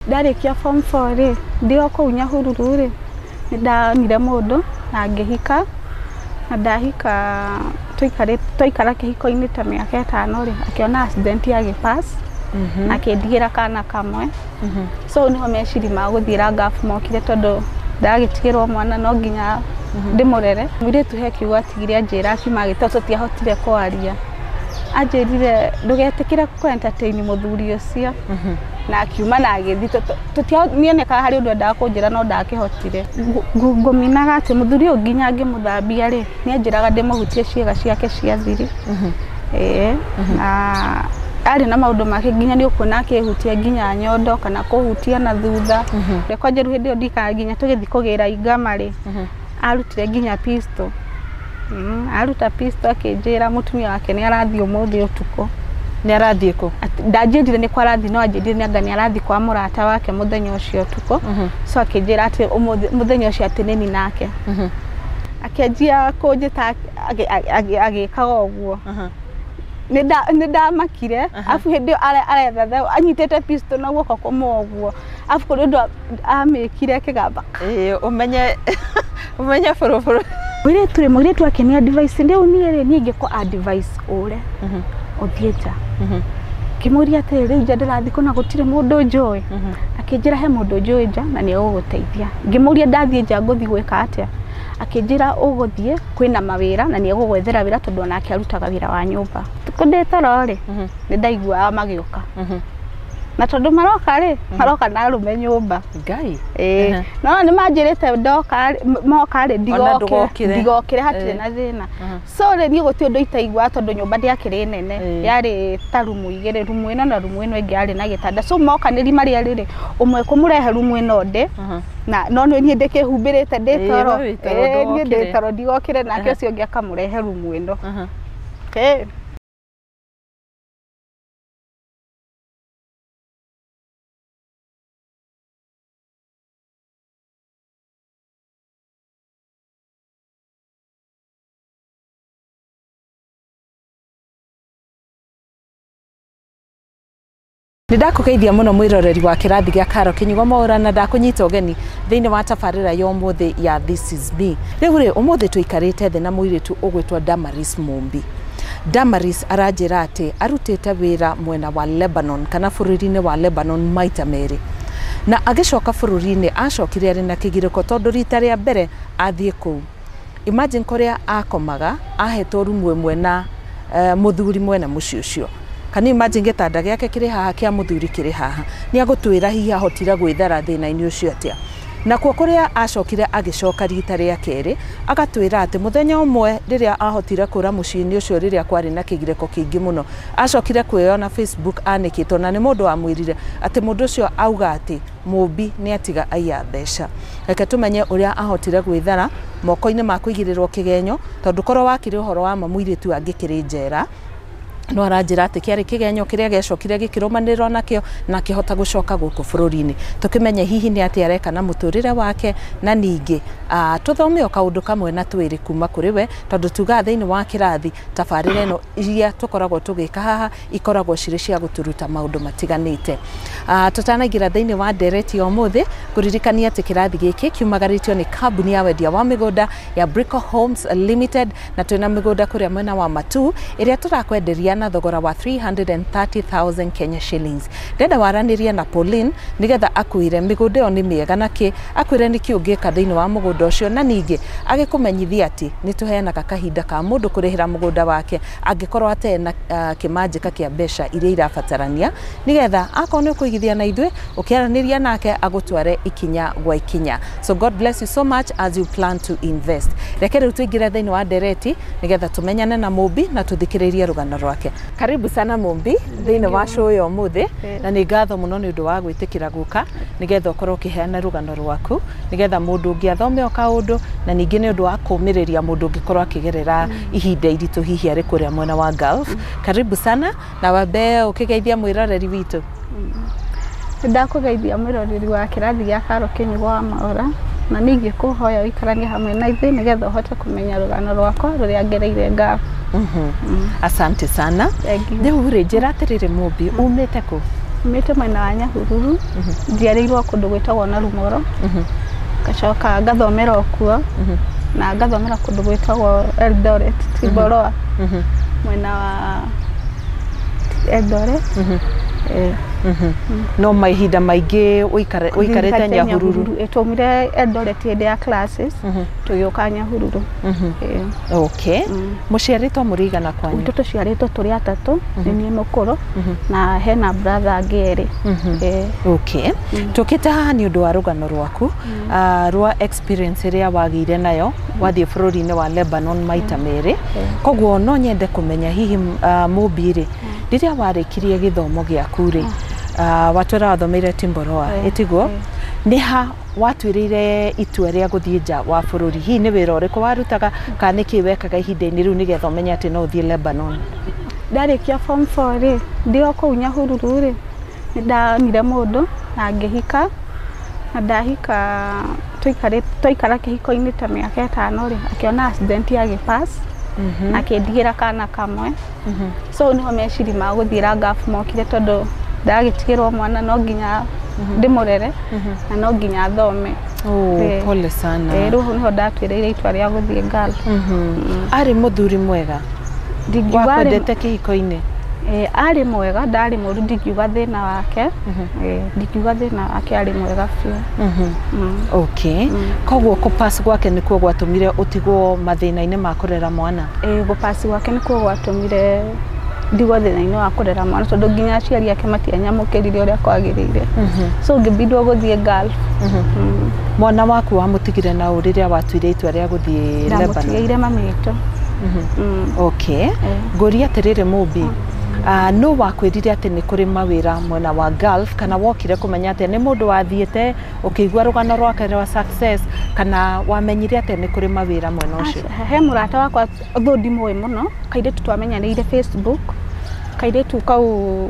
Ndarĩkia form 4 rĩ, ndĩ o kũu Nyahururu rĩ, nĩ ndonire mũndũ na ngĩhika, na ndahika twaikara kĩhiko-inĩ ta mĩaka 5 rĩ, akĩona accident agĩ pass na akĩndigĩra kana kamwe. So nĩho meciria ma gũthiĩra Gulf mokire, tondũ ndagĩtigĩrwo mwana no nginya ndĩmũrere. Mũirĩtu he kiugo atigire anjĩra akiuma agĩtwo, tũtiahotire kwaria. Anjĩrire ndũgetĩkĩre kũ entertain mũthuri ũcio, na akiuma na agĩthiĩ. Nĩonekaga harĩ ũndũ endaga kũnjĩra no ndakĩhotire. Ngũminaga atĩ mũthuri ũyũ nginya ngĩmũthambia rĩ, nĩ anjĩraga ndĩmũhutie ciĩga ciake cia thiri. Ĩĩ, na arĩ na maũndũ make nginya nĩ ũkuona akĩhutia nginya nyondo kana kũhutia na thutha. Reke njĩru hĩndĩ ĩyo ndikaga nginya tũgĩthiĩ kũgĩra ingama rĩ, arutire nginya pistol. Aruta pistol akĩnjĩra mũtumia wake nĩ arathiĩ ũmũthĩ ũtukũ. Nĩ arathiĩ kũ? Ndanjĩrire nĩ kwa arathiĩ, no anjĩrire nĩ anga nĩ arathiĩ kwa mũrata wake mũthenya ũcio ũtukũ. So akĩnjĩra atĩ ũmũthĩ mũthenya ũcio atĩ nĩ nake. Akĩanjia kũnjĩta agĩkaga ũguo. Nĩ ndamakire, afu hĩndĩ ĩyo aretha anyitĩte pistol na guoko kũmwe ũguo, afu kũrĩ ũndũ amĩkire kĩgamba. Ĩĩ, ũmenye ũmenye bũrũbũrũ. Mũirĩtu rĩ, mũirĩtu akĩnĩ advice rĩu niĩ rĩ, niĩ ingĩkũ advice ũre ũthiĩ nja. Ngĩmũria atĩrĩ, rĩu nja ndĩrathiĩ kũ na gũtirĩ mũndũ njũĩ? Akĩnjĩra he mũndũ njũĩ nja na nĩ egũgũteithia. Ngĩmũria ndathiĩ nja ngũthiĩ gwĩka atĩa? Akĩnjĩra ũgũthiĩ kwĩna mawĩra na nĩ egũgwethera wĩra, tondũ onake arutaga wĩra wa nyũmba. Tukũ ndĩ toro rĩ, nĩ ndaiguaga magĩũka, na tondũ maroka rĩ, maroka na arũme nyũmba. Ngai. Ĩĩ, no nĩ manjĩrĩte ndoka moka rĩ, ndigokĩre, ndigokĩre hatirĩ na thĩna. So rĩ, niĩ gũtirĩ ũndũ itaiguaga, tondũ nyũmba ndĩakĩrĩ nene, yarĩ ta rumu igĩrĩ, rumu ĩno na rumu ĩno ĩngĩ yarĩ na gĩtanda. So mokanĩri marĩ erĩ rĩ, ũmwe kũmũrehe rumu ĩno ndĩ na no nĩ niĩ ndĩkĩhumbĩrĩte ndĩ toro, niĩ ndĩ toro ndigokĩre, nake ũcio ũngĩ akamũrehe rumu ĩno. Okay. Nĩ ndakũgeithia mũno mwĩroreri wa kĩrathi gĩa Karo Kĩnyugo Mwaũra, na ndakũnyita ũgeni thĩinĩ wa tabarĩra ya ũmũthĩ ya This is Me. Rĩu rĩ, ũmũthĩ tũikarĩte thĩ na mũirĩtu ũgwĩtwo Damaris Mumbi. Damaris aranjĩra atĩ arutĩte wĩra mwena wa Lebanon, kana bũrũri-inĩ wa Lebanon maita merĩ, na agĩcoka bũrũri-inĩ acokire arĩ na kĩgirĩko, tondũ rita rĩa mbere athiĩ kũu, imagine, kũrĩa akomaga ahetwo rumu ĩmwe na mũthuri mwene mũciĩ ũcio. Can you imagine? Gĩtanda gĩake kĩrĩ haha, kĩa mũthuri kĩrĩ haha. Nĩ agũtwĩra hihi ahotire gwĩthara thĩna-inĩ ũcio atĩa. Nakuo kũrĩa acokire agĩcoka rita rĩa kerĩ, agatwĩra atĩ mũthenya ũmwe rĩrĩa ahotire kũra mũciĩ-inĩ ũcio, rĩrĩa kwarĩ na kĩgirĩko kĩingĩ mũno, acokire kwĩyona Facebook anĩkĩtwo, na nĩ mũndũ wamwĩrire atĩ mũndũ ũcio auga atĩ Mũmbi nĩ atiga aiya mbeca. Reke tũmenye ũrĩa ahotire gwĩthara moko-inĩ ma kũigĩrĩrwo kĩgenyo, tondũ korwo wakĩrĩ ũhoro wa ma mũirĩtu angĩkĩrĩ njera, no aranjĩra atĩ kĩarĩ kĩgenyo kĩrĩa gĩacokire gĩkĩrũmanĩrĩrwo nakĩo na akĩhota gũcoka gũkũ bũrũri-inĩ. Tũkĩmenye hihi nĩ atĩa areka na mũtũrĩre wake, na ningĩ tũthome o kaũndũ kamwe na twĩrĩ kuma kũrĩ we, tondũ tugaga thĩinĩ wa kĩrathi tabarĩra ĩno iria tũkoragwo tũgĩka haha ikoragwo cirĩ cia gũtũruta maũndũ matiganĩte. Tũtanaingĩra thĩinĩ wa ndereti ya ũmũthĩ, ngũririkania atĩ kĩrathi gĩkĩ kiumagarĩtio nĩ kambuni ya wendia wa mĩgũnda ya Brico Homes Limited, na twĩna mĩgũnda kũrĩa mwena wa Matu ĩrĩa tũrakwenderia na thogora wa 330,000 Kenya shillings. Ndenda waranĩrie na Pauline nĩgetha akwĩre mĩgũnda ĩyo nĩ mĩega na kĩ, akwĩre nĩkĩ ũngĩka thĩinĩ wa mũgũnda ũcio, na ningĩ agĩkũmenyithia atĩ nĩ tũheanaga kahinda ka mũndũ kũrĩhĩra mũgũnda wake angĩkorwo atarĩ na kĩmanjĩka kĩa mbeca iria irabatarania, nĩgetha akorwo nĩ ũkũigithia na ithuĩ, ũkĩaranĩria nake agũtware ikinya gwa ikinya. So God bless you so much as you plan to invest. Reke rĩu tũingĩre thĩinĩ wa ndereti nĩgetha tũmenyane na Mũmbi na tũthikĩrĩrie rũgano rwake. Karibu sana Mũmbi thĩinĩ wa show ya ũmũthĩ, na nĩ ngatho mũno nĩ ũndũ wa gwĩtĩkĩra gũka nĩgetha ũkorwo ũkĩheana rũgano rwaku, nĩgetha mũndũ ũngĩ athome o kaũndũ, na ningĩ nĩ ũndũ wa kũũmĩrĩria mũndũ ũngĩkorwo akĩgerera ihinda iritũ hihi arĩ kũrĩa mwena wa Gulf. Karibu sana, na wambe ũkĩgeithia mwĩroreri witũ. Ndakũgeithia mwĩroreri wa kĩrathi gĩa Karo Kĩnyugo wa Maũra, na ningĩ kũhoya ũikaranie hamwe na ithuĩ nĩgetha ũhote kũmenya rũgano rwakwa rũrĩa ngereire Gulf. Asante sana. Thank you. Rĩu rĩ, njĩra atĩrĩrĩ Mũmbi, umĩte kũ? Umĩte mwena wa Nyahururu, njiarĩirwo kũndũ gwĩtagwo Narumoro, ngacoka ngathomera o kuo, na ngathomera kũndũ gwĩtagwo Eldoret, Timboroa, mwena wa Eldoret. No mahinda maingĩ ũikarĩte Nyahururu? Twaumire Eldoret hĩndĩ ya classes, tũgĩũka Nyahururu. Okay. Mũciarĩtwo mũrĩ igana kwanyu? Gwitũ tũciarĩtwo tũrĩ atatũ, nĩ niĩ mũkũrũ na hena brother angĩ erĩ. Okay. Tũkĩte haha nĩ ũndũ wa rũgano rwaku rwa experience ĩrĩa wagĩire nayo wathiĩ bũrũri-inĩ wa Lebanon maita merĩ. Koguo no nyende kũmenya hihi Mũmbi rĩ, rĩrĩa warĩkirie gĩthomo gĩaku rĩ, watwĩra wathomeire Timboroa, ĩtiguo? Nĩ ha watuĩrĩire itua rĩa gũthiĩ nja wa bũrũri? Hihi nĩ wĩra ũrĩkũ warutaga kana nĩ kĩĩ wekaga ihinda-inĩ rĩu nĩgetha ũmenye atĩ no ũthiĩ Lebanon? Ndarĩkia form 4 rĩ, ndĩ o kũu Nyahururu rĩ, nĩ ndonire mũndũ na ngĩhika, na ndahika twaikara kĩhiko-inĩ ta mĩaka 5 rĩ, akĩona accident agĩpass na akĩndigĩra kana kamwe. So nĩho meciria ma gũthiĩra Gulf mokire, tondũ ndagĩtigĩrwo mwana no nginya ndĩmũrere na no nginya athome. Oh, pole sana. Rĩu nĩho ndatuĩrĩire itua rĩa gũthiĩ Gulf. Arĩ mũthuri mwega wakwendete kĩhiko-inĩ? Arĩ mwega, ndarĩ mũru, ndingiuga thĩna wake. Ndingiuga thĩna wake, arĩ mwega biũ. Okay. Koguo kũpass gwake nĩkuo gwatũmire ũtigwo mathĩna-inĩ ma kũrera mwana? Gũpass gwake nĩkuo gwatũmire ndigwo thĩna-inĩ wa kũrera mwana, tondũ nginya aciari ake matianyamũkĩrire ũrĩa kwagĩrĩire. So ngĩbindwo gũthiĩ Gulf. Mwana waku wamũtigire na ũ rĩrĩa watuire itua rĩa gũthiĩ Lebanon? Ndamũtigĩire mami witũ. Okay. Ngũria atĩrĩrĩ Mũmbi, no wakwĩrire atĩ nĩ kũrĩ mawĩra mwena wa Gulf, kana wokire kũmenya atĩ nĩ mũndũ wathiĩte ũkĩigua rũgano rwake rwa success, kana wamenyire atĩ nĩ kũrĩ mawĩra mwena ũcio? He mũrata wakwa thũ ndimũĩ mũno, kairĩtu twamenyanĩire Facebook, kairĩtu kau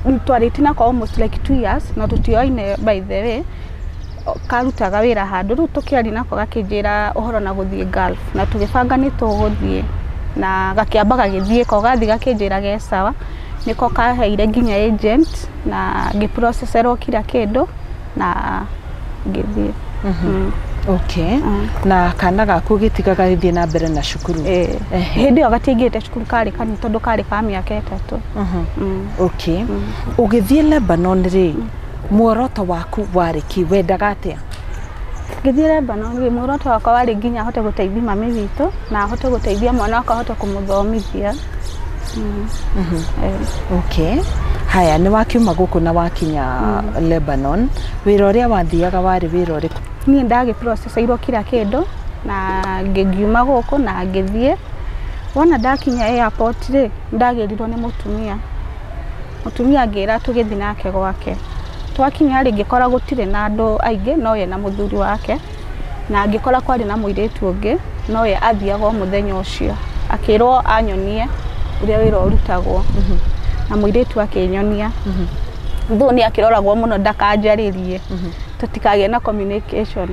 twarĩtie nako almost like 2 years na tũtioaine by the way. Karutaga wĩra handũ, rĩu tũkĩaria nako gakĩnjĩra ũhoro na gũthiĩ Gulf, na tũgĩbanga nĩ tũgũthiĩ, na gakĩamba gagĩthiĩ ko gathiĩ gakĩnjĩra ge sawa, nĩko kaheire nginya agent na ngĩproceserwo kila kĩndũ na ngĩthiĩ. Okay. Na kana gaku gĩtiga gagĩthiĩ na mbere na cukuru? Hĩndĩ ĩyo gatiaingĩrĩte cukuru, karĩ kanini tondũ karĩ ka mĩaka 3. Okay. Ũgĩthiĩ Lebanon rĩ, muoroto waku warĩ kĩ? Wendaga atĩa? Ngĩthiĩ Lebanon rĩ, muoroto wakwa warĩ nginya ahote gũteithia mami witũ na ahote gũteithia mwana wakwa, ahote kũmũthomithia. Okay. Haya, nĩ wakiuma gũkũ na wakinya Lebanon, wĩra ũrĩa wathiaga warĩ wĩra ũrĩkũ? Niĩ ndagĩproceseirwo kila kĩndũ na ngiuma gũkũ na ngĩthiĩ. Wona ndakinya airport rĩ, ndagĩrirwo nĩ mũtumia. Mũtumia angĩra tũgĩthiĩ nake gwake. Twakinya rĩ, ngĩkora gũtirĩ na andũ aingĩ, no ye na mũthuri wake, na ngĩkora kwarĩ na mũirĩtu ũngĩ, no ye athiaga o mũthenya ũcio. Akĩrwo anyonie ũrĩa wĩra ũrutagwo, na mũirĩtu akĩnyonia. Though nĩ akĩroragwo mũno ndakanjarĩrie, tũtikagĩe na communication.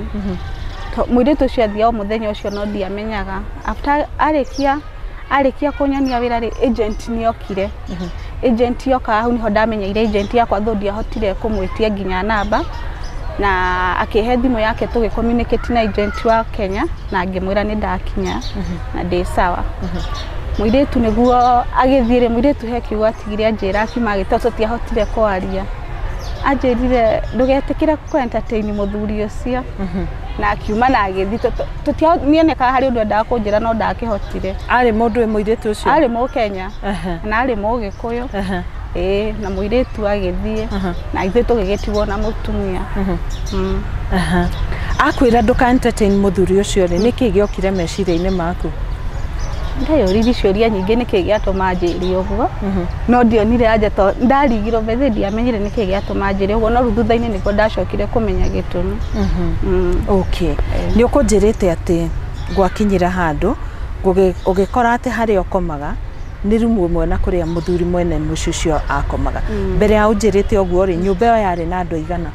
Mũirĩtu ũcio athiaga o mũthenya ũcio no ndiamenyaga. After arĩkia kũnyonia wĩra rĩ, agent nĩokire. Agent yoka hau nĩho ndamenyeire agent yakwa, though ndiahotire kũmwĩtia nginya namba, na akĩhe thimũ yake tũgĩ communicate na agent wa Kenya na ngĩmwĩra nĩ ndakinya na ndĩ sawa. Mũirĩtu nĩguo agĩthiĩ rĩ, mũirĩtu he kiugo atigire anjĩra akiuma agĩtwo tũtiahotire kwaria. Anjĩrire ndũgetĩkĩre kũ entertain mũthuri ũcio, na akiuma na agĩthiĩ. Nĩonekaga harĩ ũndũ endaga kũnjĩra no ndakĩhotire. Arĩ mũndũ wĩ mũirĩtu ũcio? Arĩ Mũkenya na arĩ Mũgĩkũyũ. Na mũirĩtu agĩthiĩ na ithuĩ tũgĩgĩtigwo na mũtumia. Akwĩra ndũka entertain mũthuri ũcio rĩ, nĩkĩ gĩokire meciria-inĩ maku? Ndeyũririe ciũria nyingĩ nĩkĩ gĩatũma njĩre ũguo, no ndionire anja to ndarigirwo bethe ndiamenyire nĩkĩ gĩatũma njĩre ũguo, no rĩu thutha-inĩ nĩguo ndacokire kũmenya gĩtũmi. Okay. Nĩ ũkũnjĩrĩte atĩ gwakinyĩra handũ ũgĩkora atĩ harĩa ũkomaga nĩ rumu ĩmwe na kũrĩa mũthuri mwene mũciĩ ũcio akomaga. Mbere ya ũnjĩrĩte ũguo rĩ, nyũmba ĩyo yarĩ na andũ aigana?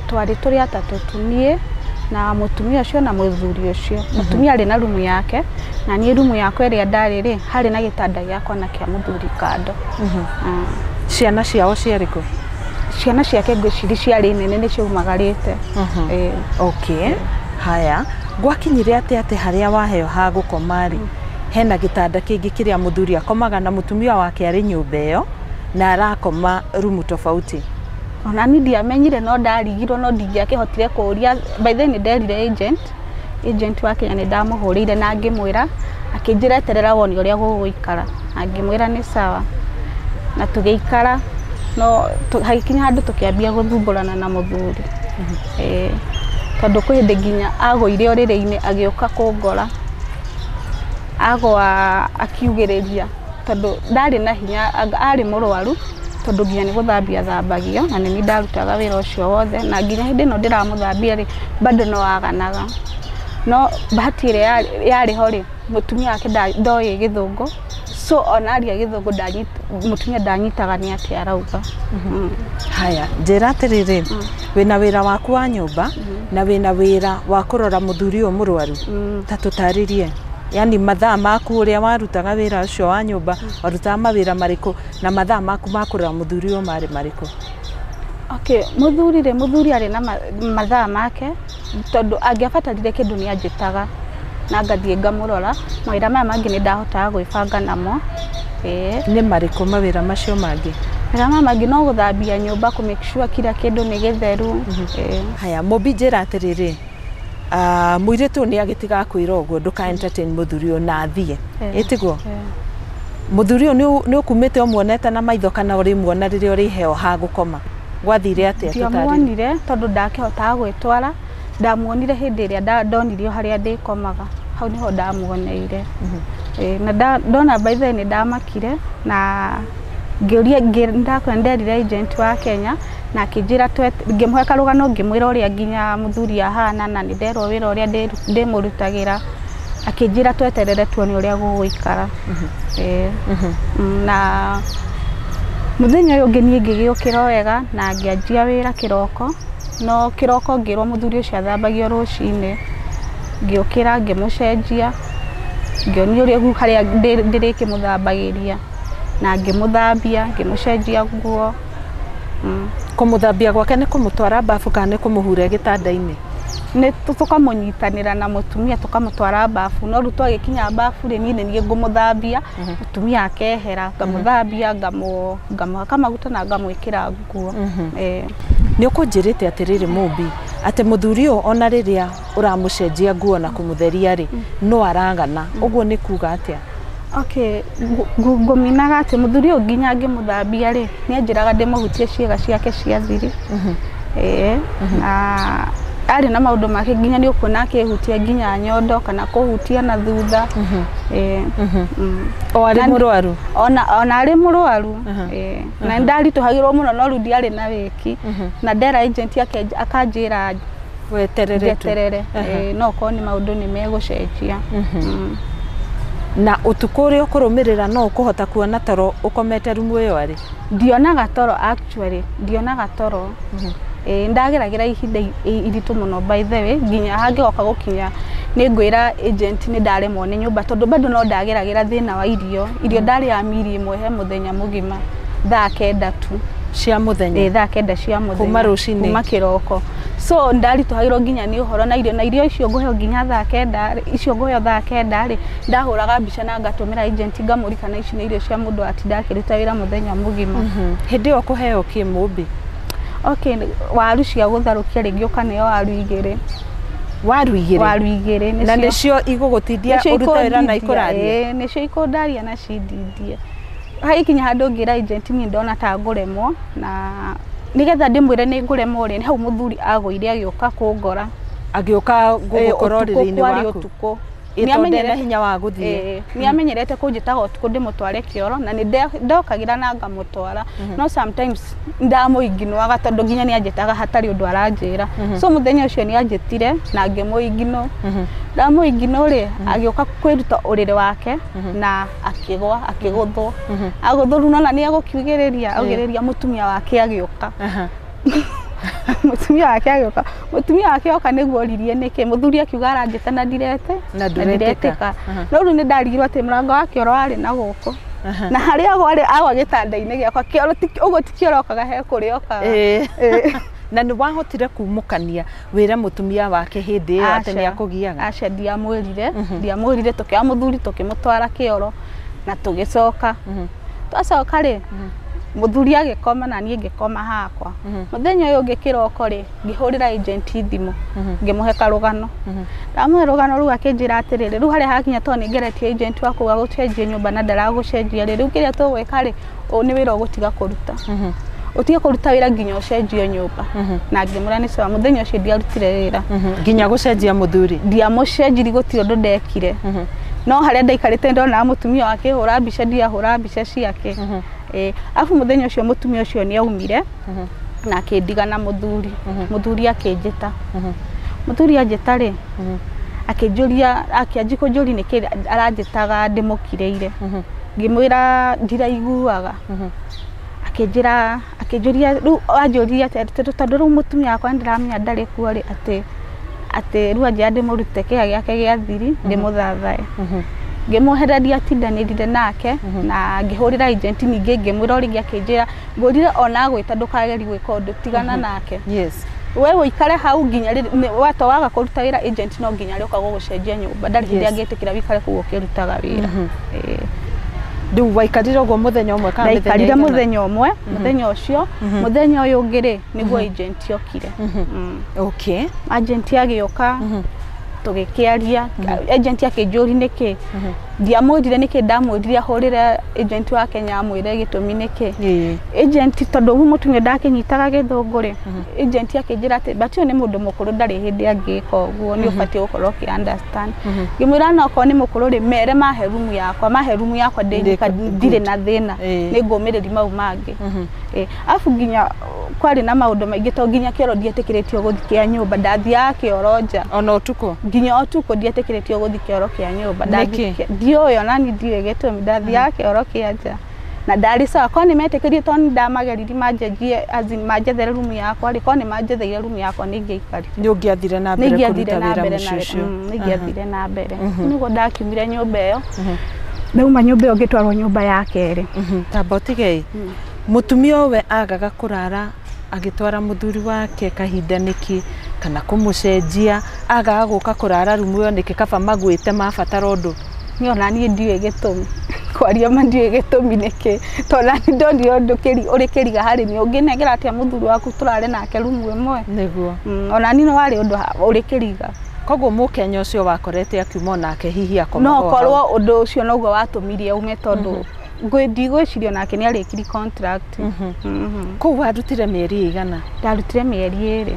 Twarĩ tũrĩ atatũ tu, niĩ na mũtumia ũcio na mũthuri ũcio. Mũtumia arĩ na rumu yake na niĩ rumu yakwa ĩrĩa ndarĩ rĩ, harĩ na gĩtanda gĩakwa na kĩa mũthuri kando. Ciana ciao ciarĩ kũ? Ciana ciake ngwĩciria ciarĩ nene nĩ ciaumagarĩte. Okay. Haya, gwakinyire atĩa atĩ harĩa waheo ha gũkoma rĩ, hena gĩtanda kĩngĩ kĩrĩa mũthuri akomaga na mũtumia wake arĩ nyũmba ĩyo na arakoma rumu tofauti? Ona ni ndiamenyire, no ndarigirwo, no ndingĩakĩhotire kũũria. By then nĩ nderire agent wa Kenya, nĩ ndamũhũrĩire na ngĩmwĩra, akĩnjĩra eterera wone ũrĩa gũgũikara, na ngĩmwĩra nĩ sawa, na tũgĩikara. No hagĩkinya handũ tũkĩambia gũthumbũrana na mũthuri. Tondũ kwĩ hĩndĩ nginya agũire ũrĩrĩ-inĩ agĩũka kũngora, agwa akiugĩrĩria, tondũ ndarĩ na hinya, arĩ mũrwaru, tondũ nginya nĩ gũthambia thambagio, na nĩ niĩ ndarutaga wĩra ũcio wothe, na nginya hĩndĩ ĩno ndĩramũthambia rĩ, bado no aganaga. No bahati ĩrĩa yarĩ ho rĩ, mũtumia wake ndoĩ gĩthũngũ, so ona aria gĩthũngũ mũtumia ndanyitaga nĩ atĩa arauga. Haya, njĩra atĩrĩrĩ, wĩna wĩra waku wa nyũmba na wĩna wĩra wa kũrora mũthuri ũyũ mũrwaru, ta tũtarĩrie, yani mathaa maku ũrĩa warutaga wĩra ũcio wa nyũmba, warutaga mawĩra marĩkũ, na mathaa maku ma kũrora mũthuri ũyũ marĩ marĩkũ? Okay, mũthuri rĩ, mũthuri arĩ na mathaa make, tondũ angĩabatarire kĩndũ nĩ anjĩtaga na ngathiĩ ngamũrora. Mawĩra maya mangĩ nĩ ndahotaga gwĩbanga namo. Nĩ marĩkũ mawĩra macio mangĩ? Mawĩra maya mangĩ no gũthambia nyũmba, kũ make sure kila kĩndũ nĩ gĩtheru. Haya, Mũmbi, njĩra atĩrĩrĩ, mũirĩtu nĩ agĩtiga kwĩra ũguo ndũka entertain mũthuri ũyũ na athiĩ, ĩtiguo? Mũthuri ũyũ nĩ ũkumĩte ũmuonete na maitho kana ũrĩmuona rĩrĩa ũrĩheo ha gũkoma? Gwathire atĩa? Ndiamuonire tondũ ndakĩhotaga gwĩtwara. Ndamuonire hĩndĩ ĩrĩa ndonirio harĩa ndĩkomaga, hau nĩho ndamuoneire. Na ndona by then nĩ ndamakire, na ngĩũria, nderire agent wa Kenya, na akĩnjĩra, ngĩmũhe karũgano, ngĩmwĩra ũrĩa nginya mũthuri ahana, na nĩ nderwo wĩra ũrĩa ndĩmũrutagĩra. Akĩnjĩra tweterere tuone ũrĩa gũgũikara. Na mũthenya ũyũ ũngĩ niĩ ngĩgĩũkĩra wega na ngĩanjia wĩra kĩroko. No kĩroko ngĩrwo mũthuri ũcio athambagio rũcinĩ, ngĩũkĩra ngĩmũcenjia, ngĩonio ũrĩa harĩa ndĩrĩkĩmũthambagĩria, na ngĩmũthambia, ngĩmũcenjia nguo. Kũmũthambia gwake nĩ kũmũtwara bafu kana nĩ kũmũhura gĩtanda-inĩ? Nĩ tũkamũnyitanĩra na mũtumia tũkamũtwara bafu, no rĩu twagĩkinya bafu rĩ, niĩ nĩ niĩ ngũmũthambia, mũtumia akehera, ngamũthambia, ngamũhaka maguta na ngamwĩkĩra nguo. Nĩ ũkũnjĩrĩte atĩrĩrĩ Mũmbi, atĩ mũthuri ũyũ ona rĩrĩa ũramũcenjia nguo na kũmũtheria rĩ, no aragana, ũguo nĩ kuga atĩa? Okay, ngũminaga atĩ mũthuri ũyũ nginya ngĩmũthambia rĩ, nĩ anjĩraga ndĩmũhutie ciĩga ciake cia thiri. Na arĩ na maũndũ make, nginya nĩ ũkuona akĩhutia nginya nyondo kana kũhutia na thutha. O arĩ mũrwaru? Ona arĩ mũrwaru. Na ndaritũhagĩrwo mũno, no rĩu ndiarĩ na wĩki. Na ndera agent yake akanjĩra weterere, no korwo nĩ maũndũ nĩ megũcenjia. Na ũtukũ ũrĩa ũkũrũmĩrĩra no ũkũhota kuona toro ũkomete rumu ĩyo arĩ? Ndionaga toro actually, ndionaga toro. Ndageragĩra ihinda iritũ mũno by the way, nginya hangĩgoka gũkinya nĩ ngwĩra agent nĩ ndaremwo nĩ nyũmba, tondũ bado no ndageragĩra thĩna wa irio. Irio ndarĩaga miri ĩmwe he mũthenya mũgima, thaa 9 tu cia mũthenya. Thaa 9 cia mũthenya, kuma rũcinĩ, kuma kĩroko. So ndaritũhagĩrwo nginya nĩ ũhoro na irio, na irio icio ngũheo nginya thaa 9, icio ngũheo thaa 9 rĩ, ndahũraga mbica na ngatũmĩra agent ngamũrikana ici nĩ irio cia mũndũ atinda akĩruta wĩra mũthenya mũgima. Hĩndĩ ĩyo kũheo kĩ Mũmbi? Okay, waru cia gũtherũkia rĩngĩ ũkaneo waru igĩrĩ. Waru igĩrĩ? Waru igĩrĩ. Na nĩcio igũgũtindia ũrute wĩra na ikũrarie? Nĩcio ikũndaria na cindindie. Hagĩkinya handũ ngĩra agent niĩ ndona ta ngũremwo, na nĩgetha ndĩmwĩre nĩ ngũremwo rĩ, hau mũthuri agũire agĩũka kũngora. Agĩũka gũgũkora ũrĩrĩ-inĩ waku? Ũtukũ. Nĩ hinya wa gũthiĩ. Nĩ amenyerete kũnjĩtaga ũtukũ ndĩmũtware kĩoro, na nĩ ndokagĩra na ngamũtwara. No sometimes ndamũinginũaga tondũ nginya nĩ anjĩtaga hatarĩ ũndũ aranjĩra. So mũthenya ũcio nĩ anjĩtire na ngĩmũinginũ. Ndamũinginũ rĩ, agĩũka kwĩruta ũrĩrĩ wake na akĩgwa, akĩgũthwo. Agũthwo rĩu nona nĩ egũkiugĩrĩria, augĩrĩria mũtumia wake agĩũka. Mũtumia wake agĩũka, mũtumia wake oka nĩguo oririe nĩkĩ, mũthuri akiuga aranjĩta na ndiretĩka. No rĩu nĩ ndarigirwo atĩ mũrango wa kĩoro warĩ na gũkũ. Na harĩa agwa rĩ agwa gĩtanda-inĩ gĩakwa kĩoro ũguo ti kĩoro okaga he kũrĩa okaga. Na nĩ wahotire kumũkania wĩre mũtumia wake hĩndĩ ĩyo atĩ nĩ akũgiaga? Aca ndiamwĩrire tũkĩoya mũthuri tũkĩmũtwara kĩoro na tũgĩcoka. Twacoka rĩ mũthuri agĩkoma na niĩ ngĩkoma hakwa. Mũthenya ũyũ ũngĩ kĩroko rĩ ngĩhũrĩra agent thimũ ngĩmũhe karũgano. Ndamũhe rũgano rũu akĩnjĩra atĩrĩrĩ rĩu harĩa hakinya tondũ nĩngeretie agent waku gũcenjia nyũmba na ndaragũcenjia rĩ rĩu kĩrĩa tũgwĩka rĩ nĩ wĩra ũgũtiga kũruta. Ũtige kũruta wĩra nginya ũcenjio nyũmba. Na ngĩmwĩra nĩ sawa. Mũthenya ũcio ndiarutire wĩra. Nginya gũcenjia mũthuri? Ndiamũcenjirie gũtirĩ ũndũ ndekire. No harĩa ndaikarĩte ndonaga mũtumia wake akĩhũra mbica ndiahũra mbica ciake. Arabu mũthenya ũcio mũtumia ũcio nĩ aumire na akĩndiga na mũthuri. Mũthuri akĩnjĩta. Mũthuri anjĩta rĩ akĩnjũria akĩanjia kũnjũria nĩkĩ aranjĩtaga ndĩmũkirĩire. Ngĩmwĩra ndiraiguaga. Akĩnjĩra akĩnjũria rĩu anjũria atĩ tondũ rĩu mũtumia wakwa nĩndĩramenya ndarĩ kuo rĩ atĩ rĩu anjĩra ndĩmũrute kĩga gĩake gĩa thiri ndĩmũthathae. Ngĩmwehereria ndiatindanĩrire nake na ngĩhũrĩra agent ningĩ ngĩmwĩra o rĩngĩ akĩnjĩra ngũrire ona agwĩta ndũkagerie gwĩka ũndũ tigana nake. Yes. We ũikare hau nginya wato waga kũruta wĩra agent no nginya arĩũka gũgũcenjia nyũmba ndarĩ hĩndĩ angĩtĩkĩra wĩikare kũu ũkĩrutaga wĩra. Rĩu waikarire ũguo mũthenya ũmwe kana mĩthenya Ndaikarire mũthenya ũmwe mũthenya ũcio mũthenya ũyũ ũngĩ rĩ nĩguo agent okire. Okay. Agent agĩũka tũgĩkĩaria agent akĩnjũria nĩkĩ ndiamwĩrire nĩkĩ ndamwĩrire ahũrĩre agent wa Kenya amwĩre gĩtũmi nĩkĩ. Agent tondũ ũguo mũtumia ndakĩnyitaga gĩthũngũ rĩ agent akĩnjĩra atĩ but ũyũ nĩ mũndũ mũkũrũ ndarĩ hĩndĩ angĩka ũguo nĩ ũbatiĩ gũkorwo ũkĩ understand. Ngĩmwĩra no okorwo nĩ mũkũrũ rĩ mere mahe rumu yakwa mahe rumu yakwa ndirĩ na thĩna nĩ ngũmĩrĩria mau mangĩ. Arabu nginya kwarĩ na maũndũ maingĩ to nginya kĩoro ndietĩkĩrĩtio gũthiĩ kĩa nyũmba ndathiaga kĩoro nja. Ona ũtukũ? Nginya ũtukũ ndietĩkĩrĩtio gũthiĩ kĩoro kĩa nyũmba. Ndiũĩ ona niĩ ndiũĩ gĩtũmi ndathiaga kĩoro kĩa nja. Na ndarĩ sawa korwo nĩ metĩkĩrie tondũ nĩ ndamageririe manjenjie as in manjethere rumu yakwa rĩ korwo nĩ manjetheire rumu yakwa nĩ ingĩaikarire. Nĩ ũngĩathire na mbere kũruta wĩra mũciĩ ũcio? Nĩ ingĩathire na mbere. Nĩguo ndakiumire nyũmba ĩyo. Ndauma nyũmba ĩyo ngĩtwarwo nyũmba ya kerĩ. Tamba ũtige mũtumia we agaga kũrara agĩtwara mũthuri wake kahinda nĩkĩ kana kũmũcenjia agaga gũka kũrara rumu ĩyo nĩkĩ kaba magwĩte mabatara ũndũ? Niĩ ona niĩ ndiũĩ gĩtũmi kwaria ma ndiũĩ gĩtũmi nĩkĩ tondũ nani ndonire ũndũ ũrĩ kĩriga harĩ niĩ ũngĩnengera atĩa mũthuri waku tũrare nake rumu ĩmwe? Nĩguo. Ona niĩ no warĩ ũndũ ũrĩ kĩriga. Koguo mũkenya ũcio wakorete akiuma onake hihi akomaga no korwo ũndũ ũcio noguo watũmirie ume tondũ ndigwĩciria onake nĩ arĩkirie contract. Kũu warutire mĩeri ĩigana? Ndarutire mĩeri ĩrĩ.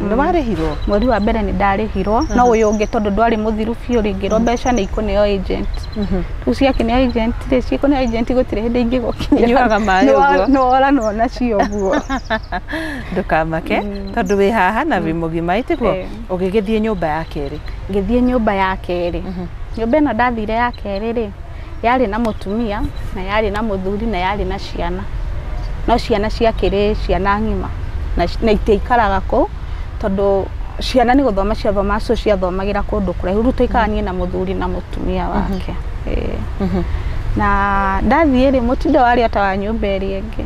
Nĩ warĩhirwo? Mweri wa mbere nĩ ndarĩhirwo no ũyũ ũngĩ tondũ ndwarĩ mũthiru biũ rĩ ngĩrwo mbeca nĩ ikũneo agent. Rĩu ciakĩneo agent rĩ cikũneo agent gũtirĩ hĩndĩ ingĩgũkinyĩra. Inyuaga maĩ ũguo? Nĩ woranwo nacio ũguo. Ndũkamake tondũ wĩ haha na wĩ mũgima ĩtiguo? Ũgĩgĩthiĩ nyũmba ya kerĩ? Ngĩthiĩ nyũmba ya kerĩ. Nyũmba ĩno ndathire ya kerĩ rĩ yarĩ na mũtumia na yarĩ na mũthuri na yarĩ na ciana no ciana ciakĩrĩ ciana ng'ima na itiaikaraga kũu tondũ ciana nĩ gũthoma ciathoma so ciathomagĩra kũndũ kũraihu rĩu twaikaraga niĩ na mũthuri na mũtumia wake. Na ndathiĩ rĩ mũtindo warĩ o ta wa nyũmba ĩrĩa ĩngĩ.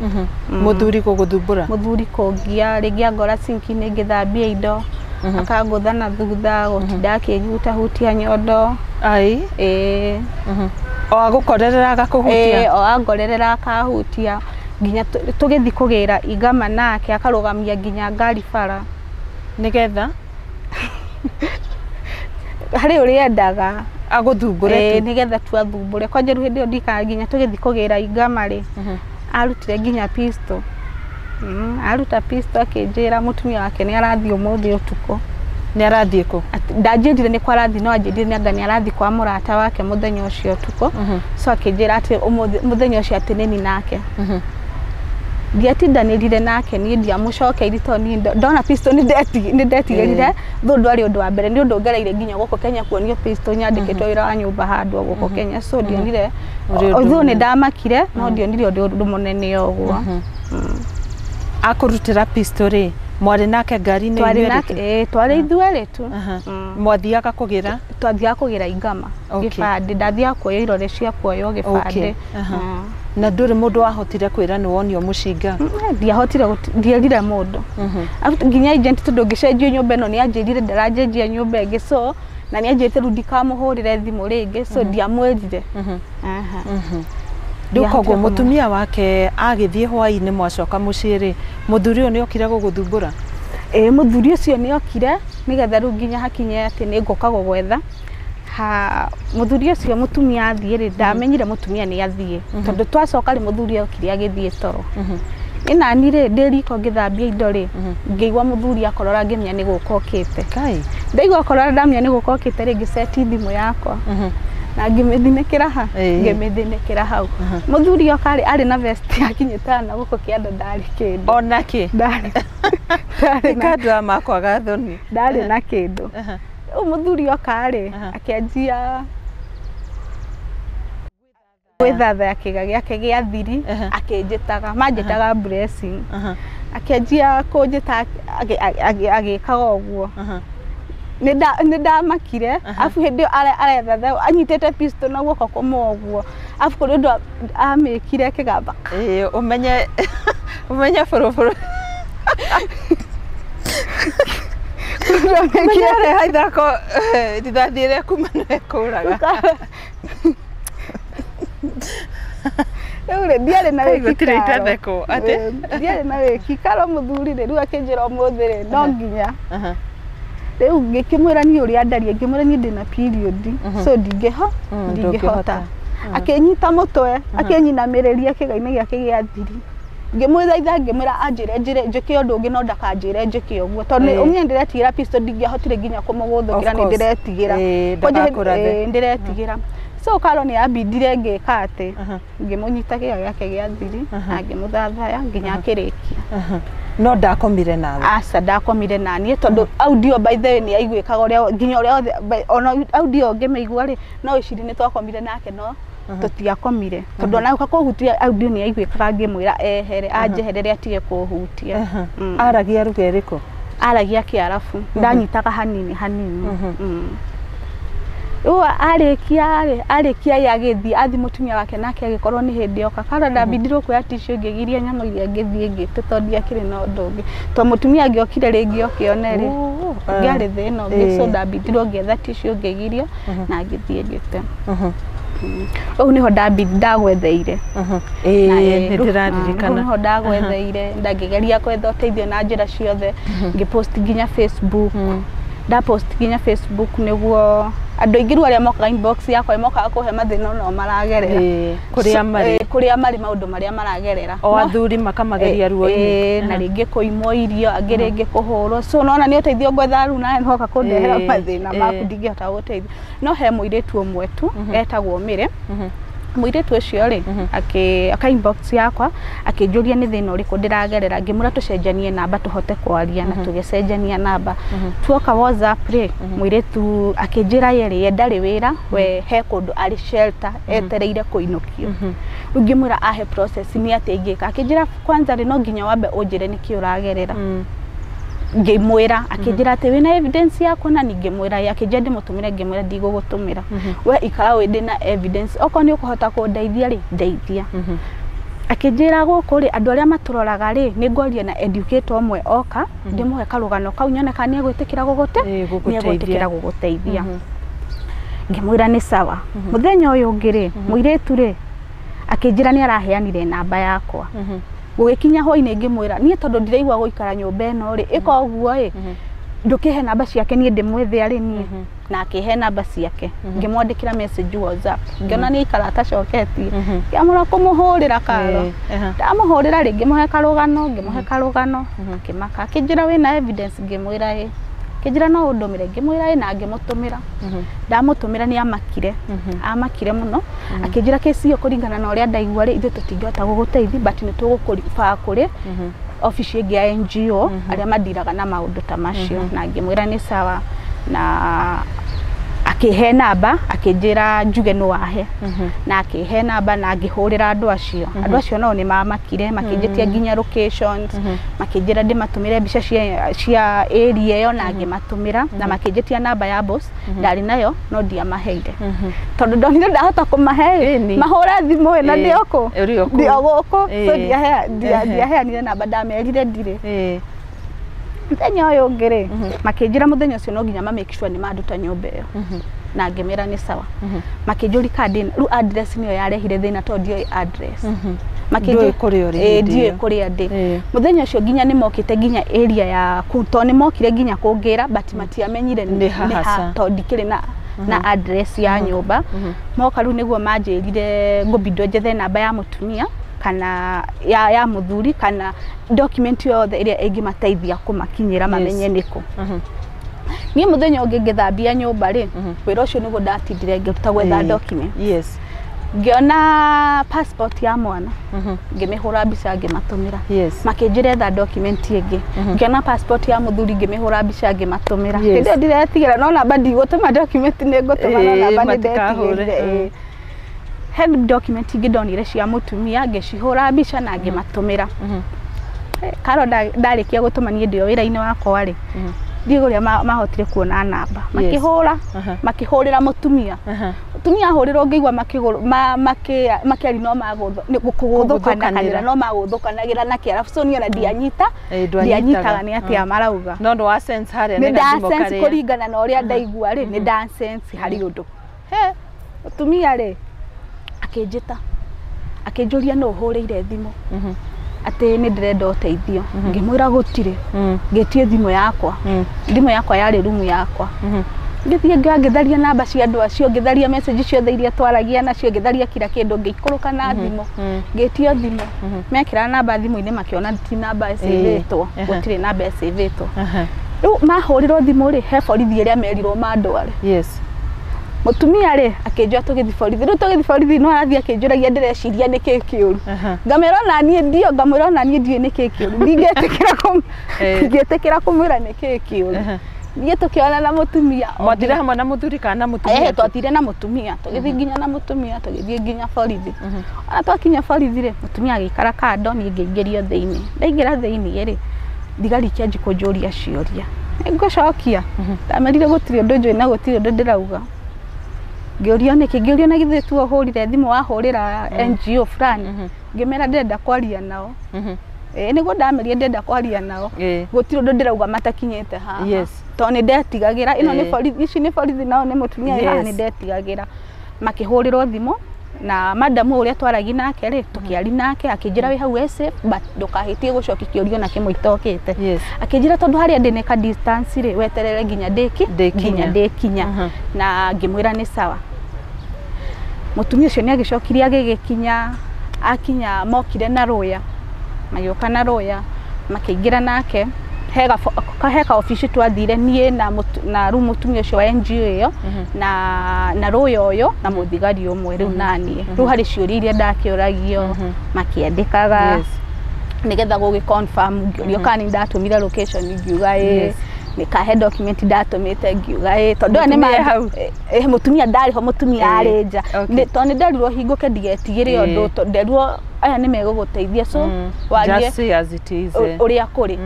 Mũthuri gũgũthumbũra? Mũthuri kũngia rĩngĩ angora sinki-inĩ ngĩthambia indo akangũtha na thutha gũtinda akĩhutahutia nyondo. Ai? Ĩĩ. O agũkorerera agakũhutia? O angorerera akahutia nginya tũgĩthiĩ kũgĩra igama nake akarũgamia nginya ngari bara. Nĩgetha? Harĩ ũrĩa endaga agũthumbũre tu? Nĩgetha tu athumbũre. Kwanja rĩu hĩndĩ ĩyo ndikara nginya tũgĩthiĩ kũgĩra igama rĩ arutire nginya pistol. Aruta pistol akĩnjĩra mũtumia wake nĩ arathiĩ ũmũthĩ ũtukũ. Nĩ arathiĩ kũ? Ndanjĩrire nĩ kwa arathiĩ no anjĩrire nĩ anga nĩ arathiĩ kwa mũrata wake mũthenya ũcio ũtukũ. So akĩnjĩra atĩ mũthenya ũcio atĩ nĩ nake. Ndiatindanĩrire nake niĩ ndiamũcokeirie tondũ niĩ ndona pistol nĩ ndetigĩrire thũ ndwarĩ ũndũ wa mbere nĩ ũndũ ngereire nginya gũkũ Kenya kuonio pistol nyandĩkĩtwo wĩra wa nyũmba handũ gũkũ Kenya so ndionire thũ nĩ ndamakire no ndionire ũndũ mũnene ũguo. Akũrutĩra pistol rĩ Mwarĩ nake ngari-inĩ Twarĩ inyuerĩ nake tu? ĩĩ, twarĩ ithuerĩ tu. Mwathiaga kũgĩra? Twathiaga kũgĩra ingama. Okay. Gĩbandĩ, ndathiaga kuoya irore cia kuoywo gĩbandĩ. Okay. Na ndũrĩ mũndũ wahotire kwĩra nĩ wonio mũcinga? Ndiahotire ndierire mũndũ. Arabu nginya agent tondũ ngĩcenjio nyũmba ĩno nĩ anjĩrire ndaranjenjia nyũmba ĩngĩ, so na nĩ anjĩrĩte rĩu ndikamũhũrĩre thimũ rĩngĩ, so ndiamwĩrire. Aha. Rĩu koguo Ndiahotire. mũtumia wake agĩthiĩ hwaĩ-inĩ mwacoka mũciĩ rĩ, mũthuri ũyũ nĩ okire gũgũthumbũra? Ĩĩ, mũthuri ũcio nĩ okire nĩgetha rĩu nginya hakinye atĩ nĩ ngũka gũgwetha. Ha mũthuri ũcio mũtumia athiĩ rĩ, ndamenyire mũtumia nĩ athiĩ, tondũ twacoka rĩ, mũthuri okire agĩthiĩ toro. Ĩ nani rĩ, ndĩ riko ngĩthambia indo rĩ, ngĩigua mũthuri akorora, ngĩmenya nĩ gũka okĩte. Kai. Ndaigua akorora, ndamenya nĩ gũka okĩte rĩ, ngĩceti thimũ yakwa na ngĩmĩthinĩkĩra ha, ngĩmĩthinĩkĩra hau. Mũthuri oka rĩ, arĩ na vest akinyĩte na gũkũ kĩanda, ndarĩ kĩndũ. Ona kĩ? Ndarĩ ndarĩ na Kandũ ya makwaga thoni. Ndarĩ na kĩndũ. Rĩu mũthuri oka rĩ, akĩanjia gwĩthathaya kĩga gĩake gĩa thiri. Akĩnjĩtaga, manjĩtaga Blessing. Akĩanjia kũnjĩta agĩkaga ũguo. Nĩ ndamakire. Arabu hĩndĩ ĩyo arethatha anyitĩte pistol na guoko kũmwe ũguo, arabu kũrĩ ũndũ amĩkire kĩgamba. Ĩĩ, ũmenye ũmenye bũrũbũrũ. Ũmenye areha ithako rithathi ĩrĩa kuma nĩ ĩkũraga. Rĩu rĩ, ndiarĩ na Kai wĩki gũtirĩ karo. itathekwo, atĩ? Ndiarĩ na wĩki karo. Mũthuri rĩ, rĩu akĩnjĩra ũmũthĩ rĩ no nginya. Rĩu ngĩkĩmwĩra niĩ ũrĩa ndaria, ngĩmwĩra niĩ ndĩna period, so ndingĩho ndingĩhota. Ndũngĩhota. Akĩnyita mũtwe, akĩnyinamĩrĩria kĩga-inĩ gĩake gĩa thiri. Ngĩmwĩthaitha, ngĩmwĩra anjĩre njĩre njĩke ũndũ ũngĩ, no ndakanjĩre njĩke ũguo, tondũ Ĩĩ. ũmenye ndĩretigĩra pistol, ndingĩahotire nginya kũmũgũthũkĩra. Of Nĩ course. ndĩretigĩra. Ĩĩ, Kwanja hĩndĩ- ndagakũrathe. ĩĩ, ndĩretigĩra. So karo nĩ ambindire ngĩka atĩ ngĩmũnyita kĩga gĩake gĩa thiri na ngĩmũthathaya nginya akĩrĩkia. No ndakomire nawe? Aca, ndakomire naniĩ, tondũ audio by the way nĩ aiguĩkaga ũrĩa nginya ũrĩa othe ona audio ũngĩmĩigua rĩ, no wĩcirie nĩ twakomire nake, no tũtiakomire, tondũ ona ũka kũhutia audio nĩ aiguĩkaga ngĩmwĩra ehere, anjeherere, atige kũhutia. Aragia ruga ĩrĩkũ? Aragia Kĩarabu, ndanyitaga hanini hanini. Rĩu arĩkia rĩ, arĩkia ye agĩthiĩ, athi mũtumia wake nake agĩkorwo nĩ hĩndĩ oka kara. Ndambindirwo kuoya tissue, ngĩgiria nyamũ iria, ngĩthiĩ ngĩte, tondũ ndiakĩrĩ na ũndũ ũngĩ, tondũ mũtumia angĩokire rĩngĩ oke one rĩ, ngĩarĩ thĩna ũngĩ. So ndambindirwo ngĩetha tissue, ngĩgiria na ngĩthiĩ ngĩte. Rĩu nĩho ndagwetheire. Ĩĩ, Na, nĩ rĩu- ndĩraririkana. Hau nĩho ndagwetheire, ndangĩgeria kwetha ũteithio na njĩra ciothe, ngĩpost nginya Facebook. Ndapost nginya Facebook nĩguo andũ aingĩ rĩu arĩa mokaga inbox yakwa mokaga kũhe mathĩna onao maragerera. Ĩĩ, kũrĩa marĩ. Kũrĩa marĩ, maũndũ marĩa maragerera. O athuri makamageria ruo-inĩ. Na rĩngĩ kũimwo irio, angĩ rĩngĩ kũhũrwo, so nona nĩ ũteithio ngwetha rĩu nawe nĩwoka kũndehera mathĩna maku. Ndingĩhota gũteithia, no he mũirĩtu ũmwe tu etagwo Mĩrĩ. Mũirĩtu ũcio rĩ, aka inbox yakwa akĩnjũria nĩ thĩna ũrĩkũ ndĩragerera. Ngĩmwĩra tũcenjanie namba tũhote kwaria, na tũgĩcenjania namba. Tuoka WhatsApp rĩ, mũirĩtu akĩnjĩra ye rĩ, ye ndarĩ wĩra, we he kũndũ arĩ shelter etereire kũinũkio. Rĩu ngĩmwĩra ahe process nĩ atĩa ingĩka. Akĩnjĩra kwanza rĩ, no nginya wambe ũnjĩre nĩkĩ ũragerera. Ngĩmwĩra, akĩnjĩra atĩ wĩna evidence ya kuonania? Ngĩmwĩra ĩ. Akĩnjĩra ndĩmũtũmĩre, ngĩmwĩra ndigũgũtũmĩra, we ikara wĩ ndĩna evidence, okorwo nĩ ũkũhota kũndeithia rĩ, ndeithia. Akĩnjĩra gũkũ rĩ, andũ arĩa matũroraga rĩ, nĩ ngwaria na educator ũmwe oka, ndĩmũhe karũgano kau, nyone kana nĩ egwĩtĩkĩra gũgũte Ĩĩ, nĩ gũgũteithia. egwĩtĩkĩra gũgũteithia. Ngĩmwĩra nĩ sawa. Mũthenya ũyũ ũngĩ rĩ, mũirĩtu rĩ akĩnjĩra nĩ araheanire namba yakwa. Gũgĩkinya hwainĩ, ngĩmwĩra niĩ tondũ ndiraigua gũikara nyũmba ĩno rĩ, ĩka ũguo ĩ, ndũkĩhe namba ciake niĩ ndĩmwethe arĩ niĩ, na akĩhe namba ciake. Ngĩmwandĩkĩra message WhatsApp, ngĩona nĩ aikara atacoketie, ngĩamũra kũmũhũrĩra karo. Ndamũhũrĩra rĩ, ngĩmũhe karũgano, ngĩmũhe karũgano, akĩmaka, akĩnjĩra wĩna evidence? Ngĩmwĩra ĩ. Akĩnjĩra no ũndũmĩre? Ngĩmwĩra ĩ, na ngĩmũtũmĩra. Ndamũtũmĩra nĩ amakire, amakire mũno. Akĩnjĩra kesi ĩyo kũringana na ũrĩa ndaigua rĩ, ithuĩ tũtingĩhota gũgũteithia, but nĩ tũgũkũriba kũrĩ obici ĩngĩ ya NGO arĩa mandiraga na maũndũ ta macio. Na ngĩmwĩra nĩ sawa, na Akĩhe namba akĩnjĩra njuge no ahe na akĩhe namba na ngĩhũrĩra andũ acio. Andũ acio nao nĩ mamakire makĩnjĩtia nginya locations, makĩnjĩra ndĩmatũmĩre mbica cia area ĩyo na ngĩmatũmĩra, na makĩnjĩtia namba ya boss ndarĩ nayo no ndiamaheire tondũ ndonire ndahota kũmahe mahũra thimũ na ndĩ okũ ndĩ o gũkũ, so ndiaheanire namba, ndamerire ndirĩ. Mũthenya ũyũ ũngĩ rĩ makĩnjĩra mũthenya ũcio no nginya ma make sure nĩ manduta nyũmba ĩyo na ngĩmera nĩ sawa. Makĩnjũria kana ndĩ rĩu address nĩyo yarehire thĩna tondũ ndioĩ address. Ndũĩ kũrĩa ũrĩ hĩndĩ ndiũĩ ĩyo. kũrĩa ndĩ. Mũthenya ũcio nginya nĩ mokĩte nginya area ya kũu tondũ nĩ mokire nginya kũngĩra but matiamenyire Nĩ ha hasa. tondũ ndikĩrĩ na address ya nyũmba. Moka rĩu nĩguo manjĩrire ngũbindwo njethe namba ya mũtumia kana ya mũthuri kana document yothe ĩrĩa ĩngĩmateithia kũmakinyĩra mamenye nĩkũ. Niĩ mũthenya ũngĩ ngĩthambia nyũmba rĩ, wĩra ũcio nĩguo ndatindire ngĩruta gwetha document. Ngĩona passport ya mwana ngĩmĩhũra mbica ngĩmatũmĩra. Makĩnjĩra etha document ĩngĩ. Ngĩona passport ya mũthuri ngĩmĩhũra mbica ngĩmatũmĩra. Hĩndĩ ĩyo ndiretigĩra no namba ndigũtũma document nĩ ngũtũma no namba nĩ ndetigĩrire. He document ingĩ ndonire cia mũtumia ngĩcihũra mbica na ngĩmatũmĩra. Karo ndarĩkia gũtũma niĩ ndĩ o wĩra-inĩ wakwa rĩ, ndiũĩ ũrĩa mahotire kuona namba. Makĩhũra, makĩhũrĩra mũtumia. Mũtumia ahũrĩrwo ngĩigua makĩaria no kũgũthũkanagĩra no magũthũkanagĩra na kĩarabu, so niĩ ona ndianyitaga nĩ atĩa marauga. No ndwa sense harĩa nĩ gathimo karĩa. Kũringana na ũrĩa ndaigua rĩ, nĩ nda sense harĩ ũndũ. He mũtumia rĩ akĩnjĩta akĩnjũria no ũhũrĩire thimũ atĩ nĩ ndĩrenda ũteithio. Ngĩmwĩra gũtirĩ. Ngĩtie thimũ yakwa. Thimũ yakwa yarĩ rumu yakwa. Ngĩthiĩ ngĩtharia namba cia andũ acio, ngĩtharia message ciothe iria twaragia nacio, ngĩtharia kila kĩndũ, ngĩikũrũka na thimũ. Ngĩtio thimũ. Mekĩra namba thimũ-inĩ makĩona ti namba ĩcĩvĩtwo, gũtirĩ namba ĩcĩvĩtwo. Rĩu mahũrĩrwo thimũ rĩ, he borithi ĩrĩa merirwo mandware. Mũtumia rĩ akĩnjũra tũgĩthiĩ borithi. Rĩu tũgĩthiĩ borithi no arathiĩ akĩnjũragia ndĩreciria nĩkĩĩ kĩũru. Ngamwĩra ona niĩ ndio, ngamwĩra ona niĩ ndiũĩ nĩkĩĩ kĩũru. Ndingĩtĩkĩra kũmwĩra nĩkĩĩ kĩũru. Niĩ tũkĩona na mũtumia. Mwathire hamwe na mũthuri kana na mũtumia? Twathire na mũtumia, tũgĩthiĩ nginya na mũtumia, tũgĩthiĩ nginya borithi. Ona twakinya borithi rĩ, mũtumia agĩikara kando, niĩ ngĩingĩrio thĩinĩ. Ndaingĩra thĩinĩ rĩ, thigari ikĩanjia kũnjũria ciũria. Nĩngũcokia. Ndamerire gũtirĩ ũndũ njũĩ na gũtirĩ ũndũ ndĩrauga. Ngĩũrio nĩkĩ, ngĩũrio na githĩ tu ũhũrire thimũ wahũrĩra NGO fulani. Ngĩmera ndĩrenda kwaria nao. Nĩguo ndameria ndĩrenda kwaria nao. Gũtirĩ ũndũ ndĩrauga matakinyĩte haha. Tondũ nĩ ndetigagĩra, ĩno nĩ borithi, ici nĩ borithi nao nĩ mũtumia wĩ haha, nĩ ndetigagĩra. Makĩhũrĩrwo thimũ na madam ũrĩa twaragia nake rĩ, tũkĩaria nake akĩnjĩra wĩ hau wĩ safe but ndũkahĩtie gũcokia kĩũria ona kĩmwe itokĩte. Akĩnjĩra tondũ harĩa ndĩ nĩ ka distance rĩ, weterere nginya nginya ndĩkinya. Na ngĩmwĩra nĩ sawa. Mũtumia ũcio nĩ agĩcokirie agĩgĩkinya, akinya mokire na rũya, magĩũka na rũya, makĩingĩra nake. He ka obici twathire niĩ na rĩu mũtumia ũcio wa NGO ĩyo na rũya ũyũ na mũthigari ũmwe rĩu naniĩ. Rĩu harĩ ciũria iria ndakĩũragio makĩandĩkaga nĩgetha gũgĩ confirm, ngĩũrio kana nĩ ndatũmire location ngiuga ĩĩ, nĩkahe document ndatũmĩte ngiuga ĩĩ, tondũ aya nĩ hau mũtumia ndarĩ ho, mũtumia arĩ nja, tondũ nĩ nderirwo hingũke ndigetigĩre ũndũ, tondũ nderirwo aya nĩ megũgũteithia, so warie ũrĩa kũrĩ,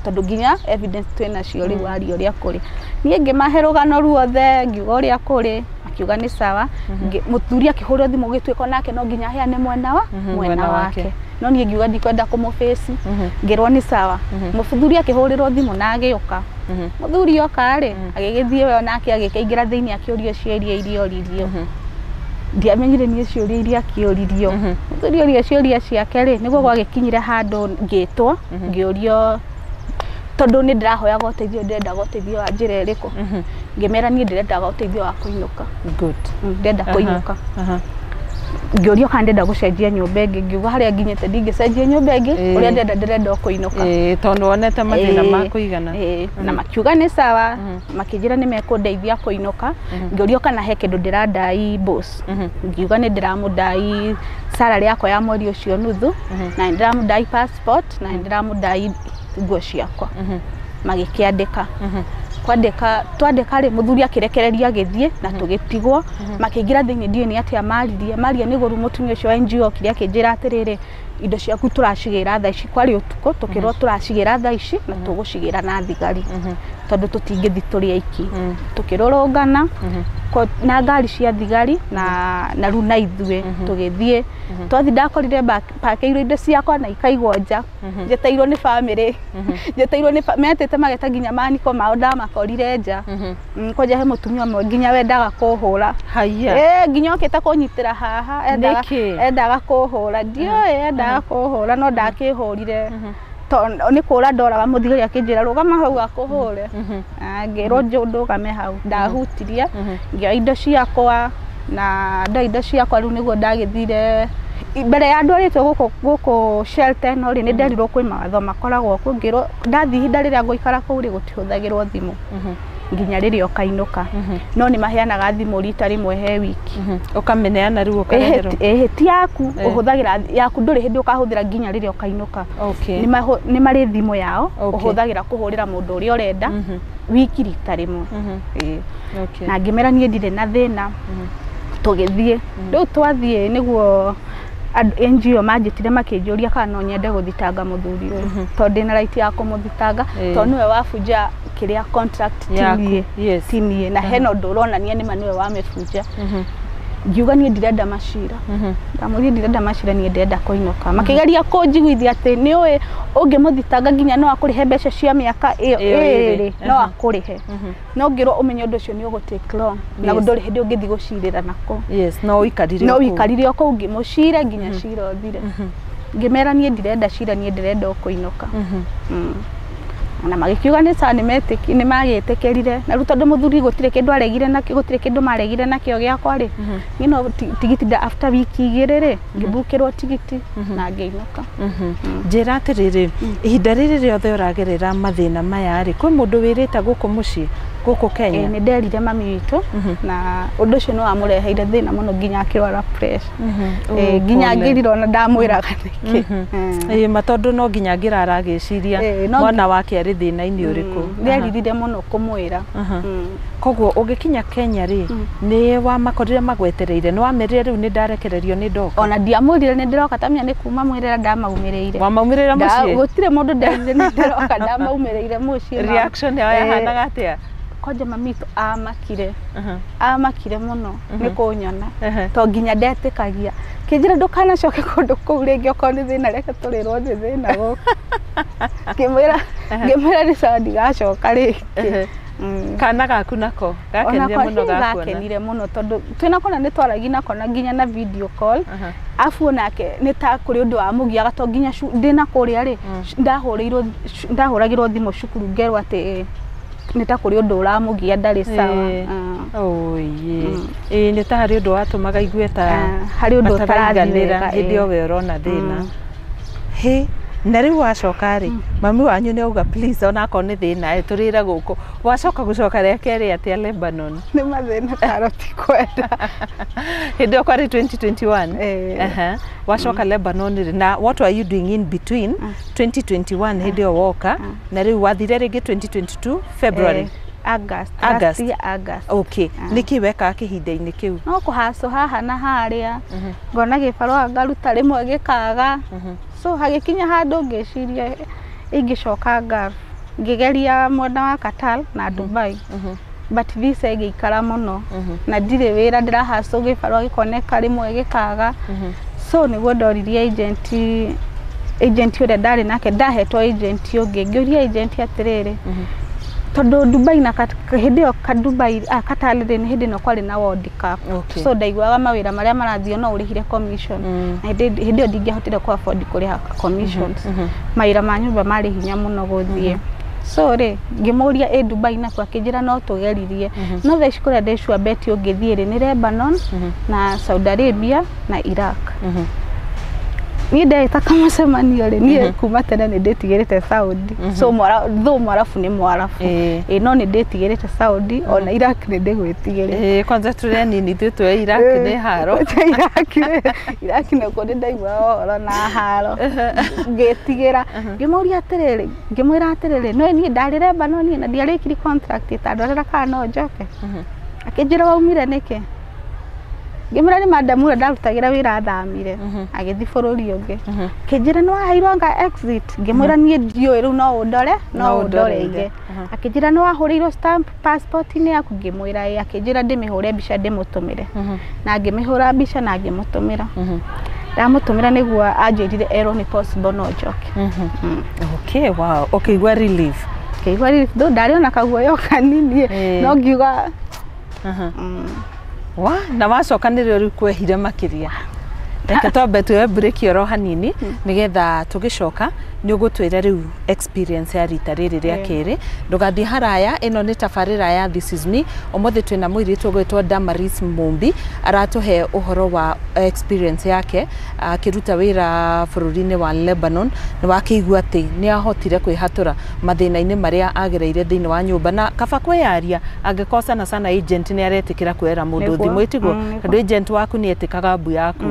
tondũ nginya evidence twĩ nacio rĩu warie ũrĩa kũrĩ. Niĩ ngĩmahe rũgano ruothe ngiuga ũrĩa kũrĩ, makiuga nĩ sawa. Mũthuri akĩhũrĩrwo thimũ gĩtuĩka nake no nginya aheane mwena wake, no niĩ ngiuga ndikwenda kũmũbĩci, ngĩrwo nĩ sawa. Mũthuri akĩhũrĩrwo thimũ na agĩũka. Mũthuri oka rĩ, agĩgĩthiĩ we onake agĩkĩingĩra thĩinĩ akĩũrio ciũria iria oririo. Ndiamenyire niĩ ciũria iria akĩũririo. Mũthuri orio ciũria ciake rĩ, nĩguo gwagĩkinyire handũ ngĩtwo, ngĩũrio tondũ nĩ ndĩrahoyaga ũteithio, ndĩrendaga ũteithio wa njĩra ĩrĩkũ. Ngĩmera niĩ ndĩrendaga ũteithio wa kũinũka. Ndĩrenda kũinũka. Ngĩũrio kana ndĩrenda gũcenjia nyũmba ĩngĩ, ngiuga harĩa nginyĩte ndingĩcenjia nyũmba ĩngĩ, ũrĩa ndĩrenda ndĩrenda o kũinũka. Tondũ wonete mathĩna ma kũigana. Na makiuga nĩ sawa, makĩnjĩra nĩ mekũndeithia kũinũka. Ngĩũrio kana he kĩndũ ndĩrandai boss, ngiuga nĩ ndĩramũndai salary yakwa ya mweri ũcio nuthu, na nĩ ndĩramũndai passport, na nĩ ndĩramũndai nguo ciakwa. Magĩkĩandĩka. Twandĩka twandĩka rĩ mũthuri akĩrekereria agĩthiĩ na tũgĩtigwo. Makĩingĩra thĩinĩ, ndiũĩ nĩ atĩa maririe maria nĩ gũru. Mũtumia ũcio wa NGO okire akĩnjĩra atĩrĩrĩ, indo ciaku tũracigĩra thaa ici. Kwarĩ ũtukũ, tũkĩrwo tũracigĩra thaa ici na tũgũcigĩra na thigari tondũ tũtingĩthi tũrĩ aiki. Tũkĩrũrũngana na ngari cia thigari na rĩu na ithuĩ tũgĩthiĩ. Twathi ndakorire pakĩirwo indo ciakwa na ikaigwo nja, njeteirwo nĩ bamĩrĩ, njeteirwo nĩ metĩte mageta nginya maniko mao, ndamakorire nja. Kwanja he mũtumia ũmwe nginya wendaga kũhũra. Haiya. Nginya okĩte kũnyitĩra haha, endaga Nĩkĩ? Endaga kũhũra, ndiũĩ endaga kũhũra, no ndakĩhũrire tondũ nĩ kũra ndoraga. Mũthigari akĩnjĩra rũgama hau akũhũre. Ngĩrwo ndũgame hau, ndahutirie, ngĩoya indo ciakwa na ndoya indo ciakwa. Rĩu nĩguo ndagĩthire mbere ya ndwarĩtwo gũkũ shelter ĩno rĩ, nĩ nderirwo kwĩ mawatho makoragwo kuo. Ngĩrwo ndathiĩ ihinda rĩrĩa ngũikara kũu rĩ, gũtihũthagĩrwo thimũ nginya rĩrĩa ũkainũka, no nĩ maheanaga thimũ rita rĩmwe he wiki. Ũkamĩneana rĩu ũkareherwo? Ĩhĩ, ti yaku. Ũhũthagĩra yaku, ndũrĩ hĩndĩ ũkahũthĩra nginya rĩrĩa ũkainũka. Nĩ marĩ thimũ yao, ũhũthagĩra kũhũrĩra mũndũ ũrĩa ũrenda wiki rita rĩmwe. Ĩĩ. Na ngĩmera niĩ ndirĩ na thĩna. Tũgĩthiĩ rĩu, twathiĩ nĩguo NGO manjĩtire makĩnjũria kana no nyende gũthitanga mũthuri ũyũ, tondũ ndĩna right ya kũmũthitanga, tondũ nĩwe wabunja kĩrĩa contract, ti Yaku, niĩ. Ti niĩ, na hena ũndũ ũronania nĩma nĩwe wamĩbunja. Ngiuga niĩ ndirenda macira. Ndamwĩrire ndirenda macira, niĩ ndĩrenda kũinũka. Makĩgeria kũnjiguithia atĩ nĩ ũĩ ũngĩmũthitanga nginya no akũrĩhe mbeca cia mĩaka ĩyo Ĩyo ĩrĩ. ĩrĩ, no akũrĩhe, no ngĩrwo ũmenye ũndũ ũcio nĩ ũgũ take long na ndũrĩ hĩndĩ ũngĩthiĩ gũcirĩra nako. Yes, no ũikarire No o kũu. ũikarire o kũu ngĩmũcire nginya cira ũthire. Ngĩmera niĩ ndirenda cira, niĩ ndĩrenda o kũinũka. Na magĩkiuga nĩ sawa, nĩ magĩtĩkĩrire. Na rĩu tondũ mũthuri gũtirĩ kĩndũ aregire nakĩo, gũtirĩ kĩndũ maregire nakĩo gĩakwa rĩ, niĩ no tigiti after wiki 2 rĩ, ngĩbukĩrwo tigiti na ngĩinũka. Njĩra atĩrĩrĩ, ihinda rĩrĩ rĩothe ũragerera mathĩna maya rĩ, kwĩ mũndũ wĩrĩte gũkũ mũciĩ, gũkũ Kenya? Nĩ nderire mami witũ, na ũndũ ũcio nĩ wamũreheire thĩna mũno nginya akĩrwara pressure. Nginya Pole. ngĩrira ona ndamwĩraga nĩkĩ. Ĩĩ ma, tondũ no nginya ngĩra aragĩciria mwana wake arĩ thĩna-inĩ ũrĩkũ. Nderirire mũno kũmwĩra. Koguo ũgĩkinya Kenya rĩ, nĩ wamakorire magwetereire? Nĩ wamerire rĩu nĩ ndarekererio, nĩ ndoka? Ona ndiamwĩrire nĩ ndĩroka, tamenya nĩ kuma mwĩrĩra ndamaumĩrĩire. Wamaumĩrĩra mũciĩ? Gũtirĩ mũndũ nderire nĩ ndĩroka, ndamaumĩrĩire mũciĩ. Reaction yao yahanaga atĩa? Kwanja mami witũ amakire, amakire mũno nĩ kũnyona, to nginya ndetĩkagia. Kĩnjĩra ndũkanacoke kũndũ kũu rĩngĩ, okorwo nĩ thĩna reke tũrĩrwo nĩ thĩna gũkũ. Ngĩmwĩra nĩ sawa, ndigacoka rĩngĩ. Kana gaku nako gakenire Onako mũno gakuona? Gakenire mũno tondũ twĩnako na nĩ twaragia nako na nginya na video call. Afu onake nĩ ta kũrĩ ũndũ wamũgiaga, to nginya ndĩna kũrĩa rĩ, ndahũragĩrwo thimũ cukuru ngerwo atĩ nĩ ta kũrĩ ũndũ ũramũgia, ndarĩ sawa. Oye, ĩĩ, nĩ ta harĩ ũndũ watũmaga igue ta Harĩ ũndũ ũtarathiĩ ataraiganĩra wega, hĩndĩ ĩyo we ũrona thĩna. Hĩ, na rĩu wacoka rĩ, mami wanyu nĩ auga please, onakorwo nĩ thĩna ĩ, tũrĩre gũkũ. Wacoka gũcoka rĩa kerĩ atĩa Lebanon? Nĩ mathĩna karo, ti kwenda. Hĩndĩ ĩyo kwarĩ 2021? Ĩĩ. Wacoka Lebanon rĩ, na what were you doing in between 2021, hĩndĩ ĩyo woka, na rĩu wathire rĩngĩ 2022 February? August. August. Last year August. Okay, nĩkĩ wekaga kĩhinda-inĩ kĩu? No kũhacũ haha na harĩa, ngona gĩbarũa ngaruta rĩmwe gĩkaga, so hagĩkinya handũ ngĩciria ingĩcoka Gulf. Ngĩgeria mwena wa Qatar na Dubai, but visa ĩgĩikara mũno na ndirĩ wĩra, ndĩrahacũ gĩbarũa gĩkoneka rĩmwe gĩkaga. So nĩguo ndoririe agent ũrĩa ndarĩ nake, ndahetwo agent ũngĩ. Ngĩũria agent atĩrĩrĩ, tondũ Dubai na hĩndĩ ĩyo ka Dubai, Qatar rĩ, nĩ hĩndĩ ĩno kwarĩ na World Cup. So ndaiguaga mawĩra marĩa marathiĩ no ũrĩhire commission. Na hĩndĩ ĩyo ndingĩahotire kũ afford kũrĩha commissions, mawĩra ma nyũmba marĩ hinya mũno gũthiĩ. So rĩ, ngĩmũria ĩ Dubai nakuo, akĩnjĩra no tũgeririe, no thaa ici kũrĩa ndĩ sure bet ũngĩthiĩ rĩ, nĩ Lebanon na Saudi Arabia na Iraq. Niĩ ndeta kamũcemanio rĩ niĩ kuma tene nĩ ndĩtigĩrĩte Saudi so though mwarabu nĩ mwarabu ĩ no nĩ ndĩtigĩrĩte Saudi ona Iraq nĩ ndĩgwĩtigĩrĩte. Kwanza tũrĩ anini ithuĩ twĩ Iraq nĩ haro. Iraq nĩkuo nĩ ndaigua ũhoro na haro ngĩtigĩra ngĩmũria atĩrĩrĩ ngĩmwĩra atĩrĩrĩ no niĩ ndarĩ Lebanon niĩ na ndiarĩkirie contract tandorera kana no njoke. Akĩnjĩra waumire nĩkĩ? Ngĩmwĩra nĩ madam ũrĩa ndarutagĩra wĩra athamire agĩthiĩ bũrũri ũngĩ. Akĩnjĩra nĩ waheirwo anga exit? Ngĩmwĩra niĩ ndiũĩ rĩu no ũndore no ũndoreire. Akĩnjĩra nĩ wahũrĩirwo stamp passport-inĩ yaku? Ngĩmwĩra ĩĩ. Akĩnjĩra ndĩmĩhũre mbica ndĩmũtũmĩre. Na ngĩmĩhũra mbica na ngĩmũtũmĩra. Ndamũtũmĩra nĩguo anjĩrire erwo nĩ possible no njoke. Okay, wow. Ũkĩigua relief? Ngĩigua relief though ndarĩ ona kaguoya kanini no ngiuga wa na wacoka nĩrĩo rĩu kwehire makĩria. Reke twambe tuoe break oro hanini nĩgetha tũgĩcoka nĩ ũgũtwĩra rĩu experience ya rita rĩrĩ rĩa kerĩ. Ndũgathiĩ haraya, ĩno nĩ tabarĩra ya This is Me. Ũmũthĩ twĩna mũirĩtu ũgwĩtwo Damaris Mumbi aratũhe ũhoro wa experience yake akĩruta wĩra bũrũri-inĩ wa Lebanon. Nĩ wakĩigua atĩ nĩ ahotire kwĩhatũra mathĩna-inĩ marĩa agereire thĩinĩ wa nyũmba na kaba kwĩyaria angĩkorwo sana sana agent nĩ aretĩkĩra kwĩra mũndũ thimũ ĩtiguo tondũ agent waku nĩ etĩkaga mbu yaku.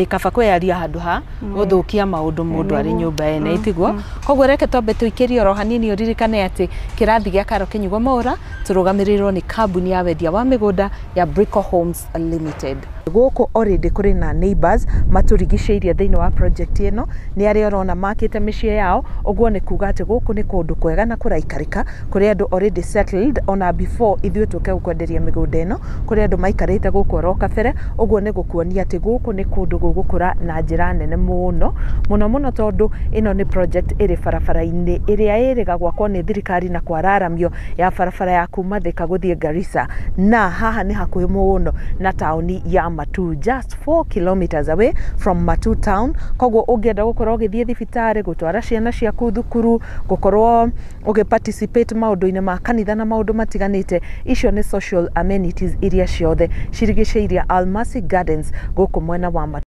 Kaba kwĩyaria handũ ha gũthũkia maũndũ mũndũ arĩ nyũmba ene ĩtiguo. Koguo reke twambe tũikĩrie oro hanini ũririkane atĩ kĩrathi gĩa Karo Kĩnyugo Mwaũra tũrũgamĩrĩirwo nĩ kambuni ya wendia wa mĩgũnda ya Brico Homes Limited. Gũkũ already kũrĩ na neighbors matũrigicĩirie thĩinĩ wa project ĩno nĩ arĩa ũrona makĩte mĩciĩ yao ũguo nĩ kuga atĩ gũkũ nĩ kũndũ kwega na kũraikarĩka kũrĩ andũ already settled ona before ithuĩ tũke gũkwenderia mĩgũnda ĩno kũrĩ andũ maikarĩte gũkũ oro kabere ũguo nĩ gũkuonia atĩ gũkũ nĩ kũndũ gũgũkũra na njĩra nene mũno mũno mũno tondũ ĩno nĩ project ĩrĩ barabara-inĩ ĩrĩa ĩrĩga gwakwo nĩ thirikari na kwararamio ya barabara ya kuma Thika gũthiĩ Garissa na haha nĩ hakuhĩ mũno na taũni ya Matu, just 4 kilometers away from Matu town. Koguo ũngĩenda gũkorwo ũgĩthiĩ thibitarĩ gũtwara ciana ciaku thukuru gũkorwo ũgĩ participate maũndũ-inĩ ma kanitha na maũndũ matiganĩte icio nĩ social amenities iria ciothe cirigicĩirie Almasi Gardens gũkũ mwena wa Matu.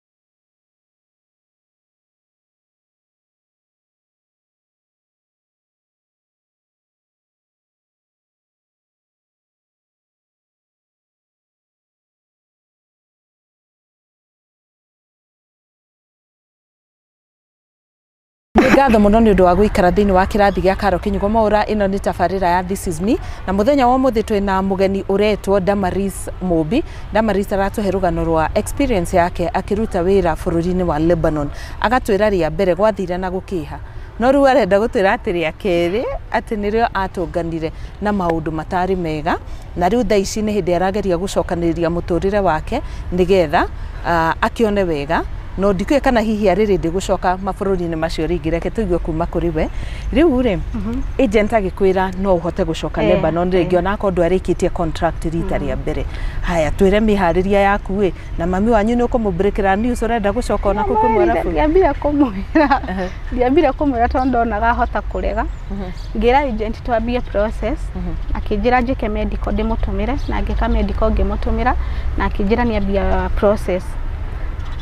Ngatho muno nĩ ũndũ wa gũikara thĩinĩ wa kĩrathi gĩa Karo Kĩnyugo Mwaũra. Ĩno nĩ tabarĩra ya This is Me na mũthenya wa ũmũthĩ twĩna mũgeni ũretwo Damaris Mumbi. Damaris aratũhe rũgano rwa experience yake akĩruta wĩra bũrũri-inĩ wa Lebanon. Agatwĩra rĩa mbere gwathire na gũkĩha no rĩu arenda gũtwĩra atĩ rĩa kerĩ atĩ nĩrĩo atũnganire na maũndũ matarĩ mega na rĩu thaa ici nĩ hĩndĩ arageria gũcokanĩrĩria mũtũrĩre wake nĩgetha akĩone wega no ndikũĩ kana hihi arĩ rĩndĩ gũcoka mabũrũri-inĩ macio rĩngĩ. Reke tũigue kuma kũrĩ we. Rĩu rĩ agent agĩkwĩra no ũhote gũcoka Lebanon rĩngĩ onakorwo ndwarĩkĩtie contract rita rĩa mbere. Haya twĩre mĩharĩria yaku ĩ na mami wanyu nĩ ũkũmũbreakĩra news ũrenda gũcoka ona kũu kwĩ mwarabu? Ndiambire kũmwĩra tondũ ndonaga ahota kũrega. Ngĩra agent twambie process akĩnjĩra njĩke medical ndĩmũtũmĩre na ngĩka medical ngĩmũtũmĩra na akĩnjĩra nĩambia process.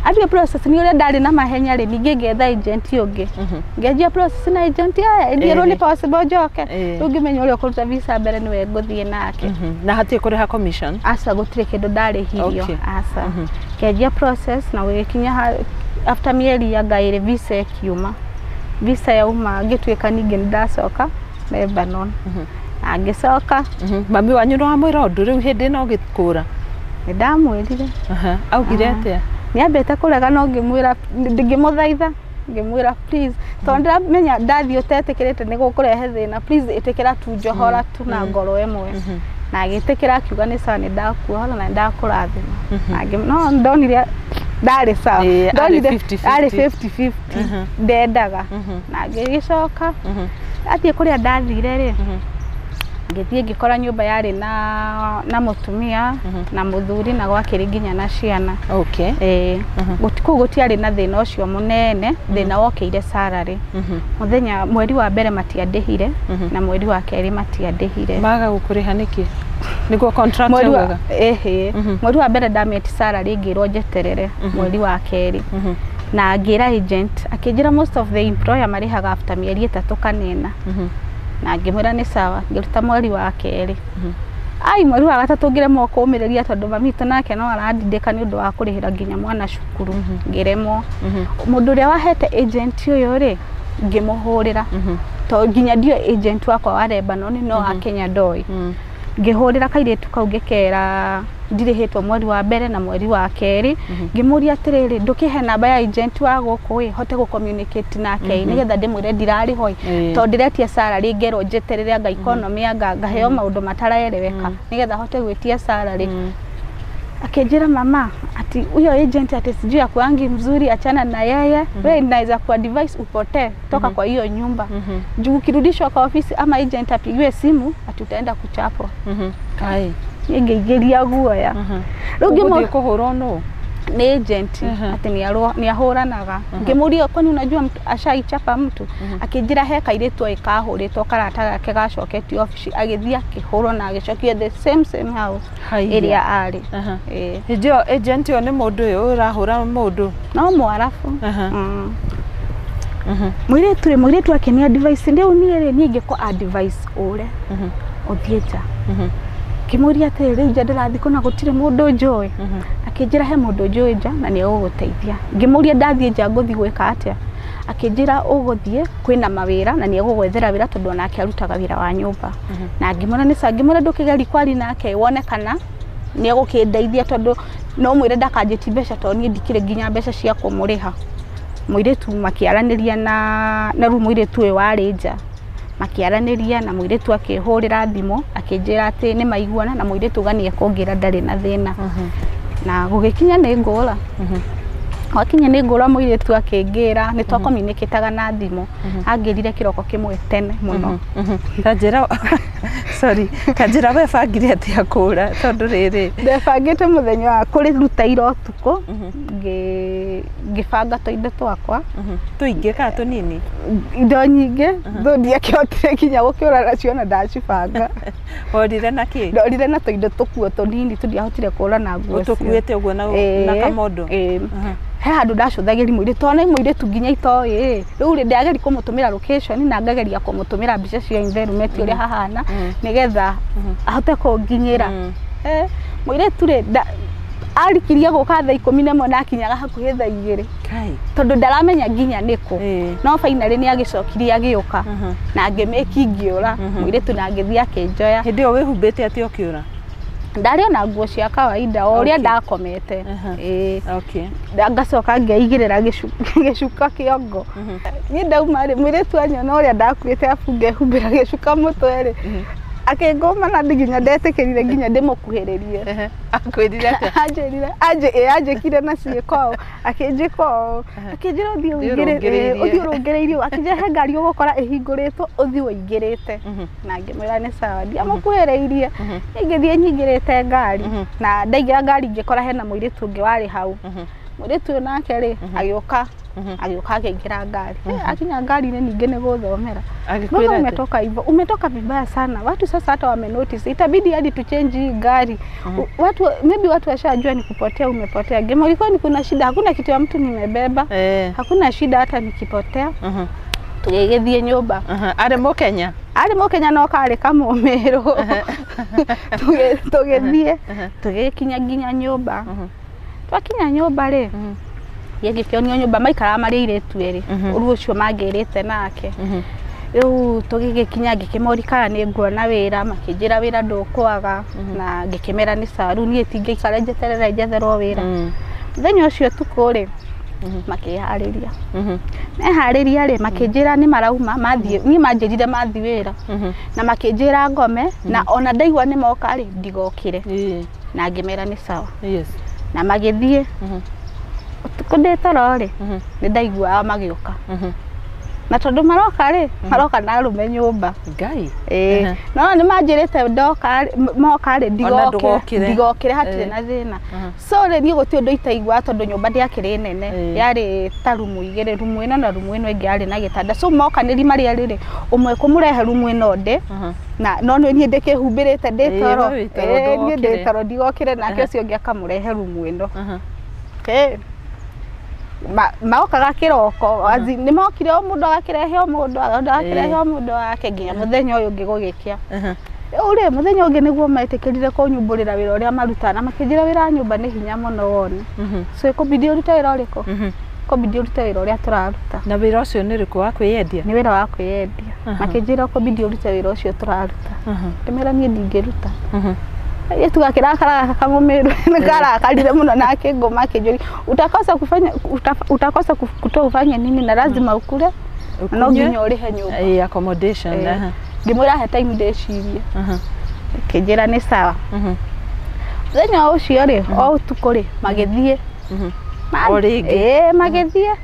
Ambia process ni ũrĩa ndarĩ na mahenya rĩ ningĩ ngĩetha agent ũngĩ. Ngĩanjia process na agent aya ĩndirwo nĩ possible njoke. Rĩu ngĩmenya ũrĩa ũkũruta visa mbere nĩwe ngũthiĩ nake. Na hatirĩ kũrĩha commission? Aca gũtirĩ kĩndũ ndarĩhirio. Aca. Ngĩanjia process na gũgĩkinya after mĩeri anga ĩrĩ visa ĩkiuma. Visa yauma ngĩtuĩka ningĩ nĩndacoka Lebanon. Na ngĩcoka. Mami wanyu nĩ wamwĩra ũndũ rĩu hĩndĩ ĩno ũgĩkũra? Nĩndamwĩrire. Augire atĩa? Nĩambĩte kũrega no ngĩmwĩra ngĩmũthaitha ngĩmwĩra please tondũ ndĩramenya ndathiĩ ũtetĩkĩrĩte nĩ gũkũrehe thĩna please ĩtĩkĩra tu njohora tu na ngoro ĩmwe. Na agĩtĩkĩra akiuga nĩ sawa nĩndakuohora na nĩndakũrathima. No ndonire ndarĩ sawa ndonire arĩ 50-50 ndendaga. Na ngĩgĩcoka athiĩ kũrĩa ndathire rĩ ngĩthiĩ ngĩkora nyũmba yarĩ na mũtumia na mũthuri na gwakĩrĩ nginya na ciana. Kũu gũtiarĩ na thĩna ũcio mũnene, thĩna wokĩire salary. Mũthenya mweri wa mbere matiandĩhire na mweri wa kerĩ matiandĩhire. Maga gũkũrĩha nĩkĩ? Nĩguo contract yaugaga? Ĩhĩ. Mweri wa mbere ndameti salary ngĩrwo njeterere mweri wa kerĩ. Na ngĩra agent akĩnjĩra most of the employer marĩhaga after mĩeri 3 kana 4. Na ngĩmwĩra nĩ sawa, ngĩruta mweri wa kerĩ. Ai mweri wa gatatũ ngĩremwo kũũmĩrĩria tondũ mami witũ nake no arandindĩka nĩ ũndũ wa kũrĩhĩra nginya mwana cukuru. Ngĩremwo. Mũndũ ũrĩa wahete agent ũyũ rĩ, ngĩmũhũrĩra. Tondũ nginya ndiũĩ agent wakwa wa Lebanon no wa Kenya ndoĩ. Ngĩhũrĩra kairĩtu kau ngĩkera ndirĩhĩtwo mweri wa mbere na mweri wa kerĩ. Ngĩmũria atĩrĩrĩ, ndũkĩhe namba ya agent wa gũkũ ĩ, hote gũ communicate nake nĩgetha ndĩmwĩre ndirarĩhwo ĩ, tondũ ndĩretia salary ngerwo njeterere anga economy anga ngaheo maũndũ mataraeleweka nĩgetha hote gwĩtia salary. Akĩnjĩra mama ati huyo agent ati sijui akuangi mzuri, achana na yeye. Wewe naweza ku advise upotee toka kwa hiyo nyumba. Juu ukirudishwa kwa ofisi ama agent apigiwe simu ati utaenda kuchapwa. Kai. Niĩ ngĩingĩria guoya. Rĩu Ũgũthiĩ kũhũrwo nũ? Nĩ agent ati nĩ ahũranaga. Ngĩmũria kwani unajua mtu ashaichapa mtu? Akĩnjĩra he kairĩtu oĩ kahũrĩtwo karata gake gacoketio obici, agĩthiĩ akĩhũrwo na agĩcokio the same house ĩrĩa arĩ. Hĩndĩ ĩyo agent ĩyo nĩ mũndũ ũyũ ũrahũra mũndũ? No Mwarabu. Mũirĩtu rĩ, mũirĩtu akĩnĩ advice rĩu niĩ rĩ, niĩ ingĩkũ advice ũre ũthiĩ nja. Ngĩmũria atĩrĩ, rĩu nja ndĩrathiĩ kũ na gũtirĩ mũndũ njũĩ? Akĩnjĩra he mũndũ njũĩ nja na nĩ egũgũteithia. Ngĩmũria ndathiĩ nja ngũthiĩ gwĩka atĩa? Akĩnjĩra ũgũthiĩ kwĩna mawĩra na nĩ egũgwethera wĩra tondũ onake arutaga wĩra wa nyũmba. Na ngĩmwĩra nĩ sawa, ngĩmwĩra ndũkĩgerie kwaria nake wone kana nĩ egũkĩndeithia tondũ no mwĩre ndakanjĩtie mbeca tondũ niĩ ndikĩrĩ nginya mbeca cia kũmũrĩha. Mũirĩtu makĩaranĩria na rĩu mũirĩtu ũyũ warĩ nja makĩaranĩria na mũirĩtu akĩhũrĩra thimũ akĩnjĩra atĩ nĩ maiguana na mũirĩtu uga nĩ ekũngĩra ndarĩ na thĩna. Na gũgĩkinya nĩ ngũra. Gwakinya nĩ ngũra mũirĩtu akĩngĩra nĩ twakomunicataga na thimũ. Angĩrire kĩroko kĩmwe tene mũno. Kanjĩra sorry, kanjĩra we bangire atĩa kũra tondũ rĩrĩ? Ndebangĩte mũthenya wa kũrĩruta ira ũtukũ, ngĩbanga tũindo twakwa. Tũingĩ kana tũnini? Indo nyingĩ, thũ ndiakĩhotire nginya gũkĩũra nacio na ndacibanga. Worire na kĩ? Ndorire na tũindo tũkuo tũnini tũndiahotire kũra na nguo cio. Ũtũkuĩte ũguo na kamondo? He handũ ndacũthagĩria mũirĩtu, tondũ nĩ mũirĩtu nginya itoĩ. Rĩu rĩ ndĩrageria kũmũtũmĩra location na ngageria kũmũtũmĩra mbica cia environment ũrĩa hahana nĩgetha ahote kũnginyĩra. Mũirĩtu rĩ arikirie gũka thaa 11 na akinyaga hakuhĩ thaa 2. Tondũ ndaramenya nginya nĩkũ. No finally nĩ agĩcokirie agĩũka na ngĩmĩki ngĩũra mũirĩtu na ngĩthiĩ akĩnjoya. Hĩndĩ ĩyo wĩhumbĩte atĩa ũkĩũra? Ndarĩ ona nguo cia kawaida o ũrĩa ndakomete. Ngacoka ngeigĩrĩra gĩcuka kĩongo. Niĩ ndauma rĩ, mũirĩtu anyona ũrĩa ndakuĩte abu ngehumbĩra gĩcuka mũtwe rĩ, akĩngũma na nginya ndetĩkĩrire nginya ndĩmũkuhĩrĩrie. Akwĩrire atĩa? Anjĩrire, anjĩkire na ciĩko ũũ, akĩnjĩka ũũ, akĩnjĩra ũthiĩ ũthiĩ ũrũngĩrĩirie, akĩnjĩra he ngari ũgũkora ĩhingũrĩtwo ũthiĩ ũingĩrĩte. Na ngĩmwĩra nĩ sawa, ndiamũkuhĩrĩirie. Ngĩthiĩ nyingĩrĩte ngari na ndaingĩra ngari ngĩkora hena mũirĩtu ũngĩ warĩ hau. Mũirĩtu ũyũ nake rĩ, agĩũka agĩũka akĩingĩra ngari. Akinya ngari-inĩ ningĩ nĩ gũthomera. Mbona umetoka hivyo? Umetoka vibaya sana. Watu sasa hata wamenotice. Itabidi hadi tuchange hii gari. Watu maybe watu washajua ni kupotea umepotea. Ngemo ilikuwa ni kuna shida, hakuna kitu ya mtu nimebeba. Hakuna shida hata nikipotea. Tũgĩgĩthiĩ nyũmba. Arĩ Mũkenya? Arĩ Mũkenya no karĩ kamũmĩrũ. Tũgĩthiĩ, tũgĩkinya nginya nyũmba. Twakinya nyũmba rĩ, ngĩkĩonio nyũmba maikaraga marĩ airĩtu erĩ, ũru ũcio mangĩrĩte nake. Rĩu tũgĩgĩkinya ngĩkĩmoria kana nĩ nguona wĩra, makĩnjĩra wĩra ndũkwaga, na ngĩkĩmera nĩ sawa, rĩu niĩ tingĩikara njeterere njetherwo wĩra. Mũthenya ũcio ũtukũ rĩ, makĩharĩria. Meharĩria rĩ, makĩnjĩra nĩ marauma, mathiĩ, niĩ manjĩrire mathiĩ wĩra. Na makĩnjĩra ngome, na ona ndaigua nĩ moka rĩ, ndigokĩre. Na ngĩmera nĩ sawa. Na magĩthiĩ. Ũtukũ ndĩ toro rĩ, nĩ ndaiguaga magĩũka. Na tondũ maroka rĩ, maroka na arũme nyũmba. Ngai. No nĩ manjĩrĩte ndoka moka rĩ, ndigokĩre hatirĩ na thĩna. So rĩ, niĩ gũtirĩ ũndũ itaiguaga tondũ nyũmba ndĩakĩrĩ nene. Yarĩ ta rumu igĩrĩ, rumu ĩno na rumu ĩno ĩngĩ yarĩ na gĩtanda. So mokanĩri marĩ erĩ rĩ, ũmwe kũmũrehe rumu ĩno ndĩ, na no niĩ ndĩkĩhumbĩrĩte ndĩ toro. Niĩ ndĩ toro ndigokĩre, nake ũcio ũngĩ akamũrehe rumu ĩno. Maokaga kĩroko nĩ mokire o mũndũ agakĩrehe o mũndũ agakĩrehe o mũndũ wake nginya mũthenya ũyũ ũngĩ gũgĩkĩa. Rĩu rĩ mũthenya ũngĩ nĩguo metĩkĩrire kũnyumbũrĩra wĩra ũrĩa marutaga na makĩnjĩra wĩra wa nyũmba nĩ hinya mũno wone. So ĩkũbidi ũrute wĩra ũrĩkũ? Kũbidi ũrute wĩra ũrĩa tũraruta. Na wĩra ũcio nĩ ũrĩkũ wa kwĩyendia? Nĩ wĩra wa kwĩyendia. Makĩnjĩra ũkũbidi ũrute wĩra ũcio tũraruta. Ngĩmera niĩ ndingĩruta. Airĩtu gakĩrakara gaka kamũmĩru nĩ karakarire mũno na akĩngũma akĩnjũria utakosa kufanya utakosa kutoa ufanye nini na lazima ukule na no nginya ũrĩhe nyũmba. Accommodation. Ngĩmwĩra he time ndĩcirie. Akĩnjĩra nĩ sawa. Mũthenya ũcio rĩ o ũtukũ rĩ magĩthiĩ. O rĩngĩ. Magĩthiĩ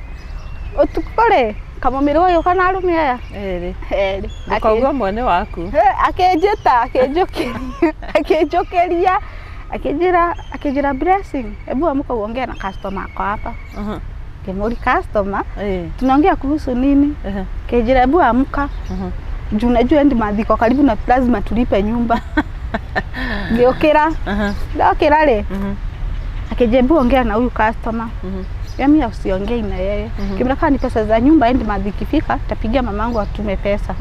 ũtukũ rĩ kamũmĩru gagĩũka na arũme aya erĩ. Erĩ. Ũkauga ũmwe nĩ waku. Akĩnjĩta akĩnjũkĩria akĩnjĩra Blessing, hebu amka uongee na customer ako hapa. Ngĩmũria customer tunaongea kuhusu nini? Akĩnjĩra hebu amka. Juu unajua ndi mathiko karibu na lazima tulipe nyumba. Ngĩũkĩra. Ndokĩra rĩ akĩnjĩra hebu ongea na huyu customer. Mimi usiongei na yeye. Kimra kama ni pesa za nyumba endi mathikifika tapigia mamangu atume pesa.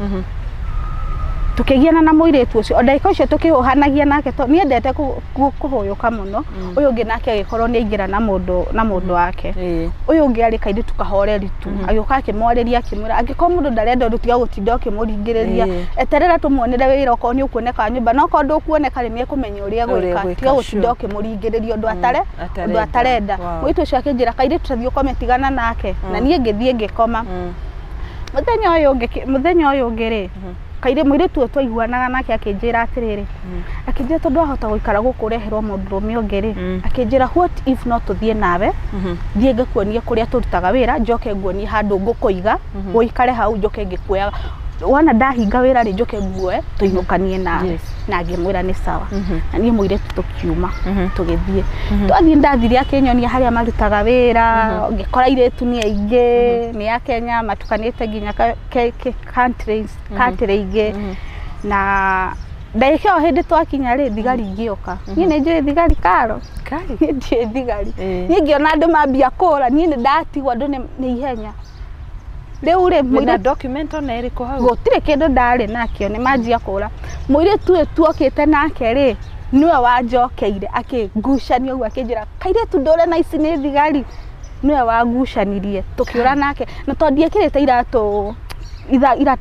Tukigiana na mũirĩtu ũcio o ndagĩka ũcio tũkĩhũhanagia nake to niendete kũhũyũka mũno. Ũyũ ũngĩ nake agĩkorwo nĩ aingĩra na mũndũ wake. Ũyũ ũngĩ arĩ kairĩtu kahoreri tu. Agĩũka akĩmwarĩria akĩmwĩra angĩkorwo mũndũ ndarenda ũndũ tiga gũtinda ũkĩmũringĩrĩria. Eterera tũmuonere wĩra okorwo nĩ ũkuoneka wa nyũmba no okorwo ndũkuoneka rĩ nĩekũmenya ũrĩa egwĩka. Tiga gũtinda ũkĩmũringĩrĩria ũndũ atarenda. Mũirĩtu ũcio akĩnjĩra kairĩtu tathiĩ ũkome tigana nake. Na niĩ ngĩthiĩ ngĩkoma. Mũthenya ũyũ ũngĩ rĩ kaire mũirĩtu ũyũ twaiguanaga nake akĩnjĩra atĩrĩrĩ akĩnjĩra tondũ wahota gũikara gũkũ ũreherwo mũndũrũme ũngĩ rĩ akĩnjĩra what if no tũthiĩ nawe thiĩ ngĩkuonie kũrĩa tũrutaga wĩra njoke nguonie handũ ngũkũiga ũikare hau njoke ngĩkuoyaga wona ndahinga wĩra rĩ njoke nguoe tũinũkanie nawe. Na ngĩmwĩra nĩ sawa. Na niĩ mũirĩtu tũkiuma tũgĩthiĩ. Twathiĩ ndathire akĩnyonia harĩa marutaga wĩra ngĩkora airĩtu nĩ aingĩ nĩ a Kenya matukanĩte nginya country ingĩ. Na ndagĩka ĩyo hĩndĩ twakinya rĩ thigari ingĩũka. Niĩ nĩ njũĩ thigari Karo. Niĩ ndiũĩ thigari. Niĩ ngĩona andũ mambia kũra niĩ nĩ ndatigwo andũ nĩ ihenya. Rĩu rĩ mũirĩtu document ona ĩrĩkũ hau? Gũtirĩ kĩndũ ndarĩ nakĩo nĩ manjia kũra. Mũirĩtu ũyũ tuokĩte nake rĩ nĩwe wanjokeire akĩngucania ũguo akĩnjĩra kairĩtu ndũre na ici nĩ thigari. Nĩwe wangucanirie tũkĩũra nake na tondũ ndiekĩrĩte iratũ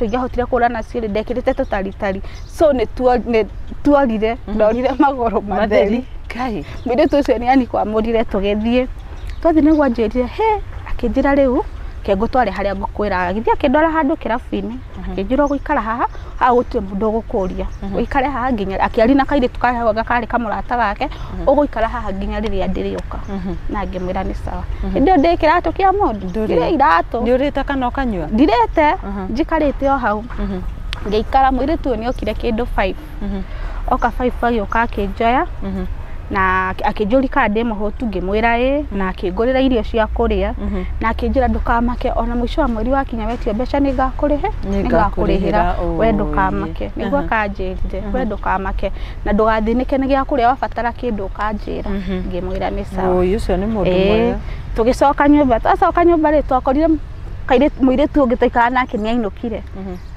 ingĩahotire kũra nacio rĩ ndekĩrĩte tũtaritari so nĩ tuorire ndorire magũrũ matheri. Mũirĩtu ũcio nĩ anikwamũrire tũgĩthiĩ. Twathiĩ nĩguo anjĩrire he akĩnjĩra rĩu ngũtware harĩa ngũkwĩra. Agĩthiĩ akĩndwara handũ kĩrabu-inĩ akĩnjĩra ũgũikara haha haha gũtirĩ mũndũ ũgũkũria ũikare haha nginya akĩaria na kairĩtu karĩa hau karĩ kamũrata gake ũgũikara haha nginya rĩrĩa ndĩrĩũka. Na ngĩmwĩra nĩ sawa. Hĩndĩ ĩyo ndĩ kĩratũ kĩa mũndũ ndirĩ iratũ. Nĩ ũrĩte kana ũkanyua? Ndirĩte njikarĩte o hau. Ngĩikara mũirĩtu ũyũ nĩ okire kĩndũ 5. Oka 5 agĩũka akĩnjoya na akĩnjũria kana ndĩ mũhũtu ngĩmwĩra ĩ na akĩngũrĩra irio cia kũrĩa na akĩnjĩra ndũkamake ona mũico wa mweri wakinya wetio mbeca nĩngakũrĩhĩra we ndũkamake. Nĩguo akanjĩrire we ndũkamake na ndũgathĩnĩke nĩ gĩa kũrĩa wabatara kĩndũ ũkanjĩra. Ngĩmwĩra nĩ sawa. Ũcio nĩ mũndũ mwega. Tũgĩcoka nyũmba twacoka nyũmba rĩ twakorire mũirĩtu ũngĩ twaikaraga nake nĩ ainũkire.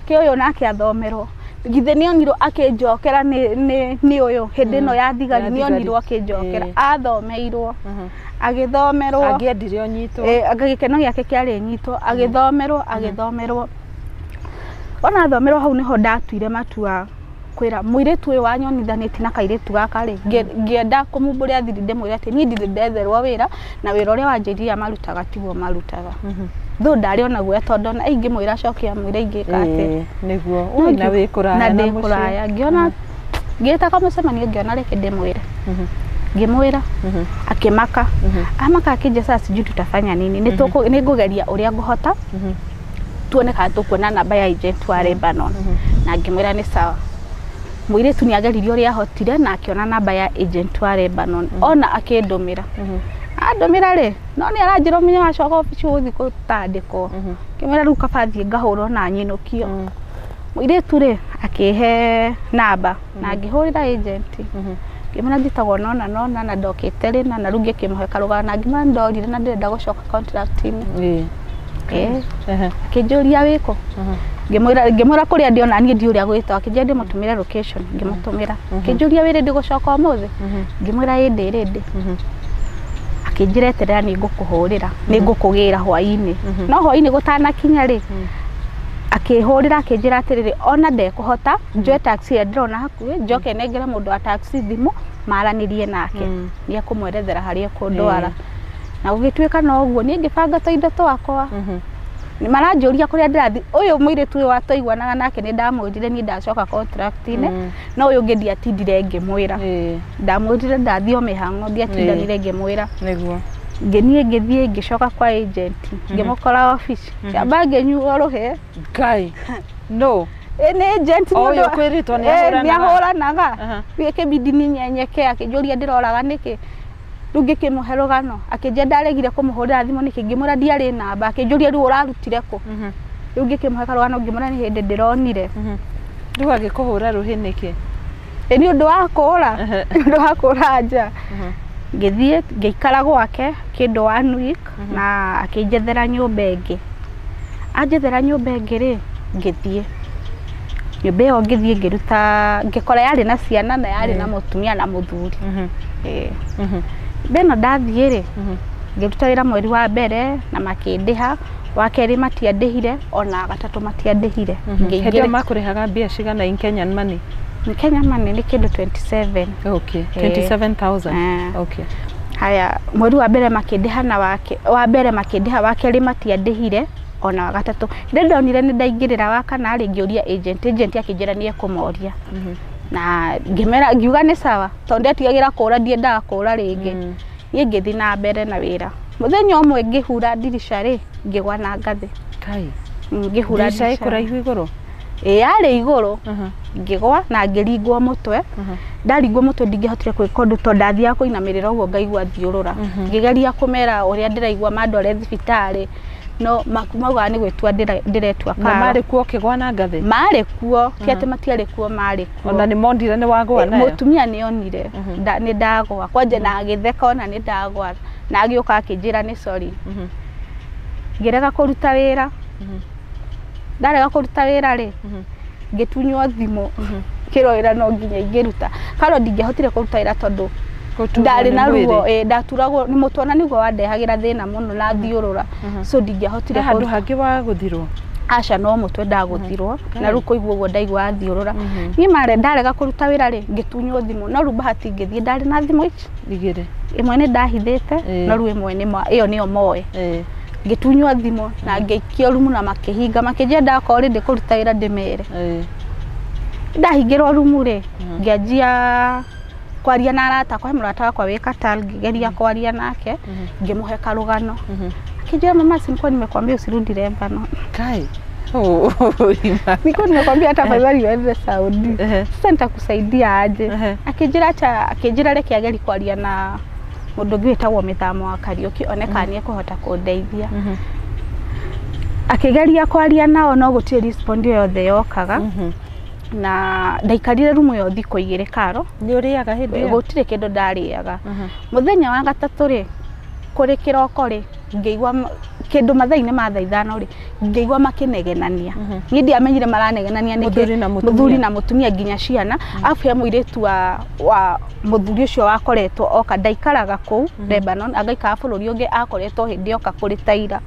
Kĩ ũyũ nake athomerwo githĩ nĩ onirwo akĩnjokera nĩ ũyũ hĩndĩ ĩno ya thigari nĩ onirwo akĩnjokera athomeirwo agĩthomerwo angĩendire ũnyitwo gĩkeno gĩake kĩarĩ nyitwo agĩthomerwo ona athomerwo hau nĩho ndatuire matua kwĩra mũirĩtu ũyũ wanyonithanĩtie na kairĩtu gaka rĩ ngĩenda kũmumbũrĩra thiri ndĩmwĩre atĩ niĩ ndirĩ ndetherwo wĩra na wĩra ũrĩa wanjĩrire marutaga tiguo marutaga. Thũ ndarĩ ona guoya tondũ ona ingĩmwĩra acoke amwĩre ingĩka atĩa. Nĩguo ũĩ na wĩ kũraya na ndĩ kũraya ngĩona ngĩĩta kamũcemanio ngĩona reke ndĩmwĩre. Ngĩmwĩra akĩmaka amaka akĩnjĩra sasa sijui tutafanya nini nĩ ngũgeria ũrĩa ngũhota tuone kana tũkuona namba ya agent wa Lebanon. Na ngĩmwĩra nĩ sawa. Mũirĩtu nĩ ageririe ũrĩa ahotire na akĩona namba ya agent wa Lebanon ona akĩndũmĩra. Andũmĩra rĩ no nĩ aranjĩra ũmenye wacoka obici ũgũthiĩ gũtandĩkwo. Ngĩmwĩra rĩu kaba thiĩ ngahũrwo na nyinũkio. Mũirĩtu rĩ akĩhe namba na ngĩhũrĩra agent. Ngĩmwĩra njĩtagwo nona nona na ndokĩte rĩna na rĩu ngĩkĩmũhe karũgano na ngĩmwĩra ndorire na ndĩrenda gũcoka contract-inĩ. Akĩnjũria wĩkũ? Ngĩmwĩra kũrĩa ndĩ ona niĩ ndiũĩ ũrĩa gwĩtagwo. Akĩnjĩra ndĩmũtũmĩre location, ngĩmũtũmĩra. Akĩnjũria wĩ ready gũcoka ũmũthĩ? Ngĩmwĩra ĩ ndĩ ready. Akĩnjĩra eterera nĩ ngũkũhũrĩra, nĩ ngũkũgĩra hwaĩ-inĩ. No hwaĩ-inĩ gũtanakinya rĩ, akĩhũrĩra akĩnjĩra atĩrĩrĩ ona ndekũhota njoe taxi ĩrĩa ndĩrona hakuhĩ njoke nengere mũndũ wa taxi thimũ maranĩrie nake nĩ ekũmwerethera harĩa ekũndwara. Na gũgĩtuĩka no ũguo niĩ ngĩbanga tũindo twakwa. Nĩ maranjũria kũrĩa ndĩrathiĩ. Ũyũ mũirĩtu ũyũ watũiguanaga nake nĩ ndamwĩrire niĩ ndacoka contract-inĩ, no ũyũ ũngĩ ndiatindire ngĩmwĩra. Ndamwĩrire ndathiĩ o mĩhang'o ndiatindanire ngĩmwĩra. Nĩguo. Ngĩniĩ ngĩthiĩ ngĩcoka kwa agent ngĩmũkora office kĩamba ngĩnyuo rũhĩ. Ngai. No. Nĩ agent nĩ ũyũ kwĩrĩtwo nĩ ahũranaga. Gĩkĩbidi ni nyenyeke akĩnjũria ndĩroraga nĩkĩ. Rĩu ngĩkĩmũhe rũgano akĩnjĩra ndaregire kũmũhũrĩra thimũ nĩkĩ, ngĩmwĩra ndiarĩ namba. Akĩnjũria rĩu ũrarutire kũ. Rĩu ngĩkĩmũhe karũgano ngĩmwĩra nĩ hĩndĩ ndĩronire. Rĩu agĩkũhũra rũhĩ nĩkĩ? Nĩ ũndũ wa kũũra, nĩ ũndũ wa kũũra nja. Ngĩthiĩ ngĩikara gwake kĩndũ 1 week na akĩnjethera nyũmba ĩngĩ. Anjethera nyũmba ĩngĩ rĩ, ngĩthiĩ nyũmba ĩyo ngĩthiĩ ngĩruta ngĩkora yarĩ na ciana na yarĩ na mũtumia na mũthuri. Beno ndathiĩ rĩ, ngĩruta wĩra mweri wa mbere na makĩndĩha, wa kerĩ matiandĩhire ona gatatũ matiandĩhire. Hĩndĩ ĩyo makũrĩhaga mbia cigana in Kenyan money? In Kenyan money nĩ kĩndũ 27. Okay, 27,000. Okay. Haya, mweri wa mbere makĩndĩha na wa mbere makĩndĩha, wa kerĩ matiandĩhire ona wa gatatũ. Rĩrĩa ndonire nĩ ndaingĩrĩra wa kana rĩ, ngĩũria agent, agent akĩnjĩra nĩ ekũmoria. Na ngĩmera ngiuga nĩ sawa tondũ ndetigagĩra kũra, ndiendaga kũra rĩngĩ. Niĩ ngĩthiĩ na mbere na wĩra. Mũthenya ũmwe ngĩhura ndirica rĩ, ngĩgwa na ngathĩ. Kai. Ngĩhura ndirica ĩkũraihu igũrũ? Ĩ yarĩ igũrũ. Ngĩgwa na ngĩringwo mũtwe. Ndaringwo mũtwe ndingĩahotire gwĩka ũndũ tondũ ndathiaga kũinamĩrĩra ũguo ngaigua thiũrũra. Ngĩgeria kũmera ũrĩa ndĩraigua mandware thibitarĩ, no maugaga nĩ gwĩtua ndĩretua karo. Na marĩ kuo ũkĩgwa na ngathĩ? Marĩ kuo, ti atĩ matiarĩ kuo, marĩ kuo. Ona nĩ mondire nĩ wagwa nayo? Mũtumia nĩ onire nĩ ndagwa, kwanja na agĩtheka ona nĩ ndagwa, na agĩũka akĩnjĩra nĩ sorry. Ngĩrega kũruta wĩra. Ndarega kũruta wĩra rĩ, ngĩtunywo thimũ kĩro wĩra no nginya ingĩruta. Karo ndingĩahotire kũruta wĩra tondũ ndarĩ na ruo, ndaturagwo nĩ mũtwe na nĩguo wandehagĩra thĩna mũno na thiũrũra. So ndingĩahotire handũ hangĩ wa gũthirwo? Aca, no mũtwe ndagũthirwo na rĩu kũigua ũguo ndaigua thiũrũra. Niĩ mare ndarega kũruta wĩra rĩ, ngĩtunywo thimũ, no rĩu bahati ngĩthiĩ ndarĩ na thimũ ici igĩrĩ, ĩmwe nĩ ndahithĩte no rĩu ĩmwe nĩ ĩyo nĩyo moe. Ngĩtunywo thimũ na ngĩikio rumu na makĩhinga, makĩnjĩra ndakorwo rĩ ndĩkũruta wĩra ndĩmere. Ndahingĩrwo rumu rĩ, ngĩanjia kwaria na arata akwa, he mũrata wakwa wĩ Qatar, ngĩgeria kwaria nake, ngĩmũhe karũgano. Akĩnjĩra mama, si nilikuwa nimekwambia usirudi Lebanon. Kai. Nilikuwa nimekwambia hata afadhali uende Saudi. Sasa nitakusaidia aje? Akĩnjĩra acha, akĩnjĩra reke agerie kwaria na mũndũ ũngĩ wĩtagwo Mĩthamo wa Kariũki one kana nĩ ekũhota kũndeithia. Akĩgeria kwaria nao no gũtirĩ respond yothe yokaga. Na ndaikarire rumu ĩyo thikũ igĩrĩ karo. Nĩ ũrĩaga hĩndĩ ĩyo? Gũtirĩ kĩndũ ndarĩaga. Mũthenya wa gatatũ rĩ, kũrĩ kĩroko rĩ, ngĩigua kĩndũ mathaa-inĩ ma thaa ithano rĩ, ngĩigua makĩnegenania. Niĩ ndiamenyire maranegenania nĩkĩ, mũthuri na mũtumia nginya ciana. Arabu he mũirĩtu wa mũthuri ũcio wakoretwo oka, ndaikaraga kũu Lebanon, agaikara bũrũri ũngĩ, akoretwo hĩndĩ oka kũrĩ Taira.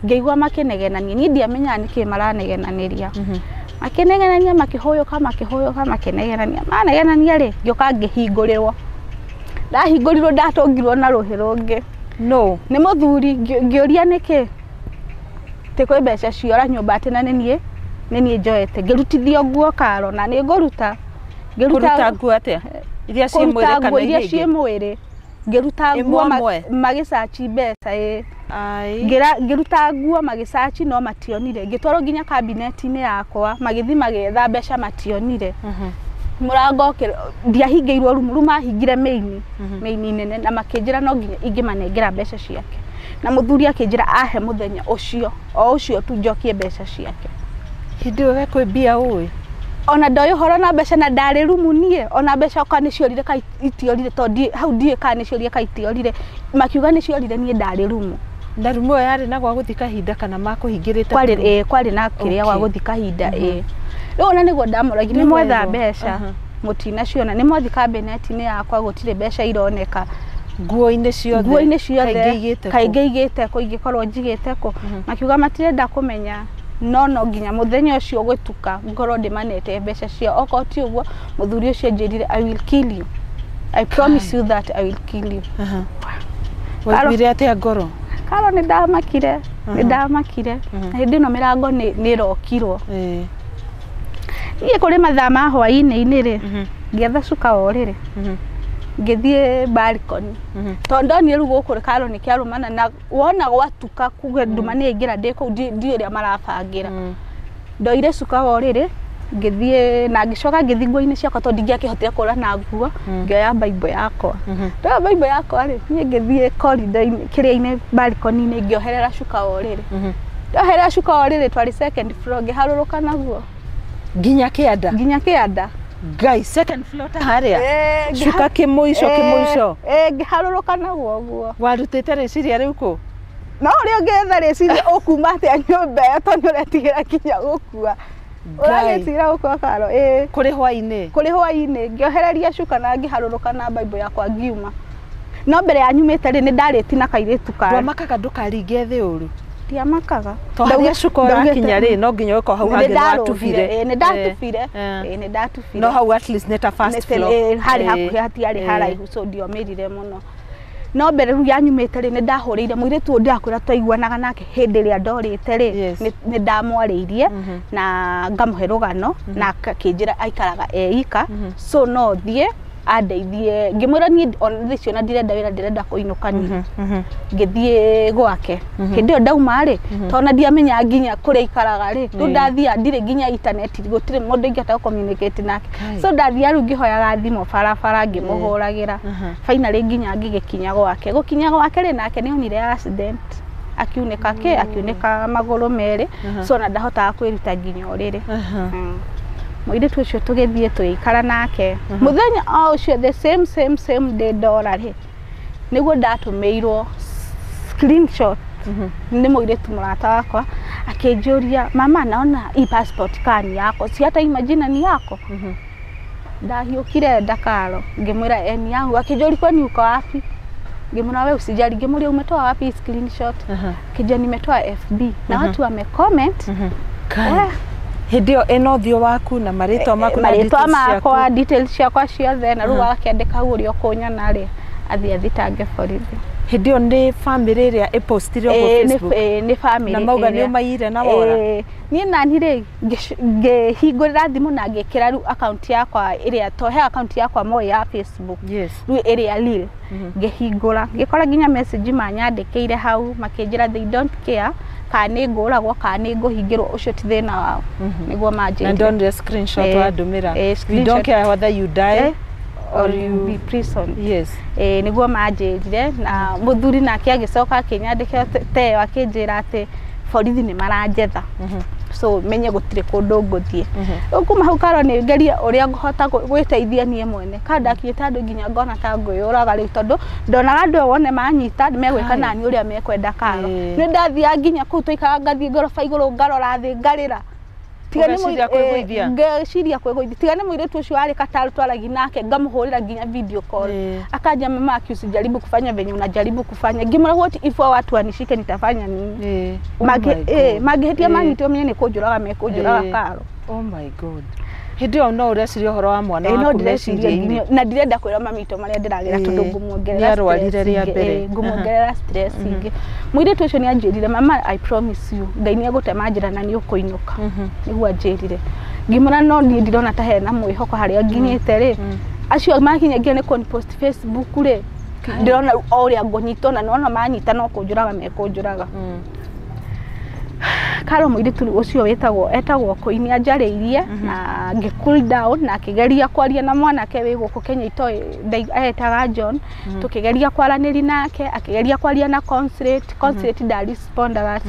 Ngĩigua makĩnegenania, niĩ ndiamenyaga nĩkĩ maranegenanĩria. Makĩnegenania, makĩhũyũka, makĩhũyũka, makĩnegenania. Manegenania rĩ, ngĩũka ngĩhingũrĩrwo. Ndahingũrirwo ndatũngirwo na rũhĩ rũngĩ. No. Nĩ mũthuri, ngĩũria nĩkĩ? Atĩ kwĩ mbeca ciora nyũmba atĩ na nĩ niĩ njoete. Ngĩrutithio nguo karo na nĩ ngũruta. Kũruta nguo atĩa? Iria ciĩ mwĩrĩ kana iria ciĩ mwĩrĩ. Ngĩruta nguo magĩcaci mbeca ĩ. Ngĩruta nguo magĩcaci no mationire. Ngĩtwarwo nginya kabineti-inĩ yakwa, magĩthiĩ magĩetha mbeca mationire. Mũrango ndiahingĩirwo rumu, rumu mahingire main, main nene na makĩnjĩra no nginya ingĩmanengera mbeca ciake. Na mũthuri akĩnjĩra ahe mũthenya ũcio, o ũcio tu njokie mbeca ciake. Hĩndĩ ĩyo we kwĩ mbia ũĩ? Ona ndoĩ ũhoro na mbeca na ndarĩ rumu niĩ ona mbeca okorwo nĩ ciorire ka itiorire tondũ hau ndiũĩ kana nĩ ciorire ka itiorire makiuga nĩ ciorire niĩ ndarĩ rumu. Na rumu ĩyo yarĩ na gwa gũthiĩ kahinda kana makũhingĩrĩte? Kwarĩ kwarĩ na kĩrĩa gwa gũthiĩ kahinda ĩĩ. Rĩu ona nĩguo ndamũragia nĩ mwetha mbeca mũtinaciona nĩ mwathi kabineti-inĩ yakwa gũtirĩ mbeca ironeka nguo-inĩ ciothe nguo-inĩ ciothe kaingĩ igĩte kũ ingĩkorwo njigĩte kũ makiuga matirenda kũmenya no no nginya mũthenya ũcio gwĩtuka ngorwo ndĩmanete mbeca ciao okorwo ti ũguo mũthuri ũcio anjĩrire I will kill you, I promise you that I will kill you. Waiguire atĩa ngoro? Karo nĩ ndamakire nĩ ndamakire na hĩndĩ ĩno mĩrango nĩ ĩrokirwo. Niĩ kũrĩ mathaa ma hwaĩ-inĩ rĩ ngĩetha cuka wa ũrĩrĩ ngĩthiĩ balcony tondũ ndonire rĩu gũkũ karo nĩ kĩarũmana na wona gwatuka kuge nduma nĩ yaingĩra ndĩ kũu ndiũĩ ũrĩa marabangĩra. Ndoire cuka wa ũrĩrĩ ngĩthiĩ na ngĩcoka ngĩthiĩ nguo-inĩ ciakwa tondũ ndingĩakĩhotire kũra na nguo ngĩoya Bible yakwa. Ndoya Bible yakwa rĩ niĩ ngĩthiĩ corridor-inĩ kĩrĩa-inĩ balcony-inĩ ngĩoherera cuka wa ũrĩrĩ. Ndoherera cuka wa ũrĩrĩ twarĩ second floor ngĩharũrũka naguo nginya kĩanda nginya kĩanda. Ngai second floor ta harĩa cuka kĩmũico kĩmũico ngĩharũrũka naguo ũguo. Warutĩte rĩciria rĩu kũ? No ũrĩa ũngĩetha rĩciria ũkuma atĩa nyũmba ĩyo tondũ nĩũretigĩra nginya gũkua. Ũragĩtigĩra gũkua karo ĩĩ. Kũrĩ hwaĩ-inĩ? Kũrĩ hwaĩ-inĩ ngĩohereria cuka na ngĩharũrũka na Bible yakwa ngiuma. No mbere ya nyumĩte rĩ nĩ ndarĩti na kairĩtu karĩ. Ndwamakaga ndũkaringe thĩ ũru? Ndiamakaga. To harĩa cuka ũrakinya rĩ no nginya ũkorwo hau hangĩ nĩwatubire. Nĩ ndatubire. Nĩ ndatubire. No hau at least nĩ ta first floor. Harĩ hakuhĩ hatiarĩ haraihu so ndiomĩrire mũno. No mbere rĩu yanyumĩte rĩ nĩ ndahũrĩire mũirĩtu ũyũ ndĩrakwĩra twaiguanaga nake hĩndĩ ĩrĩa ndorĩte rĩ nĩ ndamwarĩirie na ngamũhe rũgano na akĩnjĩra aikaraga e ika so no thiĩ andeithie ngĩmwĩra niĩ ona thaa icio na ndirenda wĩra ndĩrenda kũinũka niĩ. Ngĩthiĩ gwake hĩndĩ ĩyo ndauma rĩ tondũ na ndiamenya nginya kũrĩa aikaraga rĩ rĩu ndathia ndirĩ nginya internet gũtirĩ mũndũ ingĩhota gũ-communicate nake so ndathia rĩu ngĩhoyaga thimũ barabara ngĩmũhũragĩra finally nginya ngĩgĩkinya gwake. Gũkinya gwake rĩ nake nĩ onire accident akiunĩka kĩ akiunĩka magũrũ merĩ so ona ndahotaga kwĩruta nginya ũrĩrĩ. Mũirĩtu ũcio tũgĩthiĩ tũgĩikara nake mũthenya o ũcio the same same same day ndora rĩ nĩguo ndatũmĩirwo screenshot nĩ mũirĩtu mũrata wakwa akĩnjũria mama naona hii passport kaa ni yako si hata hii majina ni yako. Ndahiũkire ndakaro ngĩmwĩra ni yangu. Akĩnjũria kwani uko wapi? Ngĩmwĩra we usijali. Ngĩmũria umetoa wapi hii screenshot? Akĩnjĩra nimetoa FB na watu wamecomment. Hĩndĩ ĩyo ĩna ũthiũ waku na marĩtwa maku na marĩtwa makwa details ciakwa ciothe na rĩu agakĩandĩka hau ũrĩa ũkũnyona rĩ athiĩ athitange borithi. Hĩndĩ ĩyo nĩ family ĩrĩa ĩpostire ũguo Facebook? Nĩ family na mauga nĩ ũmaiyire na wora? Niĩ nani rĩ ngĩhingũrĩra thimũ na ngĩkĩra rĩu account yakwa ĩrĩa to he account yakwa moĩ ya Facebook rĩu ĩrĩa real ngĩhingũra ngĩkora nginya message manyandĩkĩire hau makĩnjĩra they don't care kana nĩ ngũragwo kana nĩ ngũhingĩrwo ũcio ti thĩna wao nĩguo manjĩrire. Na ndonire screenshot wandũmĩra we don't care whether you die or you be prison. Yes. Nĩguo manjĩrire na mũthuri nake agĩcoka akĩnyandĩkĩra teo akĩnjĩra atĩ borithi nĩ maranjetha so menye gũtirĩ kũndũ ngũthiĩ. Rĩu kuma hau karo nĩ ngerie ũrĩa ngũhota gwĩteithia niĩ mwene ka ndakinyĩte handũ nginya ngona ta ngwĩyũraga rĩu tondũ ndonaga andũ wone manyita megwĩka nani ũrĩa mekwenda karo. Nĩ ndathiaga nginya kũu twaikaraga ngathiĩ ngoroba igũrũ ngarora thĩ ngarĩra. Ngeciria kwĩgũithia tiga nĩ mũirĩtu ũcio warĩ Kataru twaragia nake ngamũhũrĩra nginya video call akanja mama aki usijaribu kufanya venye unajaribu kufanya. Ngĩmwĩra what if watu wanishike nitafanya nini? Mangĩhĩtia manyite ũmenye nĩ kũnjũraga mekũnjũraga karo. Oh my God. Hĩndĩ ĩyo no ũreciria ũhoro wa mwana waku meciria-inĩ? Na ndirenda kwĩra mami witũ marĩa ndĩragera tondũ ngũmuongerera nĩarwarire rĩa mbere ngũmuongerera stress ingĩ. Mũirĩtu ũcio nĩ anjĩrire mama I promise you Ngai nĩ egũtema njĩra na nĩ ũkũinũka nĩguo anjĩrire. Ngĩmwĩra no niĩ ndirona ta hena mwĩhoko harĩa nginyĩte rĩ acio makinya nginya nĩ kũni-post Facebook rĩ ndĩrona o ũrĩa ngũnyitwo na nona manyita no kũnjũraga mekũnjũraga. Karo mũirĩtu ũcio wĩtagwo etagwo Kũini anjarĩirie na ngĩ cool down na akĩgeria kwaria na mwanake wĩ gũkũ Kenya itoĩ etaga John. Tũkĩgeria kwaranĩria nake, akĩgeria kwaria na consulate. Consulate ndarespondaga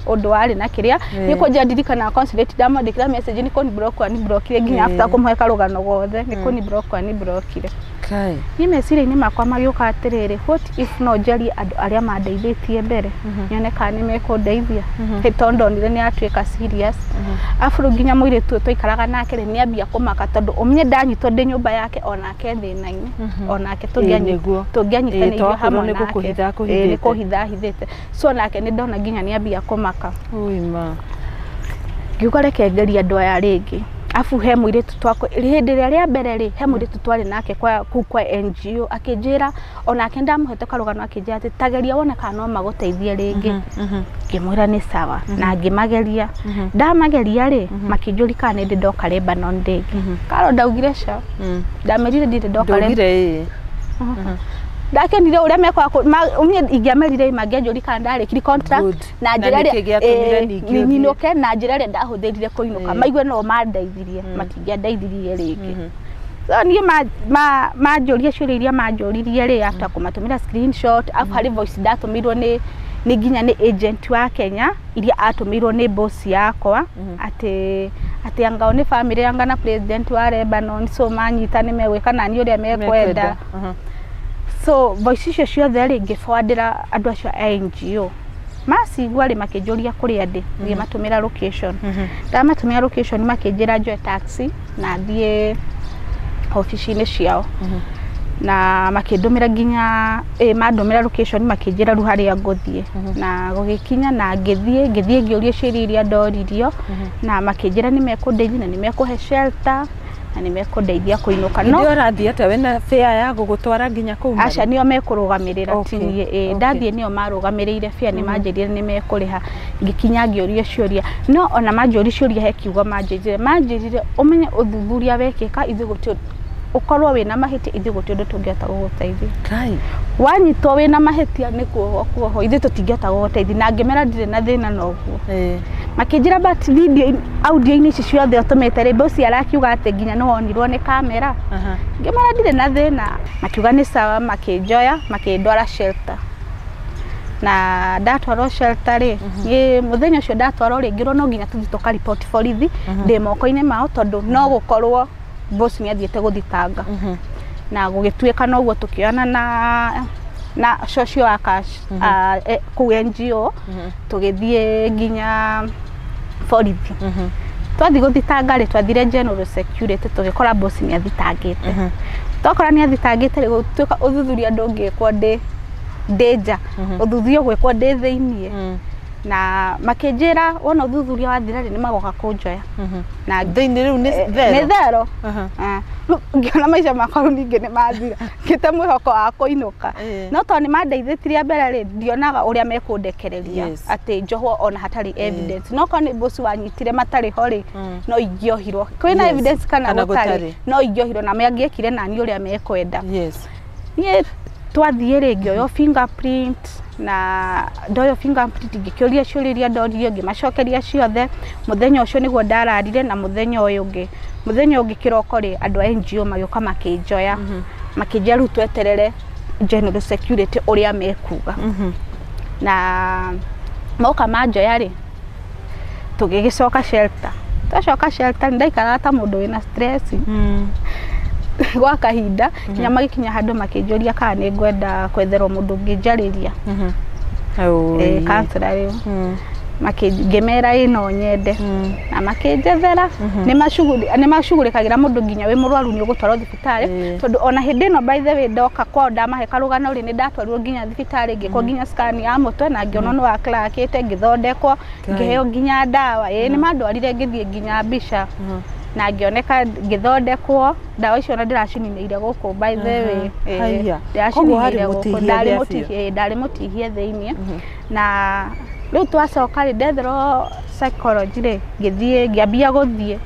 ũndũ warĩ na kĩrĩa nĩ kũnjia ndirikana consulate ndamwandĩkĩra message nĩ kũni block ni blockire nginya after kũmũhe karũgano gothe nĩ kũni block ni blockire. Kai. Niĩ meciria-inĩ makwa magĩũka atĩrĩrĩ, what if no njarie andũ arĩa mandeithĩtie mbere nyone kana nĩ mekũndeithia? Hĩ, tondũ ndonire nĩ atuĩka serious. Arabu rĩu nginya mũirĩtu ũyũ twaikaraga nake rĩ, nĩ ambia kũmaka tondũ ũmenye ndanyitwo ndĩ nyũmba yake onake thĩna-inĩ, onake Nĩguo. tũngĩanyitanĩirio Tokorwo hamwe nĩ nake. gũkũhitha Ĩĩ, nĩ akũhithĩte. kũhitha ahithĩte, so nake nĩ ndona nginya nĩ ambia kũmaka. Ui ma. Ngiuga reke ngerie andũ aya rĩngĩ. Abu he mũirĩtu twakwa hĩndĩ ĩrĩa rĩa mbere rĩ, he mũirĩtu twarĩ nake kwa kũu kwa NGO akĩnjĩra onake ndamũhete karũgano, akĩnjĩra atĩ tageria wone kana no magũteithie rĩngĩ. Ngĩmwĩra nĩ sawa na ngĩmageria. Ndamageria rĩ, makĩnjũria kana nĩ ndĩ ndoka Lebanon rĩngĩ. Karo ndaugire ca, ndamerire ndirĩ ndoka Lebanon. Ndaugire ĩĩ. Ndakenire ũrĩa mekwaga niĩ ingĩamerire mangĩanjũria kana ndarĩkiri contract. Good. Na Na njĩra nĩkĩ ĩrĩa gĩatũmire ningĩ ũthiĩ? nyinũke na njĩra ĩrĩa ndahũthĩrire kũinũka, maigue no mandeithirie, matingĩandeithirie rĩngĩ. So niĩ manjũria ciũria iria manjũririe rĩ, after kũmatũmĩra screenshot, afu harĩ voice ndatũmĩirwo nĩ nginya nĩ agent wa Kenya iria atũmĩirwo nĩ boss yakwa atĩ anga o nĩ family anga na president wa Lebanon, so manyita nĩ megwĩka nani ũrĩa mekwenda. So voice icio ciothe rĩ, ngĩbwandĩra andũ acio a NGO. Macigua rĩ, makĩnjũria kũrĩa ndĩ, ngĩmatũmĩra location. Ndamatũmĩra location, makĩnjĩra njoe taxi na thiĩ obici-inĩ ciao na makĩndũmĩra nginya mandũmĩra location, makĩnjĩra rĩu harĩa ngũthiĩ na gũgĩkinya na ngĩthiĩ ngĩũria ciũria iria ndoririo na makĩnjĩra nĩ mekũndeithia na nĩ mekũhe shelter na nĩ mekũndeithia kũinũka. No ũrathiĩ atĩa wĩna fare ya gũgũtwara nginya kũu? Aca, nĩo mekũrũgamĩrĩra. Ti niĩ. Ndathiĩ nĩo marũgamĩrĩire fare, nĩ manjĩrire nĩ mekũrĩha. Ngĩkinya ngĩũrio ciũria, no ona manjũria ciũria he kiugo manjĩrire ũmenye ũthuthuria wekĩka, ithuĩ gũtirĩ ũkorwo wĩna mahĩtia, ithuĩ gũtirĩ ũndũ tũngĩhota gũgũteithia. Kai. Wanyitwo wĩna mahĩtia nĩ kuohwo kuohwo, ithuĩ tũtingĩhota gũgũteithia. Na ngĩmera ndirĩ na thĩna na ũguo. Makĩnjĩra but video audio-inĩ ici ciothe ũtũmĩte rĩ, boss arakiuga atĩ nginya nĩ wonirwo nĩ kamera. Ngĩmera ndirĩ na thĩna, makiuga nĩ sawa, makĩnjoya makĩndwara shelter. Na ndatwarwo shelter rĩ, niĩ mũthenya ũcio ndatwarwo rĩ, ngĩrwo no nginya tũthiĩ tũkariboti borithi ndĩ moko-inĩ mao tondũ no gũkorwo boss nĩ athiĩte gũthitanga. Na gũgĩtuĩka noguo, tũkĩona na social workers kũu NGO, tũgĩthiĩ nginya borithi. Twathiĩ gũthitanga rĩ, twathire general security, tũgĩkora boss nĩ athitangĩte. Twakora nĩ athitangĩte rĩ, gũtuĩka ũthuthuria ndũngĩkwo ndĩ nja, ũthuthuria ũgwĩkwo ndĩ thĩiniĩ. Na makĩnjĩra wona ũthuthuria wathira rĩ, nĩ magoka kũnjoya na Thĩinĩ rĩu nĩ nĩ thero? Thero. Ah, rĩu ngĩona maica makwa rĩu ningĩ nĩ mathira, ngĩte mwĩhoko wa kũinũka. No tondũ nĩ mandeithĩtie rĩa mbere rĩ, ndionaga ũrĩa mekũndekereria atĩ njohwo ona hatarĩ evidence. No korwo nĩ boss wanyitire matarĩ ho rĩ, no ingĩohirwo kwĩna evidence kana Kana gũtarĩ, gũtarĩ. no ingĩohirwo na mangĩekire nani ũrĩa mekwenda. Niĩ twathiĩ rĩ, ngĩoywo fingerprint, na ndoywo fingerprint ngĩkĩũria ciũria iria ndoririo, ngĩmacokeria ciothe. Mũthenya ũcio nĩguo ndararire, na mũthenya ũyũ ũngĩ, mũthenya ũngĩ kĩroko rĩ, andũ a NGO magĩũka makĩnjoya, makĩnjĩra rĩu tweterere general security ũrĩa mekuga. Na moka manjoya rĩ, tũgĩgĩcoka shelter. Twacoka shelter, nĩ ndaikaraga ta mũndũ wĩna stress gwa kahinda nginya magĩkinya handũ makĩnjũria kana nĩ ngwenda kwetherwo mũndũ ũngĩnjarĩria, counselor rĩu. Ngĩmera ĩ no nyende, na makĩnjethera. Nĩ macugurĩkagĩra mũndũ nginya wĩ mũrwaru nĩ ũgũtwarwo thibitarĩ. Tondũ ona hĩndĩ ĩno, by the way, ndoka kwao ndamahe karũgano rĩ, nĩ ndatwarirwo nginya thibitarĩ, ngĩkwo nginya scan ya mũtwe na ngĩonwo nĩ wa crackĩte, ngĩthondekwo, ngĩheo nginya ndawa. Ĩ, nĩ mandwarire ngĩthiĩ nginya mbica na ngĩoneka, ngĩthondekwo ndawa icio, na ndĩracininĩire gũkũ, by the way. Haiya. Koguo harĩ Ndĩracininĩire gũkũ. mũtihie Ndarĩ thĩa biũ. mũtihie, ndarĩ mũtihie thĩiniĩ. Na rĩu twacoka rĩ, ndetherwo psychology rĩ, ngĩthiĩ, ngĩambia gũthiĩ.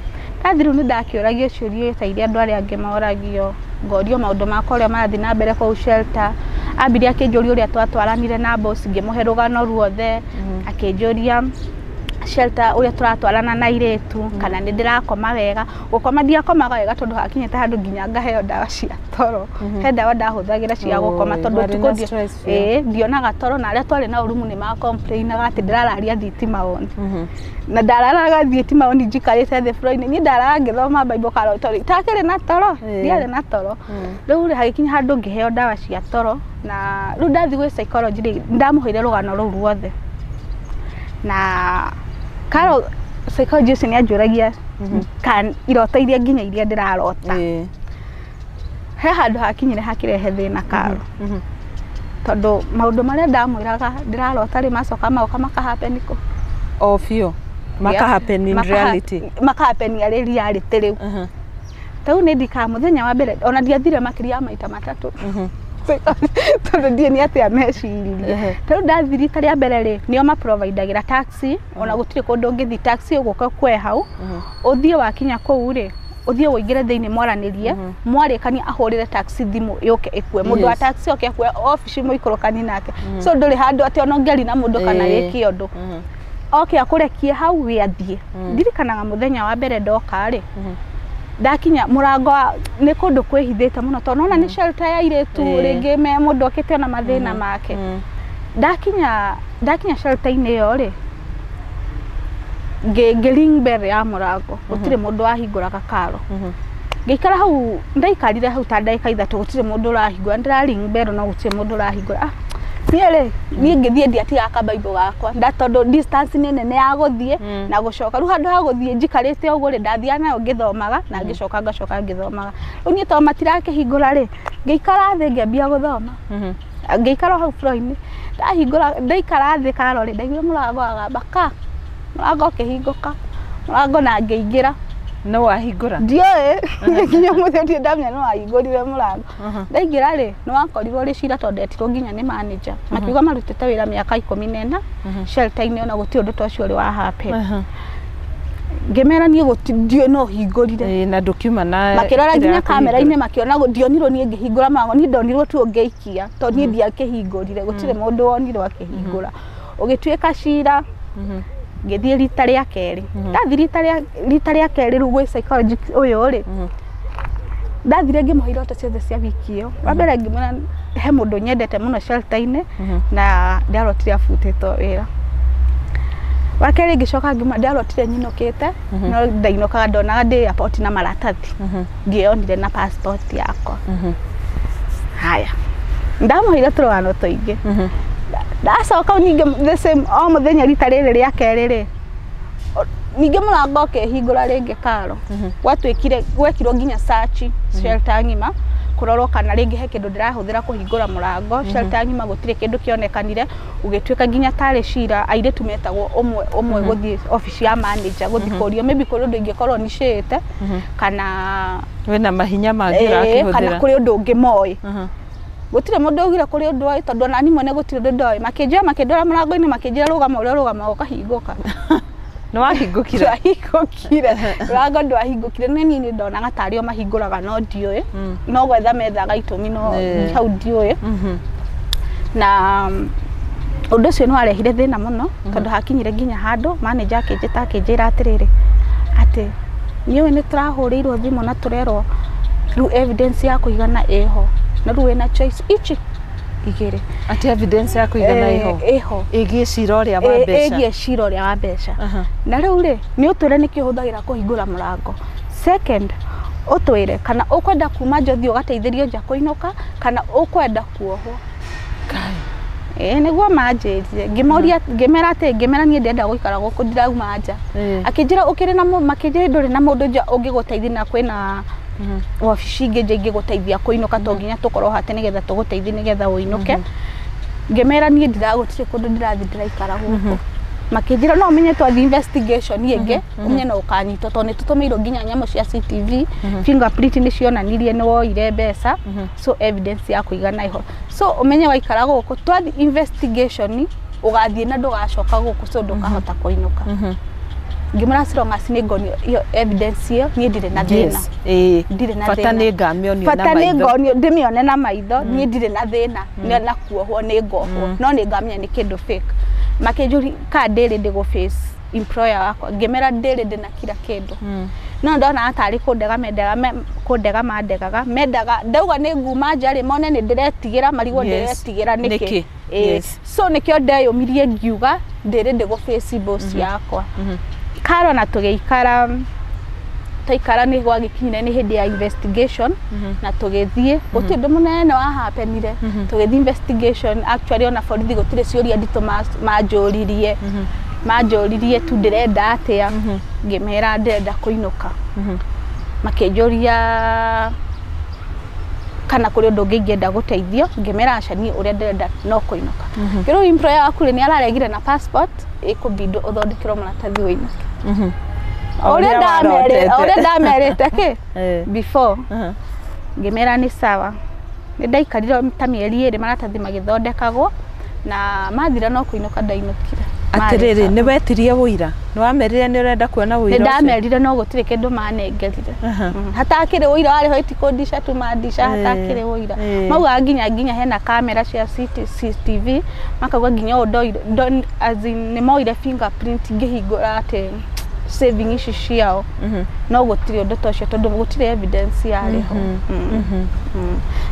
Ndathiĩ rĩu nĩ ndakĩũragio ciũria ta iria andũ arĩa angĩ moragio, ngorio maũndũ makwa ũrĩa marathiĩ na mbere kũu shelter. Ambirie akĩnjũria ũrĩa twatwaranire na boss, ngĩmũhe rũgano ruothe. Akĩnjũria Shelter ũrĩa tũratwarana na airĩtu, kana nĩ ndĩrakoma wega. Gũkoma ndiakomaga wega tondũ hakinyĩte handũ nginya ngaheo ndawa cia toro. He ndawa ndahũthagĩra cia gũkoma tondũ Warĩ ũtukũ na stress biũ. Ĩĩ, ndionaga toro, na arĩa twarĩ nao rumu nĩ macomplainaga atĩ ndĩrararia thitima on, na ndararaga thitima on njikarĩte thĩ floor-inĩ. Niĩ ndararaga ngĩthoma Bible karo tondũ itakĩrĩ na toro. Ndiarĩ na toro. Rĩu rĩ, hagĩkinya handũ ngĩheo ndawa cia toro, na rĩu ndathiĩ gwĩ psychology rĩ, ndamũheire rũgano rũu ruothe, na karo psychology ũcio nĩ anjũragia kan iroto iria nginya iria ndĩrarota. He handũ hakinyire hakĩrehe thĩna karo, tondũ maũndũ marĩa ndamwĩraga ndĩrarota rĩ, macoka magoka makahappen kũ O biũ maka happen in reality. Makahappen arĩ reality rĩu. Tarĩu nĩ ndikaga mũthenya wa mbere ona ndiathire makĩria ya maita 3, tondũ ndiĩ nĩ atĩa meciririe. Tarĩu ndathi rita rĩa mbere rĩ, nĩo maprovidagĩra taxi, ona gũtirĩ kũndũ ũngĩthiĩ, taxi ũgũka kwe hau, ũthiĩ, wakinya kũu rĩ, ũthiĩ ũingĩre thĩinĩ mwaranĩrie, mwarĩkania ahũrĩre taxi thimũ yũke ĩkue mũndũ wa taxi oke akue obici mũikũrũkani nake. So ndũrĩ handũ atĩ ona ũngĩaria na mũndũ kana wĩke ũndũ, oke akũrekie hau we athiĩ. Ndirikanaga mũthenya wa mbere ndoka rĩ, ndakinya mũrango nĩ kũndũ kwĩhithĩte mũno tondũ nona nĩ shelter ya airĩtu, rĩngĩ me mũndũ okĩte ona mathĩna make. Ndakinya shelter-inĩ ĩyo rĩ, ngĩ ring bell ya mũrango, gũtirĩ mũndũ wahingũraga karo. Ngĩikara hau, ndaikarire hau ta ndagĩka 3, gũtirĩ mũndũ ũrahingũra. Ndĩra ring bell no gũtirĩ mũndũ ũrahingũra. Ah, niĩ rĩ, niĩ ngĩthiĩ ndiatigaga kabaibũ gakwa nda tondũ distance nĩ nene ya gũthiĩ na gũcoka. Rĩu handũ ha gũthiĩ njikarĩte ũguo rĩ, ndathiaga nayo ngĩthomaga na ngĩcoka ngacoka ngĩthomaga. Rĩu niĩ tondũ matirakĩhingũra rĩ, ngĩikara thĩ ngĩambia gũthoma, ngĩikara o hau floor-inĩ. Ndahingũra, ndaikara thĩ karo rĩ, ndaiguire mũrango wagamba ka, mũrango ũkĩhingũka, mũrango na ngĩingĩra. No wahingũra? Ndiũĩ nginya mũthenya ndirĩ ndamenya no wahingũrire mũrango. Ndaingĩra rĩ, nĩ wakorirwo rĩ cira tondũ ndetirwo nginya nĩ manager, makiuga marutĩte wĩra mĩaka 14 shelter-inĩ, ona gũtirĩ ũndũ ta ũcio ũrĩ wa happen. Ngĩmera niĩ ndiũĩ no hingũrire. Na ndũkiuma na Makĩrora kĩrĩa nginya ya kũhingũra. Kamera-inĩ makĩona ndionirwo niĩ ngĩhingũra mũrango, niĩ ndonirwo tu ngĩikia tondũ niĩ ndiakĩhingũrire, gũtirĩ mũndũ wonirwo akĩhingũra. Ũgĩtuĩka cira. Ngĩthiĩ rita rĩa kerĩ. Ndathiĩ rita rĩa kerĩ rĩu gwĩ psychology ũyũ rĩ, ndathire ngĩmũhe iroto ciothe cia wiki ĩyo. Wa mbere ngĩmwĩra he mũndũ nyendete mũno shelter-inĩ na ndarotire abutĩtwo wĩra. Wa kerĩ ngĩcoka ngĩmwĩra ndarotire nyinũkĩte, no ndainũkaga ndonaga ndĩ airport na maratathi, ndieyonire na passport yakwa. Haya, ndamũheire tũrũgano tũingĩ. Ndacoka ningĩ the same o mũthenya rita rĩrĩ rĩa kerĩ rĩ, ningĩ mũrango ũkĩhingũra rĩngĩ karo. Gwatuĩkire gwekirwo nginya search shelter ng'ima kũrorwo kana rĩngĩ he kĩndũ ndĩrahũthĩra kũhingũra mũrango. Shelter ng'ima gũtirĩ kĩndũ kĩonekanire. Gũgĩtuĩka nginya tarĩ cira, airĩtu metagwo ũmwe ũmwe gũthiĩ obici ya manager gũthiĩ kũrio maybe kũrĩ ũndũ ingĩkorwo nicĩte kana Wĩna mahinya mangĩ kana ũrakĩhũthĩra. Kũrĩ ũndũ ũngĩ moĩ. Gũtirĩ mũndũ augire kũrĩ ũndũ oĩ tondũ ona niĩ mwene gũtirĩ ũndũ ndoĩ. Makĩnjoya makĩndwara mũrango-inĩ, makĩnjĩra rũgama ũrĩa ũrũgamaga ũkahingũka. Nĩ wahingũkire? Ndwahingũkire, mũrango ndwahingũkire. Nĩ niĩ nĩ ndonaga tarĩ o mahingũraga no ndiũĩ, no gwetha methaga itũmi no hau ndiũĩ. Na ũndũ ũcio nĩ warehire thĩna mũno tondũ hakinyire nginya handũ manager akĩnjĩta akĩnjĩra atĩrĩrĩ, atĩ niũĩ nĩ tũrahũrĩirwo thimũ na tũrerwo rĩu evidence ya kũigana ĩho, na rĩu wĩna choice ici igĩrĩ. Atĩ evidence ya kũigana ĩho? Ĩho. Ĩgiĩ cira ũrĩa wa mbeca? Ĩgiĩ cira ũrĩa wa mbeca. Na rĩu rĩ, nĩ ũtwĩre nĩkĩ ũhũthagĩra kũhingũra mũrango. Second, ũtwĩre kana ũkwenda kuma nja ũthiĩ ũgateithĩrio nja kũinũka kana ũkwenda kuohwo. Kai. Ĩĩ, nĩguo manjĩrire. Ngĩmoria, ngĩmera atĩ, ngĩmera niĩ ndĩrenda gũikara gũkũ, ndirauma nja. Akĩnjĩra ũkĩrĩ na makĩnjĩra ndũrĩ na mũndũ nja ũngĩgũteithia na kwĩna wabici ingĩ nja ingĩgũteithia kũinũka, to nginya tũkorwo hate nĩgetha tũgũteithie nĩgetha ũinũke. Ngĩmera niĩ ndiragũtirĩ kũndũ ndĩrathiĩ, ndĩraikara gũkũ. Makĩnjĩra no ũmenye twathiĩ investigation ĩngĩ ũmenye no ũkanyitwo tondũ nĩ tũtũmĩirwo nginya nyamũ cia CCTV, fingerprint nĩ cionanirie nĩ woire mbeca, so evidence ya kũigana ĩho, so ũmenye waikara gũkũ twathiĩ investigation ũgathiĩ na ndũgacoka gũkũ, so ndũkahota kũinũka. Ngĩmwĩra as long as nĩ ngonio iyo evidence ĩyo, niĩ ndirĩ na thĩna. Yes. Ĩĩ. Ndirĩ na Bata thĩna. nĩ ngamĩonio na Bata nĩ maitho. ngonio ndĩmĩone na maitho, niĩ ndirĩ na thĩna. Nĩ na kuohwo nĩ ngohwo, no nĩ ngamenya nĩ kĩndũ fake. Makĩnjũria kana ndĩ ready gũ face Employer wakwa ngĩmera ndĩrĩ ndĩna kila kĩndũ, no ndona atarĩ kũndega mendaga kũndega mandegaga mendaga ndauga nĩ nguma nja rĩ, mone nĩ ndĩretigĩra marigwo ndĩretigĩra nĩkĩ. Nĩkĩ? Ĩĩ. So nĩkĩo ndeyũmirie ngiuga ndĩrĩ ndĩgũ face boss yakwa karo, na tũgĩikara twaikara nĩ gwagĩkinyire nĩ hĩndĩ ya investigation na tũgĩthiĩ, gũtirĩ ũndũ mũnene wa happenire. Tũgĩthiĩ investigation, actually ona borithi gũtirĩ ciũria nditũ manjũririe, manjũririe tu ndĩrenda atĩa. Ngĩmera ndĩrenda kũinũka. Makĩnjũria kana kũrĩ ũndũ ũngĩ ingĩenda gũteithio. Ngĩmera aca, niĩ ũrĩa ndĩrenda no kũinũka. Rĩu employer waku rĩ, nĩ araregire na passport ĩkũbindwo ũthondekerwo maratathi ũinũke. O ũrĩa ũrĩa ndamerĩte warotete. Ũrĩa ndamerĩte kĩ before. Ngĩmera nĩ sawa. Nĩ ndaikarire ta mĩeri 2 maratathi magĩthondekagwo, na mathira no kũinũka ndainũkire. Atĩrĩrĩ, Marĩ nĩ wetirie ũira? Nĩ wamerire nĩ ũrenda kuona sawa. ũira Nĩ ũcio? ndamerire no gũtirĩ kĩndũ manengerire. Hatakĩrĩ ũira warĩ ho, itikũndica tu mandica, hatakĩrĩ ũira. Maugaga nginya hena kamera cia CCTV, makauga nginya ũũ as in nĩ moire fingerprint ngĩhingũra atĩ saving ici ciao, no gũtirĩ ũndũ ta ũcio tondũ gũtirĩ evidence yarĩ ho.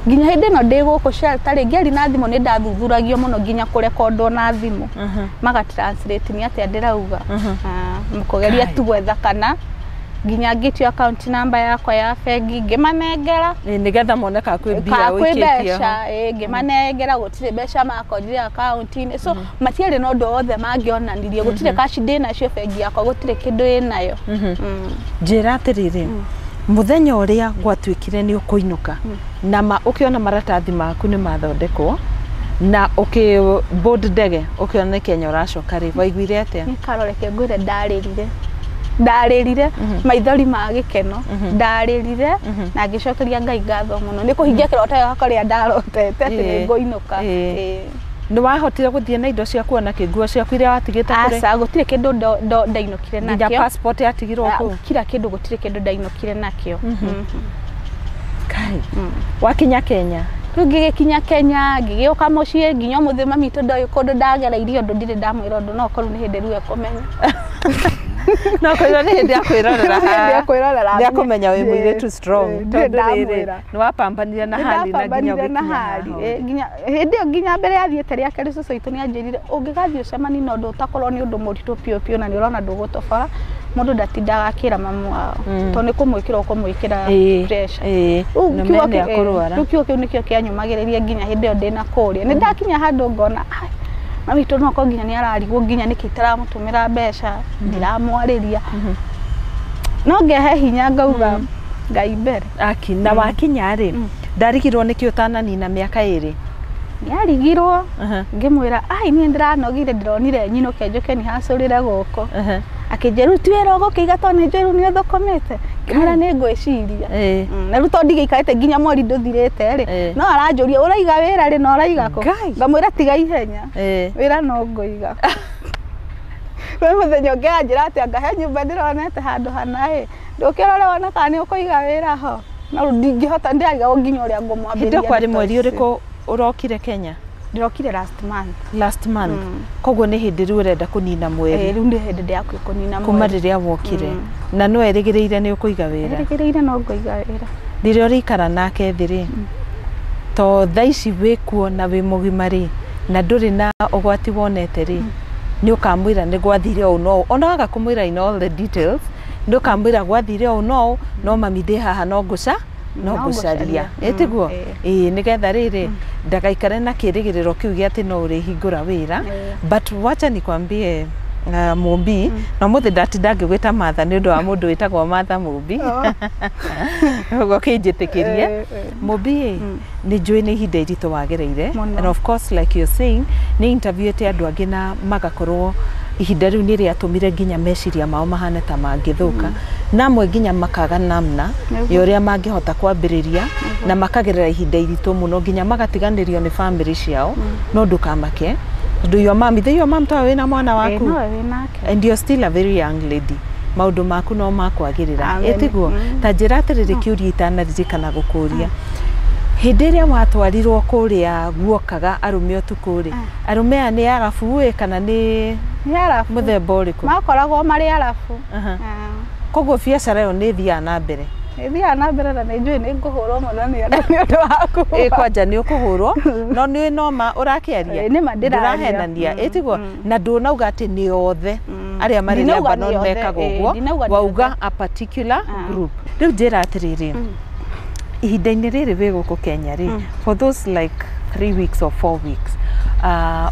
Nginya hĩndĩ ĩno ndĩ gũkũ shelter rĩ, ngĩaria na thimũ nĩ ndathuthuragio mũno, nginya kũrekondwo na thimũ, maga translate nĩ atĩa ndĩrauga. Ah, kũgeria tu gwetha kana nginya ngĩtio account number yakwa ya bengi ngĩmanengera. Nĩgetha mone ka kwĩ mbia Ka kwĩ ũikĩtie ho. mbeca, ĩ, ngĩmanengera, gũtirĩ mbeca makorire akaunti-inĩ, so matiarĩ na ũndũ wothe mangĩonanirie, gũtirĩ cash ndĩnacio bengi yakwa, gũtirĩ kĩndũ ĩnayo. Njĩra atĩrĩrĩ, mũthenya ũrĩa gwatuĩkire nĩ ũkũinũka na ma ũkĩona maratathi maku nĩ mathondekwo na ũkĩ board ndege ũkĩona nĩ Kenya ũracoka rĩ, waiguire atĩa? Nĩ karoreke ngwĩre, ndarĩrire, ndarĩrire maithori ma gĩkeno, ndarĩrire na ngĩcokeria Ngai ngatho mũno nĩ kũhingia kĩroto gĩakwa kĩrĩa ndarotete atĩ nĩ ngũinũka. Nĩ wahotire gũthiĩ na indo ciaku ona kĩ, nguo ciaku iria watigĩte kũrĩ? Aca, gũtirĩ kĩndũ ndainũkire nginya nakĩo. Passport yatigirwo Ah, kũu? Kila kĩndũ, gũtirĩ kĩndũ ndainũkire nakĩo. Kai, wakinya Kenya? Rĩu ngĩgĩkinya Kenya, ngĩgĩũka mũciĩ, nginya ũmũthĩ mami tũ ndoĩ kũndũ ndagereirie ũndũ, ndirĩ ndamwĩra ũndũ, no korwo nĩ hĩndĩ rĩu ekũmenya. No kwĩrwo nĩ hĩndĩ ya kwĩrorera. Nĩ hĩndĩ ya kwĩrorera. Nĩ akũmenya wĩ mũirĩtu strong, Ndirĩ tondũ rĩrĩ ndamwĩra. nĩ wapambanire na hali na nginya Nĩndapambanire na ũgĩkinya hali. haha. Nginya hĩndĩ ĩyo, nginya mbere ya thiĩte rĩa kerĩ, cũcũ witũ nĩ anjĩrire ũngĩgathiĩ ũcemanie na ũndũ ũtakorwo nĩ ũndũ mũritũ biũ biũ na nĩ ũrona ndũgũtobora, mũndũ ndatindaga akĩra mamu wao, tondũ nĩ kũmwĩkĩra ũkũmwĩkĩra pressure. Rĩu Na kiugo mene akũrwara. Rĩu kiugo kĩu nĩkĩo kĩanyũmagĩrĩria nginya hĩndĩ ĩyo ndĩna kũrĩa. Nĩ ndakinya handũ ngona, "Ai, mami witũ no korwo nginya nĩ ararigwo nginya nĩkĩ itaramũtũmĩra mbeca, ndiramwarĩria." No ngehe hinya ngauga Ngai mbere. Aki na wakinya rĩ, ndarigirwo nĩkĩ ũtananina mĩaka 2? Nĩ arigirwo. Ngĩmwĩra, ai, niĩ ndĩranogire, ndĩronire nyinũke njũke nĩ hacũrĩre gũkũ. Akĩnjĩra, rĩu ti wĩra ũgũkĩiga tondũ nĩ njũĩ rĩu nĩ ũthũkũmĩte. Ngĩmwĩra nĩ ngwĩciria. Na rĩu tondũ ndigĩikarĩte nginya mweri ndũthirĩte rĩ, no aranjũria ũraiga wĩra rĩ na ũraiga kũ? Ngai. Ngamwĩra tiga ihenya, wĩra no ngũiga. We mũthenya ũngĩ anjĩra atĩ anga he nyũmba ndĩronete handũ hana ĩ, ndũkĩrore wone kana nĩ ũkũiga wĩra ho. No rĩu ndingĩhota, ndĩrarigagwo nginya ũrĩa ngũmwambĩrĩria. Hĩndĩ ĩyo kwarĩ ndeto mweri icio. ũrĩkũ ũrokire Kenya? Ndĩrokire last month. Last month, koguo nĩ hĩndĩ rĩu ũrenda kũnina mweri? Rĩu nĩ hĩndĩ ndĩrakuĩ kũnina kuma mweri. rĩrĩa wokire na no erĩgĩrĩire nĩ ũkũiga wĩra? Erĩgĩrĩire no ngũiga wĩra. Rĩrĩa ũrĩikara nake thĩ rĩ, to thaa ici wĩkuo na wĩ mũgima rĩ, na ndũrĩ na ũgwati wonete rĩ, nĩ ũkamwĩra nĩ gwathire ũũ no ũũ, ona waga kũmwĩra in all the details, nĩ ũkamwĩra gwathire ũũ no ũũ, no mami ndĩ haha, no ngũca no No ngũcaria. ngũcaria. Ĩtiguo? Ĩĩ, nĩgetha rĩrĩ ndagaikare na kĩrĩgĩrĩro kĩu gĩa atĩ no ũrĩhingũra wĩra. But wacha nikwambie, Mumbi, na ũmũthĩ ndatinda ngĩgwĩta Martha nĩ ũndũ wa mũndũ wĩtagwo Martha Mumbi, ũguo kĩnjĩtĩkĩrie. Mumbi ĩ, nĩ njũĩ nĩ ihinda iritũ wagereire. Mũno. And of course, like you're saying, nĩ interviewĩte andũ angĩ na magakorwo ihinda rĩu nĩ rĩatũmire nginya meciria mao mahane ta mangĩthũka, na amwe nginya makaga namna ya ũrĩa mangĩhota kwambĩrĩria, na makagerera ihinda iritũ mũno nginya magatiganĩrio nĩ bamĩrĩ ciao. No ndũkamake tondũ your mom, ithe your mom tawe wĩna mwana waku. No wĩ nake. And you're still a very young lady, maũndũ maku no makwagĩrĩra. Amen. Ĩtiguo? Ta njĩra atĩrĩrĩ, kĩũria itanaririkana gũkũria. Hĩndĩ ĩrĩa watwarirwo kũrĩa guokaga arũme ũtukũ rĩ, arũme aya nĩ arabu ĩ kana nĩ Nĩ arabu. Mũthemba ũrĩkũ? Makoragwo marĩ arabu. Koguo biacara ĩyo nĩ ĩthiaga na mbere? Ĩthiaga na mbere na nĩ njũĩ nĩ ngũhũrwo mũno nĩ andũ nĩ ũndũ wa kuga. Ĩ kwanja nĩ ũkũhũrwo, no nĩ noma ũrakĩaria. Nĩ ma ndĩraria. Ndũrahenania, ĩtiguo na ndũnauga atĩ nĩ othe arĩa marĩ Ndinauga nĩ Lebanon othe, mekaga ũguo, ndinauga nĩ wauga othe. A particular group. Rĩu njĩra atĩrĩrĩ, ihinda-inĩ rĩrĩ wĩ gũkũ Kenya rĩ, for those like 3 weeks or 4 weeks,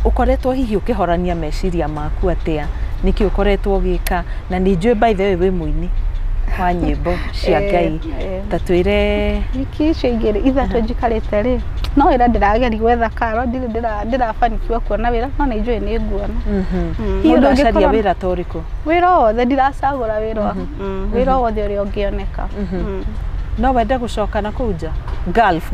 ũkoretwo hihi ũkĩhorania meciria maku atĩa? Nĩkĩ ũkoretwo ũgĩka? Na nĩ njũĩ by the way wĩ mũini wa nyĩmbo cia Ngai, ta twĩre. Wiki icio igĩrĩ ithatũ njikarĩte rĩ, no wĩra ndĩrageria gwetha karo, ndirĩ ndĩrabanikiwa kuona wĩra, no nĩ njũĩ nĩ nguona. Hihi Mũndũ ũracaria ũngĩkorwo- wĩra ta ũrĩkũ? Wĩra o wothe, ndiracagũra wĩra, wĩra o wothe ũrĩa ũngĩoneka. No wende gũcoka na kũu nja,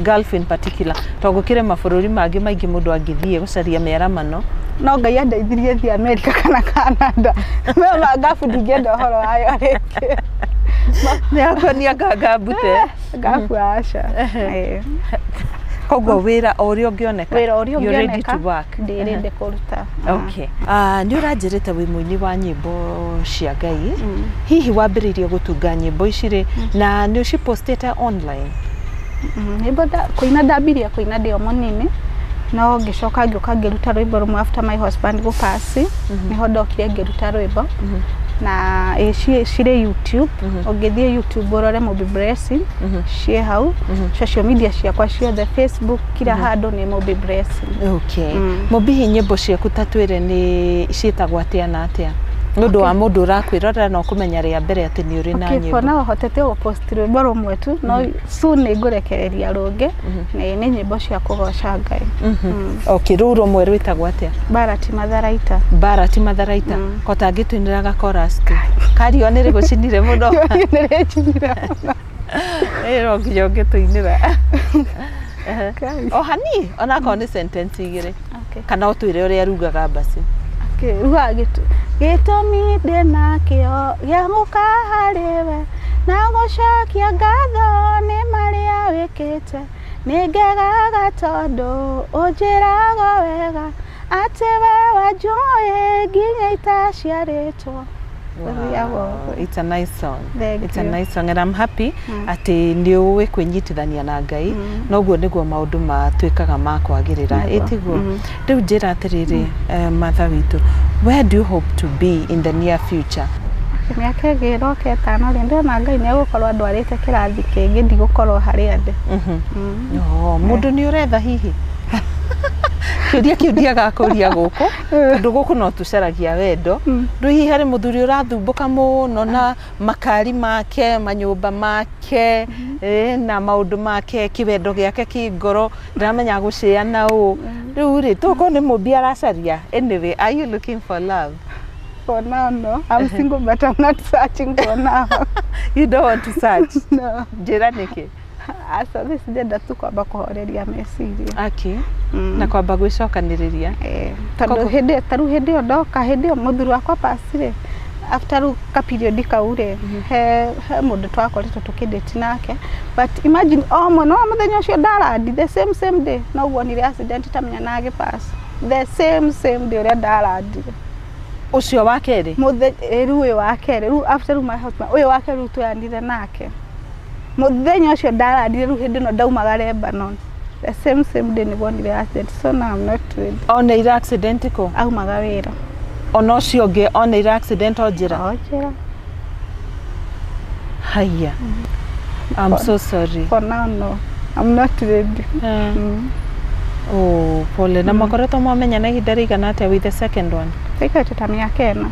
Gulf in particular, tondũ gũkĩrĩ mabũrũri mangĩ maingĩ mũndũ angĩthiĩ gũcaria mĩaramano? No Ngai andeithirie thiĩ Amerika kana Canada. Maya ma ngabu ndingĩenda ũhoro wayo rĩngĩ. Nĩ akuonia ngangambute. Ngabu aca. Koguo wĩra o ũrĩa ũngĩoneka, Wĩra ũrĩa you're ready ũngĩoneka to work. Ndĩ ready kũruta. Okay. Nĩ ũranjĩrĩte wĩ mũini wa nyĩmbo cia Ngai. Hihi wambĩrĩirie gũtunga nyĩmbo ici rĩ, na nĩ ũcipostĩte online? Nyĩmbo kũina ndambirie kũina ndĩ o mũnini, no ngĩcoka ngĩũka ngĩruta rwĩmbo rũmwe after my husband gũpass, nĩho ndokire ngĩruta rwĩmbo na cirĩ YouTube. Ũngĩthiĩ YouTube ũrore Mumbi Blessing, ciĩ hau. Social media ciakwa ciothe, Facebook, kila handũ nĩ Mumbi Blessing. Okay. Mũmbi, nyĩmbo ciaku ta twĩre nĩ ciĩtagwo atĩa na atĩa, nĩ ũndũ wa mũndũ ũrakwĩrorera na ũkũmenya rĩa mbere atĩ nĩ ũrĩ na Okay, for nyĩmbo. now hotete gũpost rwĩmbo rũmwe tu, no soon nĩ ngũrekereria rũngĩ. Nĩ nyĩmbo cia kũgoca Ngai. Okay, rũu rũmwe rwĩtagwo atĩa? Mbara ti matharaita. Mbara ti matharaita. Ko tangĩtũinĩra gachorus tu, kario nĩ rĩgũcinire mũno. Nĩ rĩnjinire mũno. Ĩ no nginya ũngĩtũinĩra o hani, onakorwo nĩ sentence igĩrĩ, kana ũtwĩre ũrĩa rugaga basi. Okay, rugaga gĩtũmi ndĩnakĩo gĩa gũka harĩ we na gũcokia ngatho nĩ marĩa wĩkĩte, nĩ ngegaga tondũ ũnjĩraga wega atĩ we wanjũĩ nginya itaciarĩtwo. Wow, it's a nice song. Thank It's a you. nice song and I'm happy atĩ nĩ ũĩ kwĩnyitithania na Ngai, noguo nĩguo maũndũ matuĩkaga ma kwagĩrĩra. Nĩguo. Ĩtiguo? Rĩu njĩra atĩrĩrĩ, Martha witũ, where do you hope to be in the near future? Mĩaka ĩngĩ ĩroka ĩtano rĩ, ndĩrona Ngai nĩ egũkorwo andwarĩte kĩrathi kĩngĩ, ndigũkorwo harĩa ndĩ. Oh, mũndũ nĩ ũretha hihi? Kĩũria kĩu ndiagaga kũria gũkũ, tondũ gũkũ no tũcaragia wendo. Rĩu hihi harĩ mũthuri ũrathumbũka mũno na makari make, manyũmba make, na maũndũ make, kĩwendo gĩake kĩ ngoro, ndaramenya gũcĩana ũũ. Rĩu rĩ, tokorwo nĩ mũmbi aracaria. Anyway, are you looking for love? For now, no. I'm single, but I'm not searching for now. You don't want to search? No. Njĩra nĩkĩ? Aca, this ndĩrenda tu kwamba kũhoreria meciria. Aki na kwamba gwĩcokanĩrĩria. Tondũ Koguo- hĩndĩ ta rĩu hĩndĩ ĩyo ndoka, hĩndĩ ĩyo mũthuri wakwa pasire, after rĩu ka period kau rĩ, he mũndũ twakoretwo tũkĩdate nake, but imagine o mũno mũthenya ũcio ndarandi, the same same day noguo onire accident tamenya na agĩpass, the same same day ũrĩa ndarandire. Ũcio wa kerĩ? Mũthenya rĩu ũyũ wa kerĩ, rĩu after rĩu my husband ũyũ wa kerĩ, rĩu tweanire nake, mũthenya ũcio ndarandire, rĩu hĩndĩ ĩno ndaumaga Lebanon, the same same day nĩguo onire accident, so now I'm not ready. Oneire accident kũ? Aumaga wĩra. Ona ũcio ũngĩ oneire accident o njĩra? O njĩra. Haya, I'm so sorry. For now, no, I'm not ready. Oh, pole. Na makoretwo mwamenyana ihinda rĩigana atĩa with the second one? Taikarĩte ta mĩaka 4.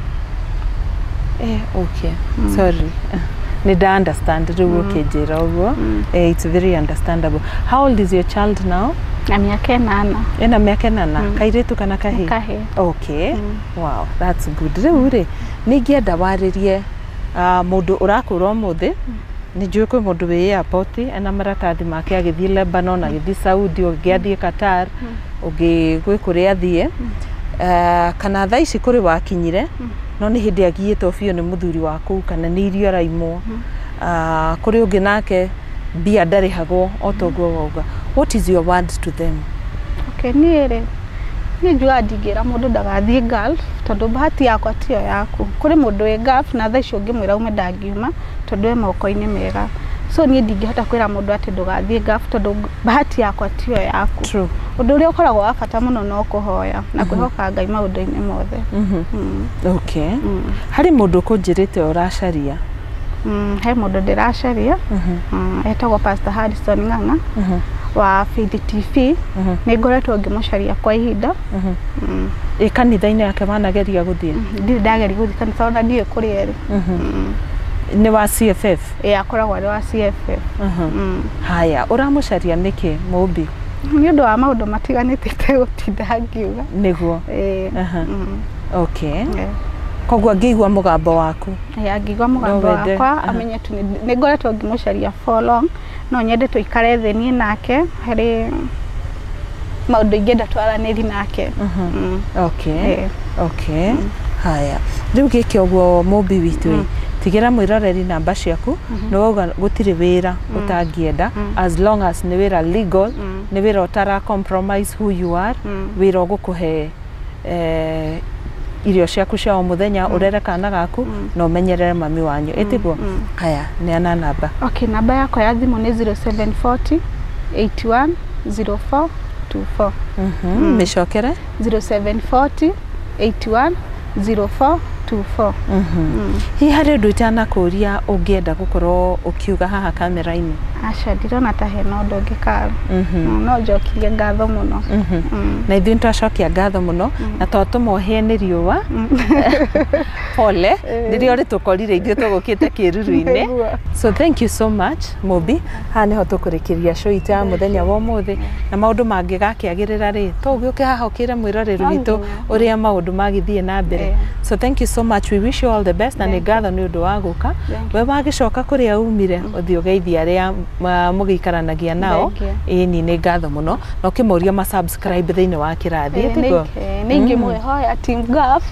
Okay, sorry, nĩ nda understand rĩu ũkĩnjĩra ũguo. It's very understandable. How old is your child now? Na mĩaka 8. Ena mĩaka 8, kairĩtu kana kahĩĩ? Kahĩĩ. Okay, wow, that's good. Rĩu rĩ, nĩ ingĩenda warĩrie mũndũ ũrakũra ũmũthĩ. Nĩ njũĩ kwĩ mũndũ wĩ airport ena maratathi make agĩthiĩ Lebanon, agĩthiĩ Saudi, ũngĩ athiĩ Qatar, ũngĩ gwĩ kũrĩa athiĩ, kana thaa ici kũrĩ wakinyire, no nĩ hĩndĩ agiĩtwo biũ nĩ mũthuri wa kũu, kana nĩ irio araimwo. Kũrĩ ũngĩ nake mbia ndarĩhagwo o ta ũguo wauga. What is your word to them? Okay, niĩ rĩ, niĩ njugaga ndingĩra mũndũ ndagathiĩ Gulf tondũ bahati yakwa tiyo yaku. Kũrĩ mũndũ wĩ Gulf na thaa ici ũngĩmwĩra ume ndangiuma tondũ e moko-inĩ mega. So niĩ ndingĩhota kwĩra mũndũ atĩ ndũgathiĩ Gulf tondũ bahati yakwa tiyo yaku. True. Ũndũ ũrĩa ũkoragwo wa bata mũno no kũhoya na kwĩhoka Ngai maũndũ-inĩ mothe. Okay. Harĩ mũndũ ũkũnjĩrĩte ũracaria? He mũndũ ndĩracaria, etagwo Pastor Harrison Ng'ang'a wa Faith TV. Nĩ ngoretwo ngĩmũcaria kwa ihinda. Ĩ kanitha-inĩ yake wanageria gũthiĩ? Ndirĩ ndageria gũthiĩ kanitha, ona ndiũĩ kũrĩa ĩrĩ. Nĩ wa CFF? Ĩ, akoragwo arĩ wa CFF. Haya, ũramũcaria nĩkĩ, Mũmbi? Nĩ ũndũ wa maũndũ matiganĩte itegũtinda ngiuga. Nĩguo. Ĩ. Okay. Koguo angĩigua mũgambo waku, Ĩ, angĩigua mũgambo no wende, wakwa amenye tu nĩ ngoretwo ngĩmũcaria for long. No nyende tũikare thĩ niĩ nake, harĩ maũndũ ingĩenda twaranĩri nake. Okay. Ĩ. Okay. Haya, rĩu gĩke ũguo, Mũmbi witũ ĩ, tigĩra mwĩroreri namba ciaku. Nĩ wauga gũtirĩ wĩra ũtangĩenda as long as nĩ wĩra legal, nĩ wĩra ũtara compromise who you are, wĩra ũgũkũhe irio ciaku cia o mũthenya, ũrere kana gaku na ũmenyerere mami wanyu, ĩtiguo? Haya, neana namba. Okay, namba yakwa ya thimũ nĩ 0740 81 04 24. Mĩcokere. 0740 81 04 24. Hihi harĩ ũndũ itanakũria ũngĩenda gũkorwo ũkiuga haha kamera-inĩ? Aca, ndirona ta hena ũndũ ũngĩ karo. No njokirie ngatho mũno. Na ithuĩ nĩtwacokia ngatho mũno, na to tũmohie nĩ riũa, pole, rĩrĩa ũrĩtũkorire ithuĩ tũgũkĩte kĩruru-inĩ. Nĩguo. So thank you so much, Mũmbi. Haha nĩho tũkũrĩkĩria show itũ ya mũthenya wa ũmũthĩ, na maũndũ mangĩgakĩagĩrĩra rĩ, to ũgĩũke haha ũkĩre mwĩroreri No witũ nginya. ũrĩa maũndũ magĩthiĩ na mbere. So thank you so much, we wish you all the best, na nĩ Thank ngatho nĩ ũndũ wa gũka. Thank We wagĩcoka kũrĩa umire, ũthiĩ ũgeithie arĩa mũgĩikaranagia nao. Thank Ĩni nĩ ngatho mũno, na ũkĩmoria ma subscribe thĩinĩ wa kĩrathi, tiguo? Nĩ ingĩmwĩhoya, Team Gulf,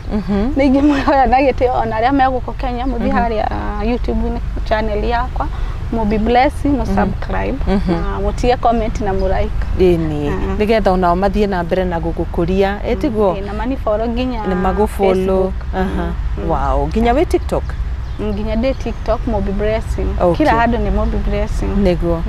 nĩ ingĩmwĩhoya na gĩtĩo, ona arĩa me gũkũ Kenya, mũthiĩ harĩa YouTube-inĩ channel yakwa Mũmbi Blessing, mũ subscribe na mũtige comment na mũ like. Ĩni, nĩgetha onao mathiĩ na mbere na gũgũkũria, ĩtiguo? Ĩ, na manifollow nginya Nĩ magũfollow. Facebook. Wow, nginya wĩ TikTok? Nginya ndĩ TikTok, Mũmbi Blessing. Okay. Kila handũ nĩ Mũmbi Blessing. Nĩguo.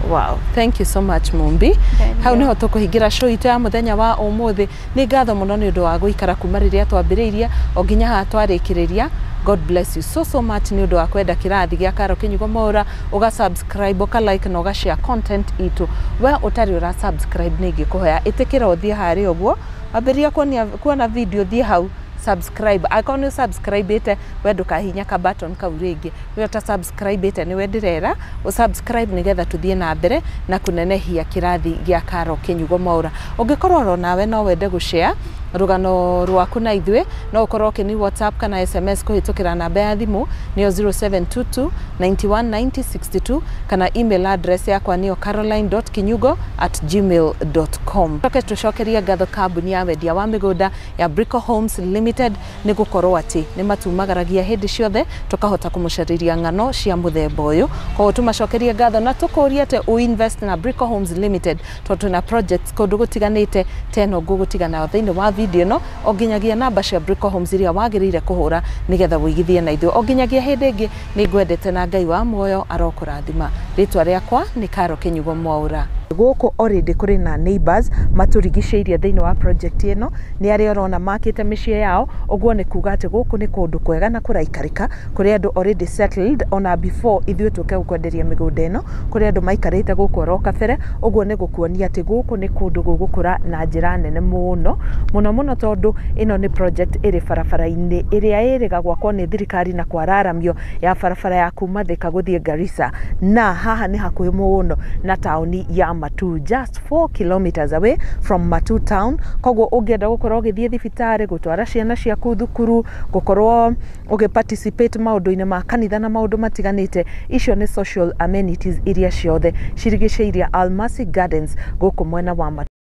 Wow, thank you so much, Mumbi. Thank Hau you. nĩho tũkũhingĩra show itũ ya mũthenya wa ũmũthĩ. Nĩ ngatho mũno nĩ ũndũ wa gũikara kuma rĩrĩa twambĩrĩirie o nginya haha twarĩkĩrĩria. God bless you so so much nĩ ũndũ wa kwenda kĩrathi gĩa Karo Kĩnyugo Mwaũra, ũga subscribe, ũka like na ũga share content itũ. We ũtarĩ ũra subscribe, nĩ ingĩkũhoya ĩtĩkĩra ũthiĩ harĩa ũguo wambĩrĩria kuona video, thiĩ hau subscribe. Angĩkorwo nĩ subscribe-ĩte, we ndũkahihinya ka button kau rĩngĩ. We ũta subscribe-ĩte, nĩwe ndĩrera ũ subscribe nĩgetha tũthiĩ na mbere na kũnenehia kĩrathi gĩa Karo Kĩnyugo Mwaũra. Ũngĩkorwo oro nawe no wende gũshare rũgano rwaku na ithuĩ, no ũkorwo ũkĩni WhatsApp kana SMS kũhĩtũkĩra namba ya thimũ nĩyo 0722 91 90 62, kana email address yakwa nĩyo caroline.kinyugo@gmail.com. Coke tũcokerie ngatho kambuni ya wendia wa mĩgũnda ya Brico Homes Limited nĩ gũkorwo atĩ nĩ matumagaragia hĩndĩ ciothe tũkahota kũmũcarĩria ng'ano cia mũthemba ũyũ. Koguo tũmacokerie ngatho na tũkũrie atĩ ũinvest na Brico Homes Limited, tondũ twĩna projects kũndũ gũtiganĩte ta ĩno ngũgũtiga nayo thĩinĩ wa video ĩno, o nginyagia namba cia Brico Homes iria wagĩrĩire kũhũra nĩgetha wĩigithie na ithuĩ. O nginyagia hĩndĩ ĩngĩ, nĩ ngwendete na Ngai wa muoyo arokũrathima. Rĩtwa rĩakwa nĩ Karo Kĩnyugo Mwaũra. Gũkũ already kũrĩ na neighbors matũrigicĩirie thĩinĩ wa project ĩno, nĩ arĩa ũrona makĩte mĩciĩ yao. Ũguo nĩ kuga atĩ gũkũ nĩ kũndũ kwega na kũraikarĩka, kũrĩ andũ already settled ona before ithuĩ tũke gũkwenderia mĩgũnda ĩno, kũrĩ andũ maikarĩte gũkũ oro kabere. Ũguo nĩ gũkuonia atĩ gũkũ nĩ kũndũ gũgũkũra na njĩra nene mũno mũno mũno, tondũ ĩno nĩ project ĩrĩ barabara-inĩ ĩrĩa ĩrĩga gwakwo nĩ thirikari na kwararamio ya barabara ya kuma Thika gũthiĩ Garissa, na haha nĩ hakuhĩ mũno na taũni ya Matu, just 4 kilometers away from Matu town. Koguo ũngĩenda gũkorwo ũgĩthiĩ thibitarĩ, gũtwara ciana ciaku thukuru, gũkorwo ũgĩ participate maũndũ-inĩ ma kanitha na maũndũ matiganĩte, icio nĩ social amenities iria ciothe cirigicĩirie Almasi Gardens gũkũ mwena wa Matu.